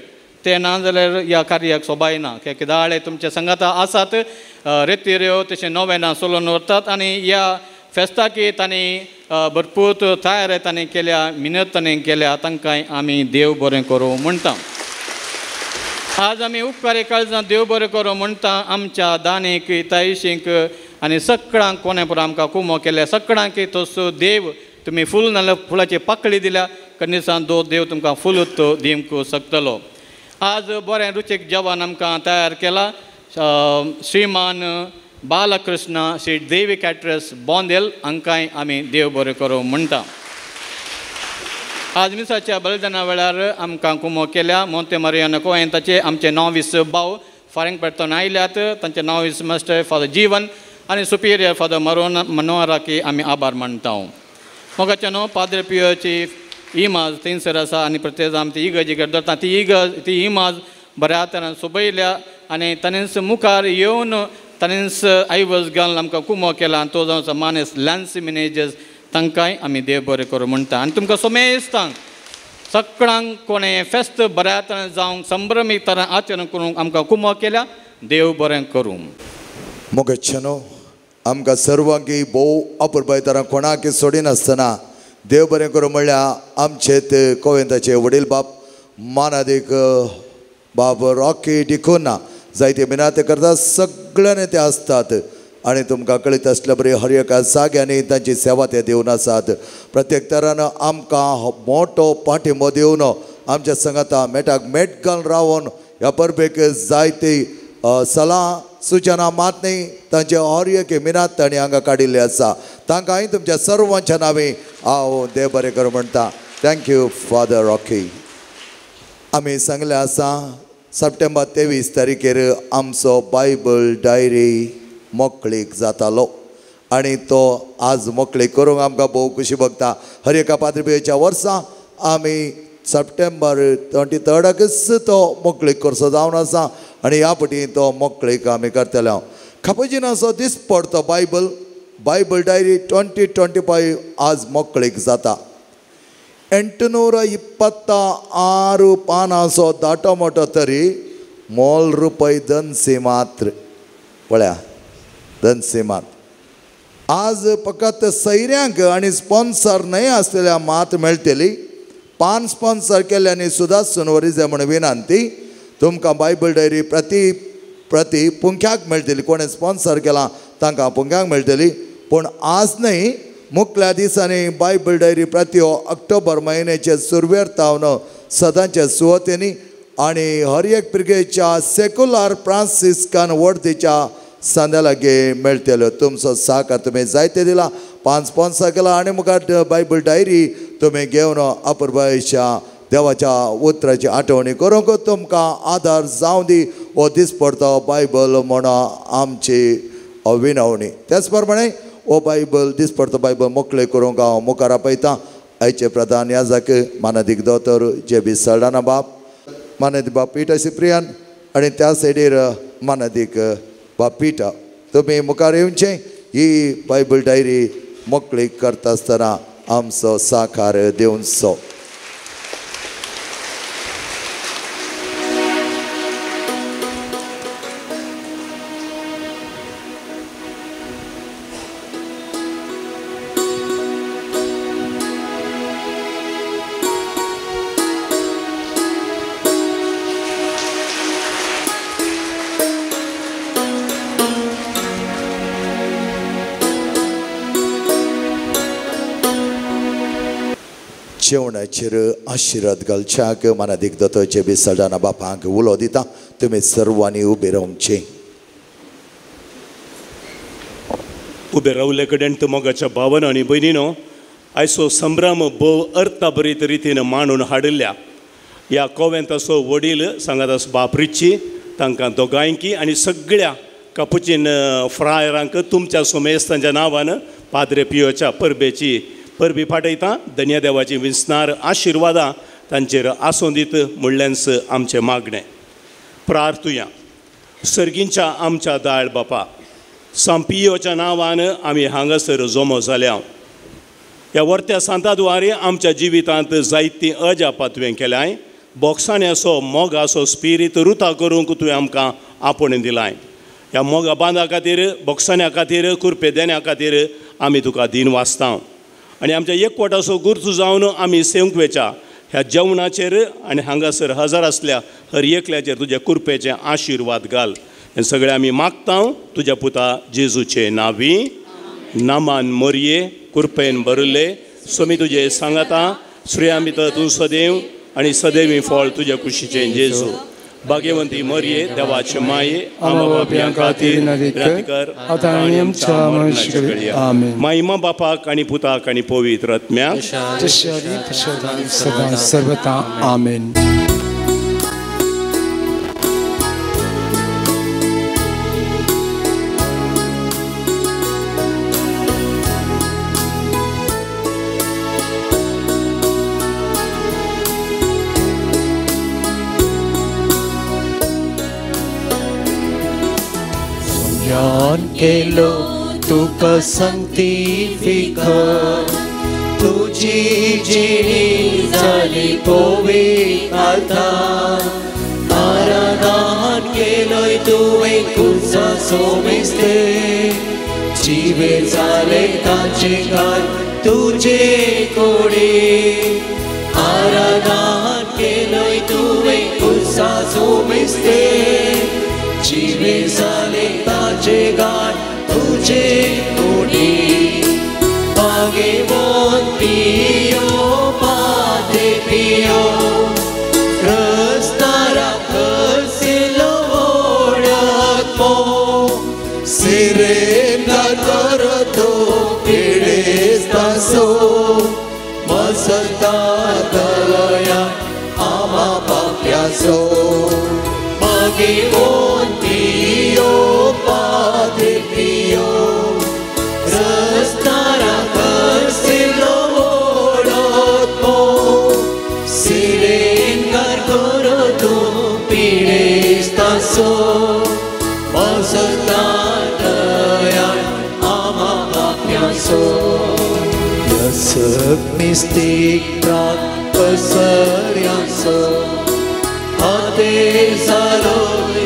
ते ना जाल्यार ह्या कार्याक सोबाय ना. कित्याक दाळे तुमचे संगाता आसात रेतिऱ्यो तशें नोवेनां सोलोवन व्हरतात आनी ह्या फेस्ताकी तांणी भरपूर तयारी तांणी केल्या, मिनत तांणी केल्या, तांकांय आमी देव बरें करूं म्हणटा. आज आमी उपकारी काळजां देव बरें करूं म्हणटा आमच्या दानीक तायशींक आनी सगळ्यांक कोणे पुरो आमकां कुमो केल्या सगळ्यांक तसो देव तुमी फूल नाल्यार फुलाची पाकळी दिल्या कनिसान दो देव तुमकां फुलूत दिवंक शकतलो. आज बरें रुचीक जेवण आमकां तयार केलां श्रीमान बालकृष्ण श्री देवी कॅटरस बोंदेल हांकांय आमी देव बरें करूं म्हणटा. आज मिसाच्या बलिदाना वेळार आमकां कुमो केल्या मोंते मारियानो कोयंताचे आमचे नॉवीस भाव फारींग पेडतोन आयल्यात तांचे नॉवीस मास्टर फादर जीवन आनी सुपिरियर फादर मरोन मनोहराकी आमी आभार मानता. मोगाच्या न्हू पाद्रे पियोची इमाज थंयसर आसा आनी प्रत्येक आमी ती इगर्जी दवरता ती इगर्ज ती इमाज बऱ्या तरान सोबयल्या आनी ताणेंच मुखार येवन ताणेंच आयवज घालून आमकां कुमो केला आनी तो जावन मानेस लॅन्सी मिनेजर्स तांकांय आमी देव बरें करूं म्हणटा. आनी तुमकां सोमेस्तांक सगळ्यांक कोणें फेस्त बऱ्या तरान जावंक संभ्रमीक तरान आचरण करूंक आमकां कुमो केल्या देव बरें करूं. मोगाच्यानो आमकां सर्वांकी भोव अपुरबाय तरां कोणाक सोडिनासतना देव बरें करूं म्हणल्यार आमचे कोवेंताचे वडील बाप मानादीक बाब रॉकी डिकोना जायते मिनाते करता सगळ्यांनी ते आसतात आनी तुमकां कळीत आसल्या बरी हर एका जाग्यांनी तांची सेवा ते दिवन आसात. प्रत्येक तरान आमकां मोटो पाठिंबो दिवन आमच्या संगाता मेटाक मेट घालून रावन ह्या परबेक जायती सलाह सुचना मात न्ही तांचे हर एक मिनात तांणी हांगा काडिल्ले आसा. तांकां हांवें तुमच्या सर्वांच्या नांवी हांव देव बरें करूं म्हणटा. Thank you father Rocky. आमी सांगलें आसा सप्टेंबर 23 तारखेर आमचो बायबल डायरी मोकळीक जातालो आनी तो आज मोकळीक करूंक आमकां भोव खुशी भोगता. हर एका पाद्रीच्या वर्सा आमी सप्टेंबर 23 तो मोकळीक करचो जावन आसा आनी ह्या पटी तो मोकळीक आमी करतले. खापोजिनाचो दीस पडतो बायबल डायरी 2025 आज मोकळीक जाता. 826 पानांचो दाटो मोटो तरी मोल रुपय 200 मात्र पळया 200 मात्र. आज फकत सैऱ्यांक आनी स्पॉन्सर न्हय आसलेल्या मात मेळटली. पान स्पॉन्सर केल्ल्यानी सुद्दां सुनवरी म्हण विनंती. तुमकां बायबल डायरी प्रति प्रति पुंख्याक मेळटली. कोणें स्पॉन्सर केलां तांकां पुंख्याक मेळटली. पूण आज न्हय मुखल्या दिसांनी बायबल डायरी प्रति हो ऑक्टोबर म्हयन्याचे सुरवेर तावन सदांच्या सुवातेनी आनी हर एक पिरगेच्या सेक्युलर फ्रांसिस्कान वर्दीच्या सांद्या लागीं मेळटल्यो. तुमचो साकार तुमी जायते दिला पांच स्पॉन्सर केला आनी मुखार बायबल डायरी तुमी घेवन अपुरबायेच्या देवाच्या उतराची आठवणी करूंक तुमकां आदार जावं दी हो दीस पडतो बायबल म्हण आमची विनवणी. त्याच प्रमाणे हो बायबल दीस पडतो बायबल मोकळे करूंक हांव मुखार आपयतां आयचे प्रधान याजक मानादीक दोतोर जे बी सल्डाना बाप मानादीक बाप पिटा सिप्रियान आनी त्या सायडीर मानादीक बाप पिटा तुमी मुखार येवचें ही बायबल डायरी मोकळी करता आसतना आमचो साकार दिवचो. जेवणाचेर आशिर्वाद घालच्याक मानादीक दोतोर जे बी सल्डाना बापांक उलो दिता. तुमी सर्वांनी उबे रावचें. उबे रावले कडेन मोगाच्या भावन आनी भयणीनो आयचो संभ्रम भोव अर्थभरीत रितीन मांडून हाडिल्ल्या ह्या कोवेंताचो वडील सांगातास बाप रिची तांकां दोगांयकी आनी सगळ्या कापुचीन फ्रायरांक तुमच्या सोमेस्तांच्या नांवान पाद्रे पियोच्या परबेची परबी फाटयता. धन्य देवाची विसनार आशिर्वादां तांचेर आसूं दीत म्हणल्यान्स आमचें मागणें. प्रार्थुया. सर्गींच्या आमच्या दाळ बापा सांपियोच्या नांवान आमी हांगासर जमो जाल्या. ह्या वर्त्या सांता द्वारे आमच्या जिवितांत जायतीं अजापां तुवें केल्याय. बोक्साण्याचो मोगाचो स्पिरीत रुता करूंक तुवें आमकां आपोवणें दिलाय. ह्या मोगा बांदा खातीर, बोक्साण्या खातीर, कुरपे देण्या खातीर आमी तुका दीन वाचता आनी आमच्या एकवटाचो गुर्जू जावन आमी सेवंक वेच्या ह्या जेवणाचेर आनी हांगासर हजर आसल्या हर एकल्याचेर तुज्या कुरपेचे आशिर्वाद घाल. हें सगळें आमी मागता तुज्या पुता जेजूचे नांवी. नामान मोरये कुरपेन भरिल्ले सोमी तुजे सांगाता, श्रेया भितर तूं सदैव आनी सदैवी फळ तुज्या कुशीचें जेजू. भाग्यवंती मरये देवाचे माये, आमा बापयां खातीर कर माईमा बापाक आनी पुताक आनी पवित्र आत्म्याक सर्वता. आमेन. केलो तुका संतिफिकर, तुजी जिणी जाली पवित्र आतां. आराधन केलोय तुवें कुर्सा सोमिस्ते, जिवे जाले ताचे घर तुजे कुडी. आराधन केलोय तुवें कुर्सा सोमिस्ते, जिवे जाले ताचे गान तुझे कुडी. भाग्यवंत पियो पाद्रे पियो, रस्तारा खसिलो ओळखो, सिरेंदा करतो पिडेस्तासो, मसता दया आमा पाप्यासो. भाग्यवंत पियो पाद्रे पियो, रस्तारा खसिलो ओळखो, सिरेंगार करतो पिडेस्तासो, मसता दया आमा पाप्यासो. यसक मिस्तीक प्राक पसऱ्यासो, हाते जालो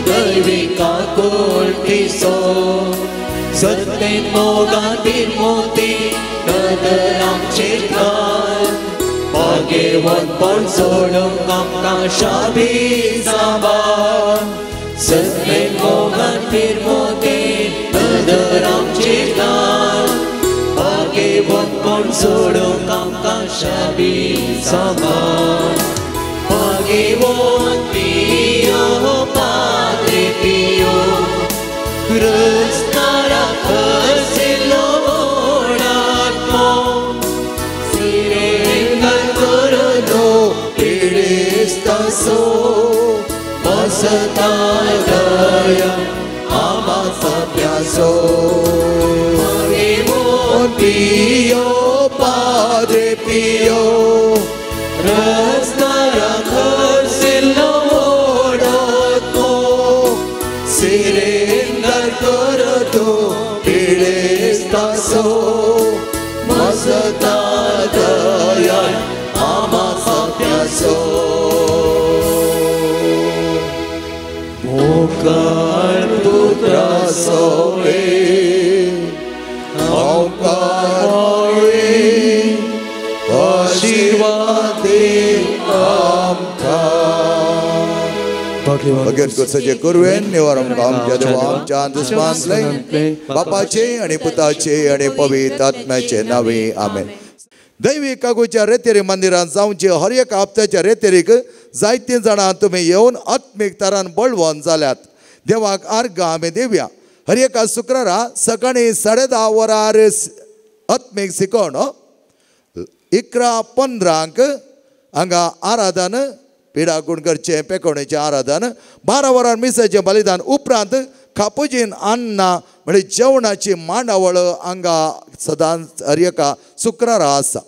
दैवी काकुळटीचो, सत्तेन मोगातीन मोती नदर आमचेर घाल, भाग्यवंतपण सोडूंक आमकां शाबी सांबाळ. सत्तेन मोगातीन मोती नदर आमचेर घाल, भाग्यवंतपण सोडूंक आमकां शाबी सांबाळ. भाग्यवंत पियो पाद्रे पियो, रस्तारा खसिलो ओळखो, सिरेंगार करलो पिडेस्तासो, मसता दया आमा पाप्यासो. भाग्यवंत पियो पाद्रे पियो, रस्तारा खसिलो ओळखो, सिरेंगार करतो पिडेस्तासो, मसता दया आमा पाप्यासो. मोगाळ पुत्रासो ओंकार आशीर्वाद आमकां. भगत गोसाचे कुरवेन निवारण आमच्या देवा आमच्या दुस्मानले बापाचे आणि पुताचे आणि पवित्र आत्म्याचे नावे. आमेन. दैवी कागूच्या रेतेरी मंदिरात जावचे हर एका हप्त्याच्या रेतेरीक जायतीं जाणां तुमी येवन आत्मीक तरान बळवंत जाल्यात. देवाक आर्गां आमी दिवया. हर एका शुक्रारा सकाळीं 10:30 वरार आत्मीक शिकवण, 11:15 हांगा आराधन, पिडा गुणकरचें पेकोणेचें आराधन, 12 वरार मिसाचें बलिदान, उपरांत कापुजीन अन्ना म्हणजे जेवणाची मांडावळ हांगा सदांच हर एका शुक्रारा आसा.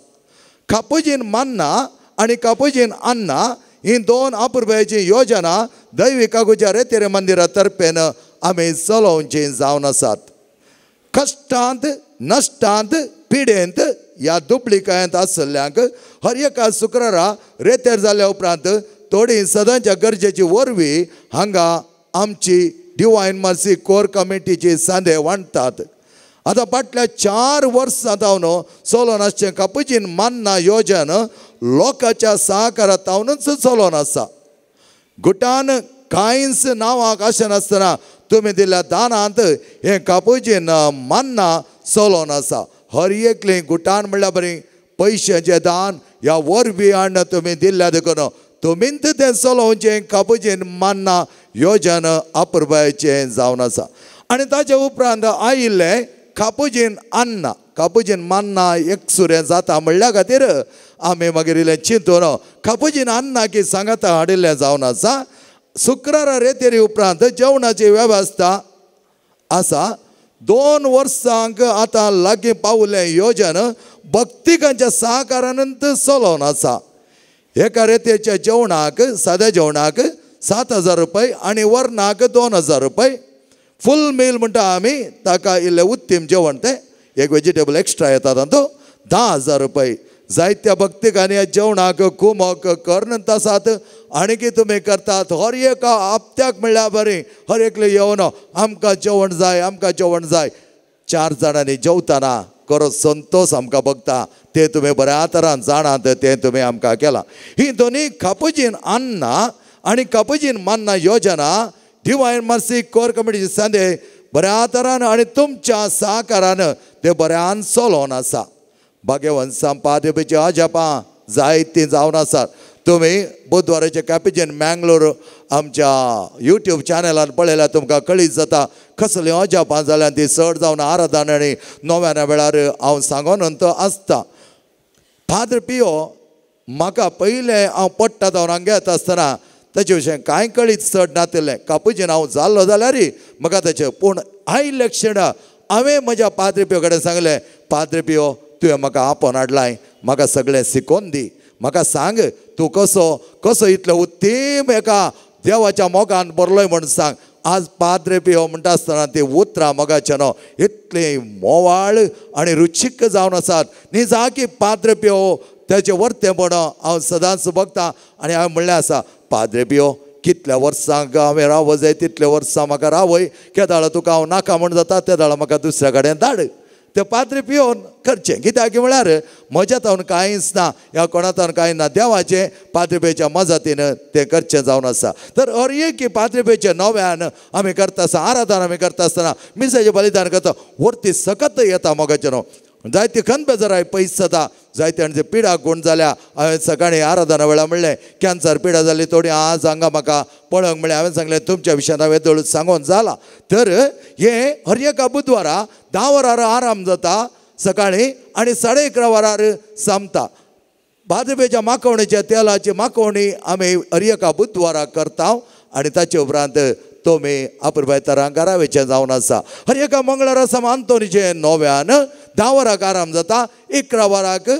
कापुजीन मान्ना आनी कापुजीन अन्ना ही दोन अपुरबायेची योजना दैवी कागूच्या रेतेरे मंदिरा तर्फेन आमी चलोवची जावन आसात. कश्टांत, नश्टांत, पिडेंत ह्या दुबळिकायेंत आशिल्ल्यांक हर एका शुक्रारा रेतेर जाल्या उपरांत थोडी सदांच्या गरजेची वरवीं हांगा आमची डिवायन मर्सी कोर कमिटीची सांदे वांटतात. आतां फाटल्या 4 वर्सां जावन चलोन आसचें कापुजीन मान्ना योजन लोकांच्या सहकारा तावनूच चलोन आसा. गुटान कांयच नांवाक आसनासतना तुमी दिल्ल्या दानांत हें कापुजीन मान्ना चलोन आसा. हर एकली गुटान म्हणल्यार बरी पयशांचें दान ह्या वरवीं हाडून तुमी दिल्ल्या देखून तुमीच तें चलोवचें कापुजीन मान्ना योजन अपुरबायेचें जावन आसा. आनी ताचे उपरांत आयिल्लें कापुजीन अन्ना कापुजीन मान्ना एकसुरें जाता म्हणल्या खातीर आमी मागीर इल्लें चिंतून कापुजीन अन्ना की सांगाता हाडिल्लें जावन आसा. शुक्रारा रेतेरी उपरांत जेवणाची वेवस्था आसा. 2 वर्सांक आतां लागीं पावलें योजन भक्तिकांच्या सहकारानंत चलोवन आसा. एका रेतेच्या जेवणाक साद्या जेवणाक 7,000 रुपये आनी वरणाक 2,000 रुपये. फूल मील म्हणटा आमी ताका इल्लें उत्तीम जेवण तें एक वेजिटेबल एक्स्ट्रा येता तातूंत 10,000 रुपये. जायत्या भक्तिकांनी ह्या जेवणाक कुमक करून आसात आनी तुमी करतात. हर एका हप्त्याक म्हणल्यार बरी हर एकले येवन आमकां जेवण जाय आमकां जेवण जाय. 4 जाणांनी जेवतना खरो संतोश आमकां बघता ते तुमी बऱ्या तरान जाणात तें तुमी आमकां केलां. ही दोनी कापुजीन अन्ना आनी कापुजीन मान्ना योजना डिवायन मर्सी कोर कमिटीचे सांदे बऱ्या तरान आनी तुमच्या सहकारान ते बऱ्यान चलोवन आसा. भाग्यवंत संपादपेचे अजापां जायतीं जावन आसात. तुमी बुधवाराचे कॅपिजन मँगलोर आमच्या यूट्यूब चॅनलान पळयल्यार तुमकां कळीत जाता कसलीं अजापां जाल्यार ती चड जावन आराधना आनी नव्याना वेळार हांव सांगोन तो आसता. फादर पियो म्हाका पयलें हांव पडटा जावन हांगा येता आसतना ताचे विशय कांय कळीत चड नातिल्लें. कापुजीन हांव जाल्लो जाल्यार म्हाका ताचें पूण आयिल्ले क्षणा हांवें म्हज्या पाद्रे पियो कडेन सांगलें, पाद्रे पियो तुवें म्हाका आपोवन हाडलाय म्हाका सगळें शिकोवन दी, म्हाका सांग तूं कसो कसो इतलो उत्तीम एका देवाच्या मोगान बरलोय म्हूण सांग. आज पाद्रे पियो म्हणटा आसतना ती उतरां मोगाचें न्हू इतलीं मोवाळ आनी रुचीक जावन आसात. निजाकी पाद्रे पियो ताचें वर्तेपण हांव सदांच बघता आनी हांवें म्हणलें आसा, पाद्रे पियो कितल्या वर्सांक हांवें रावो जाय तितल्या वर्सां म्हाका रावय, केदाळा तुका हांव नाका म्हूण जाता तेदाळा म्हाका दुसऱ्या कडेन धाड. ते पाद्रे पियोन करचें कित्याक म्हळ्यार म्हज्या तावन कांयच ना ह्या कोणा तावन कांय ना देवाचें पाद्रे पियोच्या मजतीन तें करचें जावन आसा. तर हर एक पाद्रे पियोचें नव्यान आमी करता आसतना आराधना आमी करता आसतना मिसाचें बलिदान करता वरती सकत येता मोगाचें न्हू. जायती खंत बेजाराय पयस जाता जायते जाणांचे पिडा गुण जाल्या. हांवें सकाळीं आराधना वेळार म्हणलें कॅन्सर पिडा जाली थोडी आज हांगा म्हाका पळोवंक मेळ्ळें. हांवें सांगलें तुमच्या विशयांत हांवें दळूच सांगून जाला. तर हें हर एका बुधवारा 10 वरार आराम जाता सकाळीं आनी 11:30 वरार सोंपता. भाजपेच्या माकोवणेच्या तेलाची माकोवणी आमी हर एका बुधवारा करता आनी ताचे उपरांत तुमी अपुरबाय तरां घरावेचें जावन आसा. हर एका मंगळारा सम आंतोनीचें नव्यान 10 वराक आराम जाता 11 वराक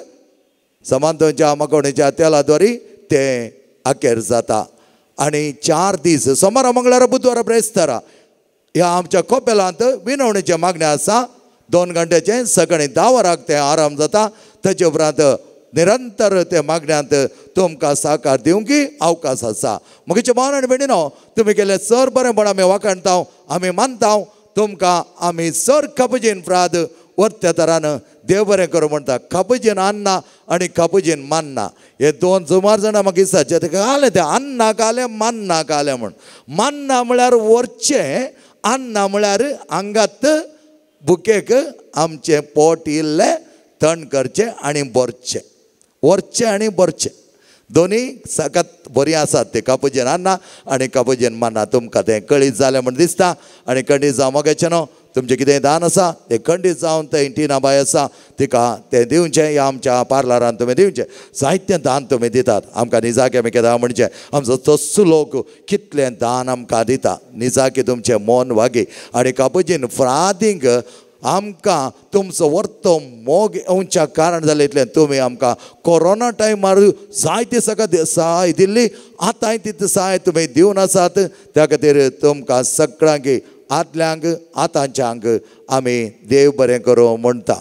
समांतोच्या माकोवणेच्या तेलाद्वारी तें अखेर जाता. आनी 4 दीस सोमारा मंगळारा बुधवारा ब्रेस्तारा ह्या आमच्या कोपेलांत विनवणेचें मागणें आसा. 2 घंट्याचें सकाळीं 10 वराक तें आराम जाता. ताचे उपरांत निरंतर ते मागण्यांत तुमकां साकार दिवंक अवकाश आसा. म्हगेचे भाव आनी भयणीनो तुमी केल्लें चड बरेंपण आमी वाखाणता आमी मानता. तुमकां आमी चड कापुजीन फ्राद वर्त्या तरान देव बरें करूं म्हणटा. कापुजीन अन्ना आनी कापुजीन मान्ना हे 2 सुमार जाणां म्हाका दिसता तेका आलें तें अन्नाक आलें मान्नाक आलें म्हूण. मान्ना म्हळ्यार वरचें, अन्ना म्हळ्यार आंगात भुकेक आमचें पोट इल्लें थंड करचें आनी भरचें, वरचें आनी भरचें दोनी सगळ्यात बरीं आसात ते कापुजीन अन्ना आनी कापुजीन मान्ना. तुमकां तें कळीत जालें म्हूण दिसता. आनी खंडीत जावं मोगाचें न्हू तुमचें कितें दान आसा तें खंडीत जावन तें टिना बाय आसा तिका तें दिवचें ह्या आमच्या पार्लरान तुमी दिवचें. जायतें दान तुमी दितात आमकां निजाके आमी केदां म्हणचें आमचो तस्सो लोक कितलें दान आमकां दिता. निजाके तुमचें मन वागी आनी कापुजीन फ्रादींक आमकां तुमचो वर्तो मोग येवच्या कारण जालें इतलें तुमी आमकां कोरोना टायमार जायते सगळें सहाय दिल्ली आतांय तितलें सहाय तुमी दिवन आसात. त्या खातीर तुमकां सगळ्यांक आदल्यांक आतांच्यांक आमी देव बरें करूं म्हणटा.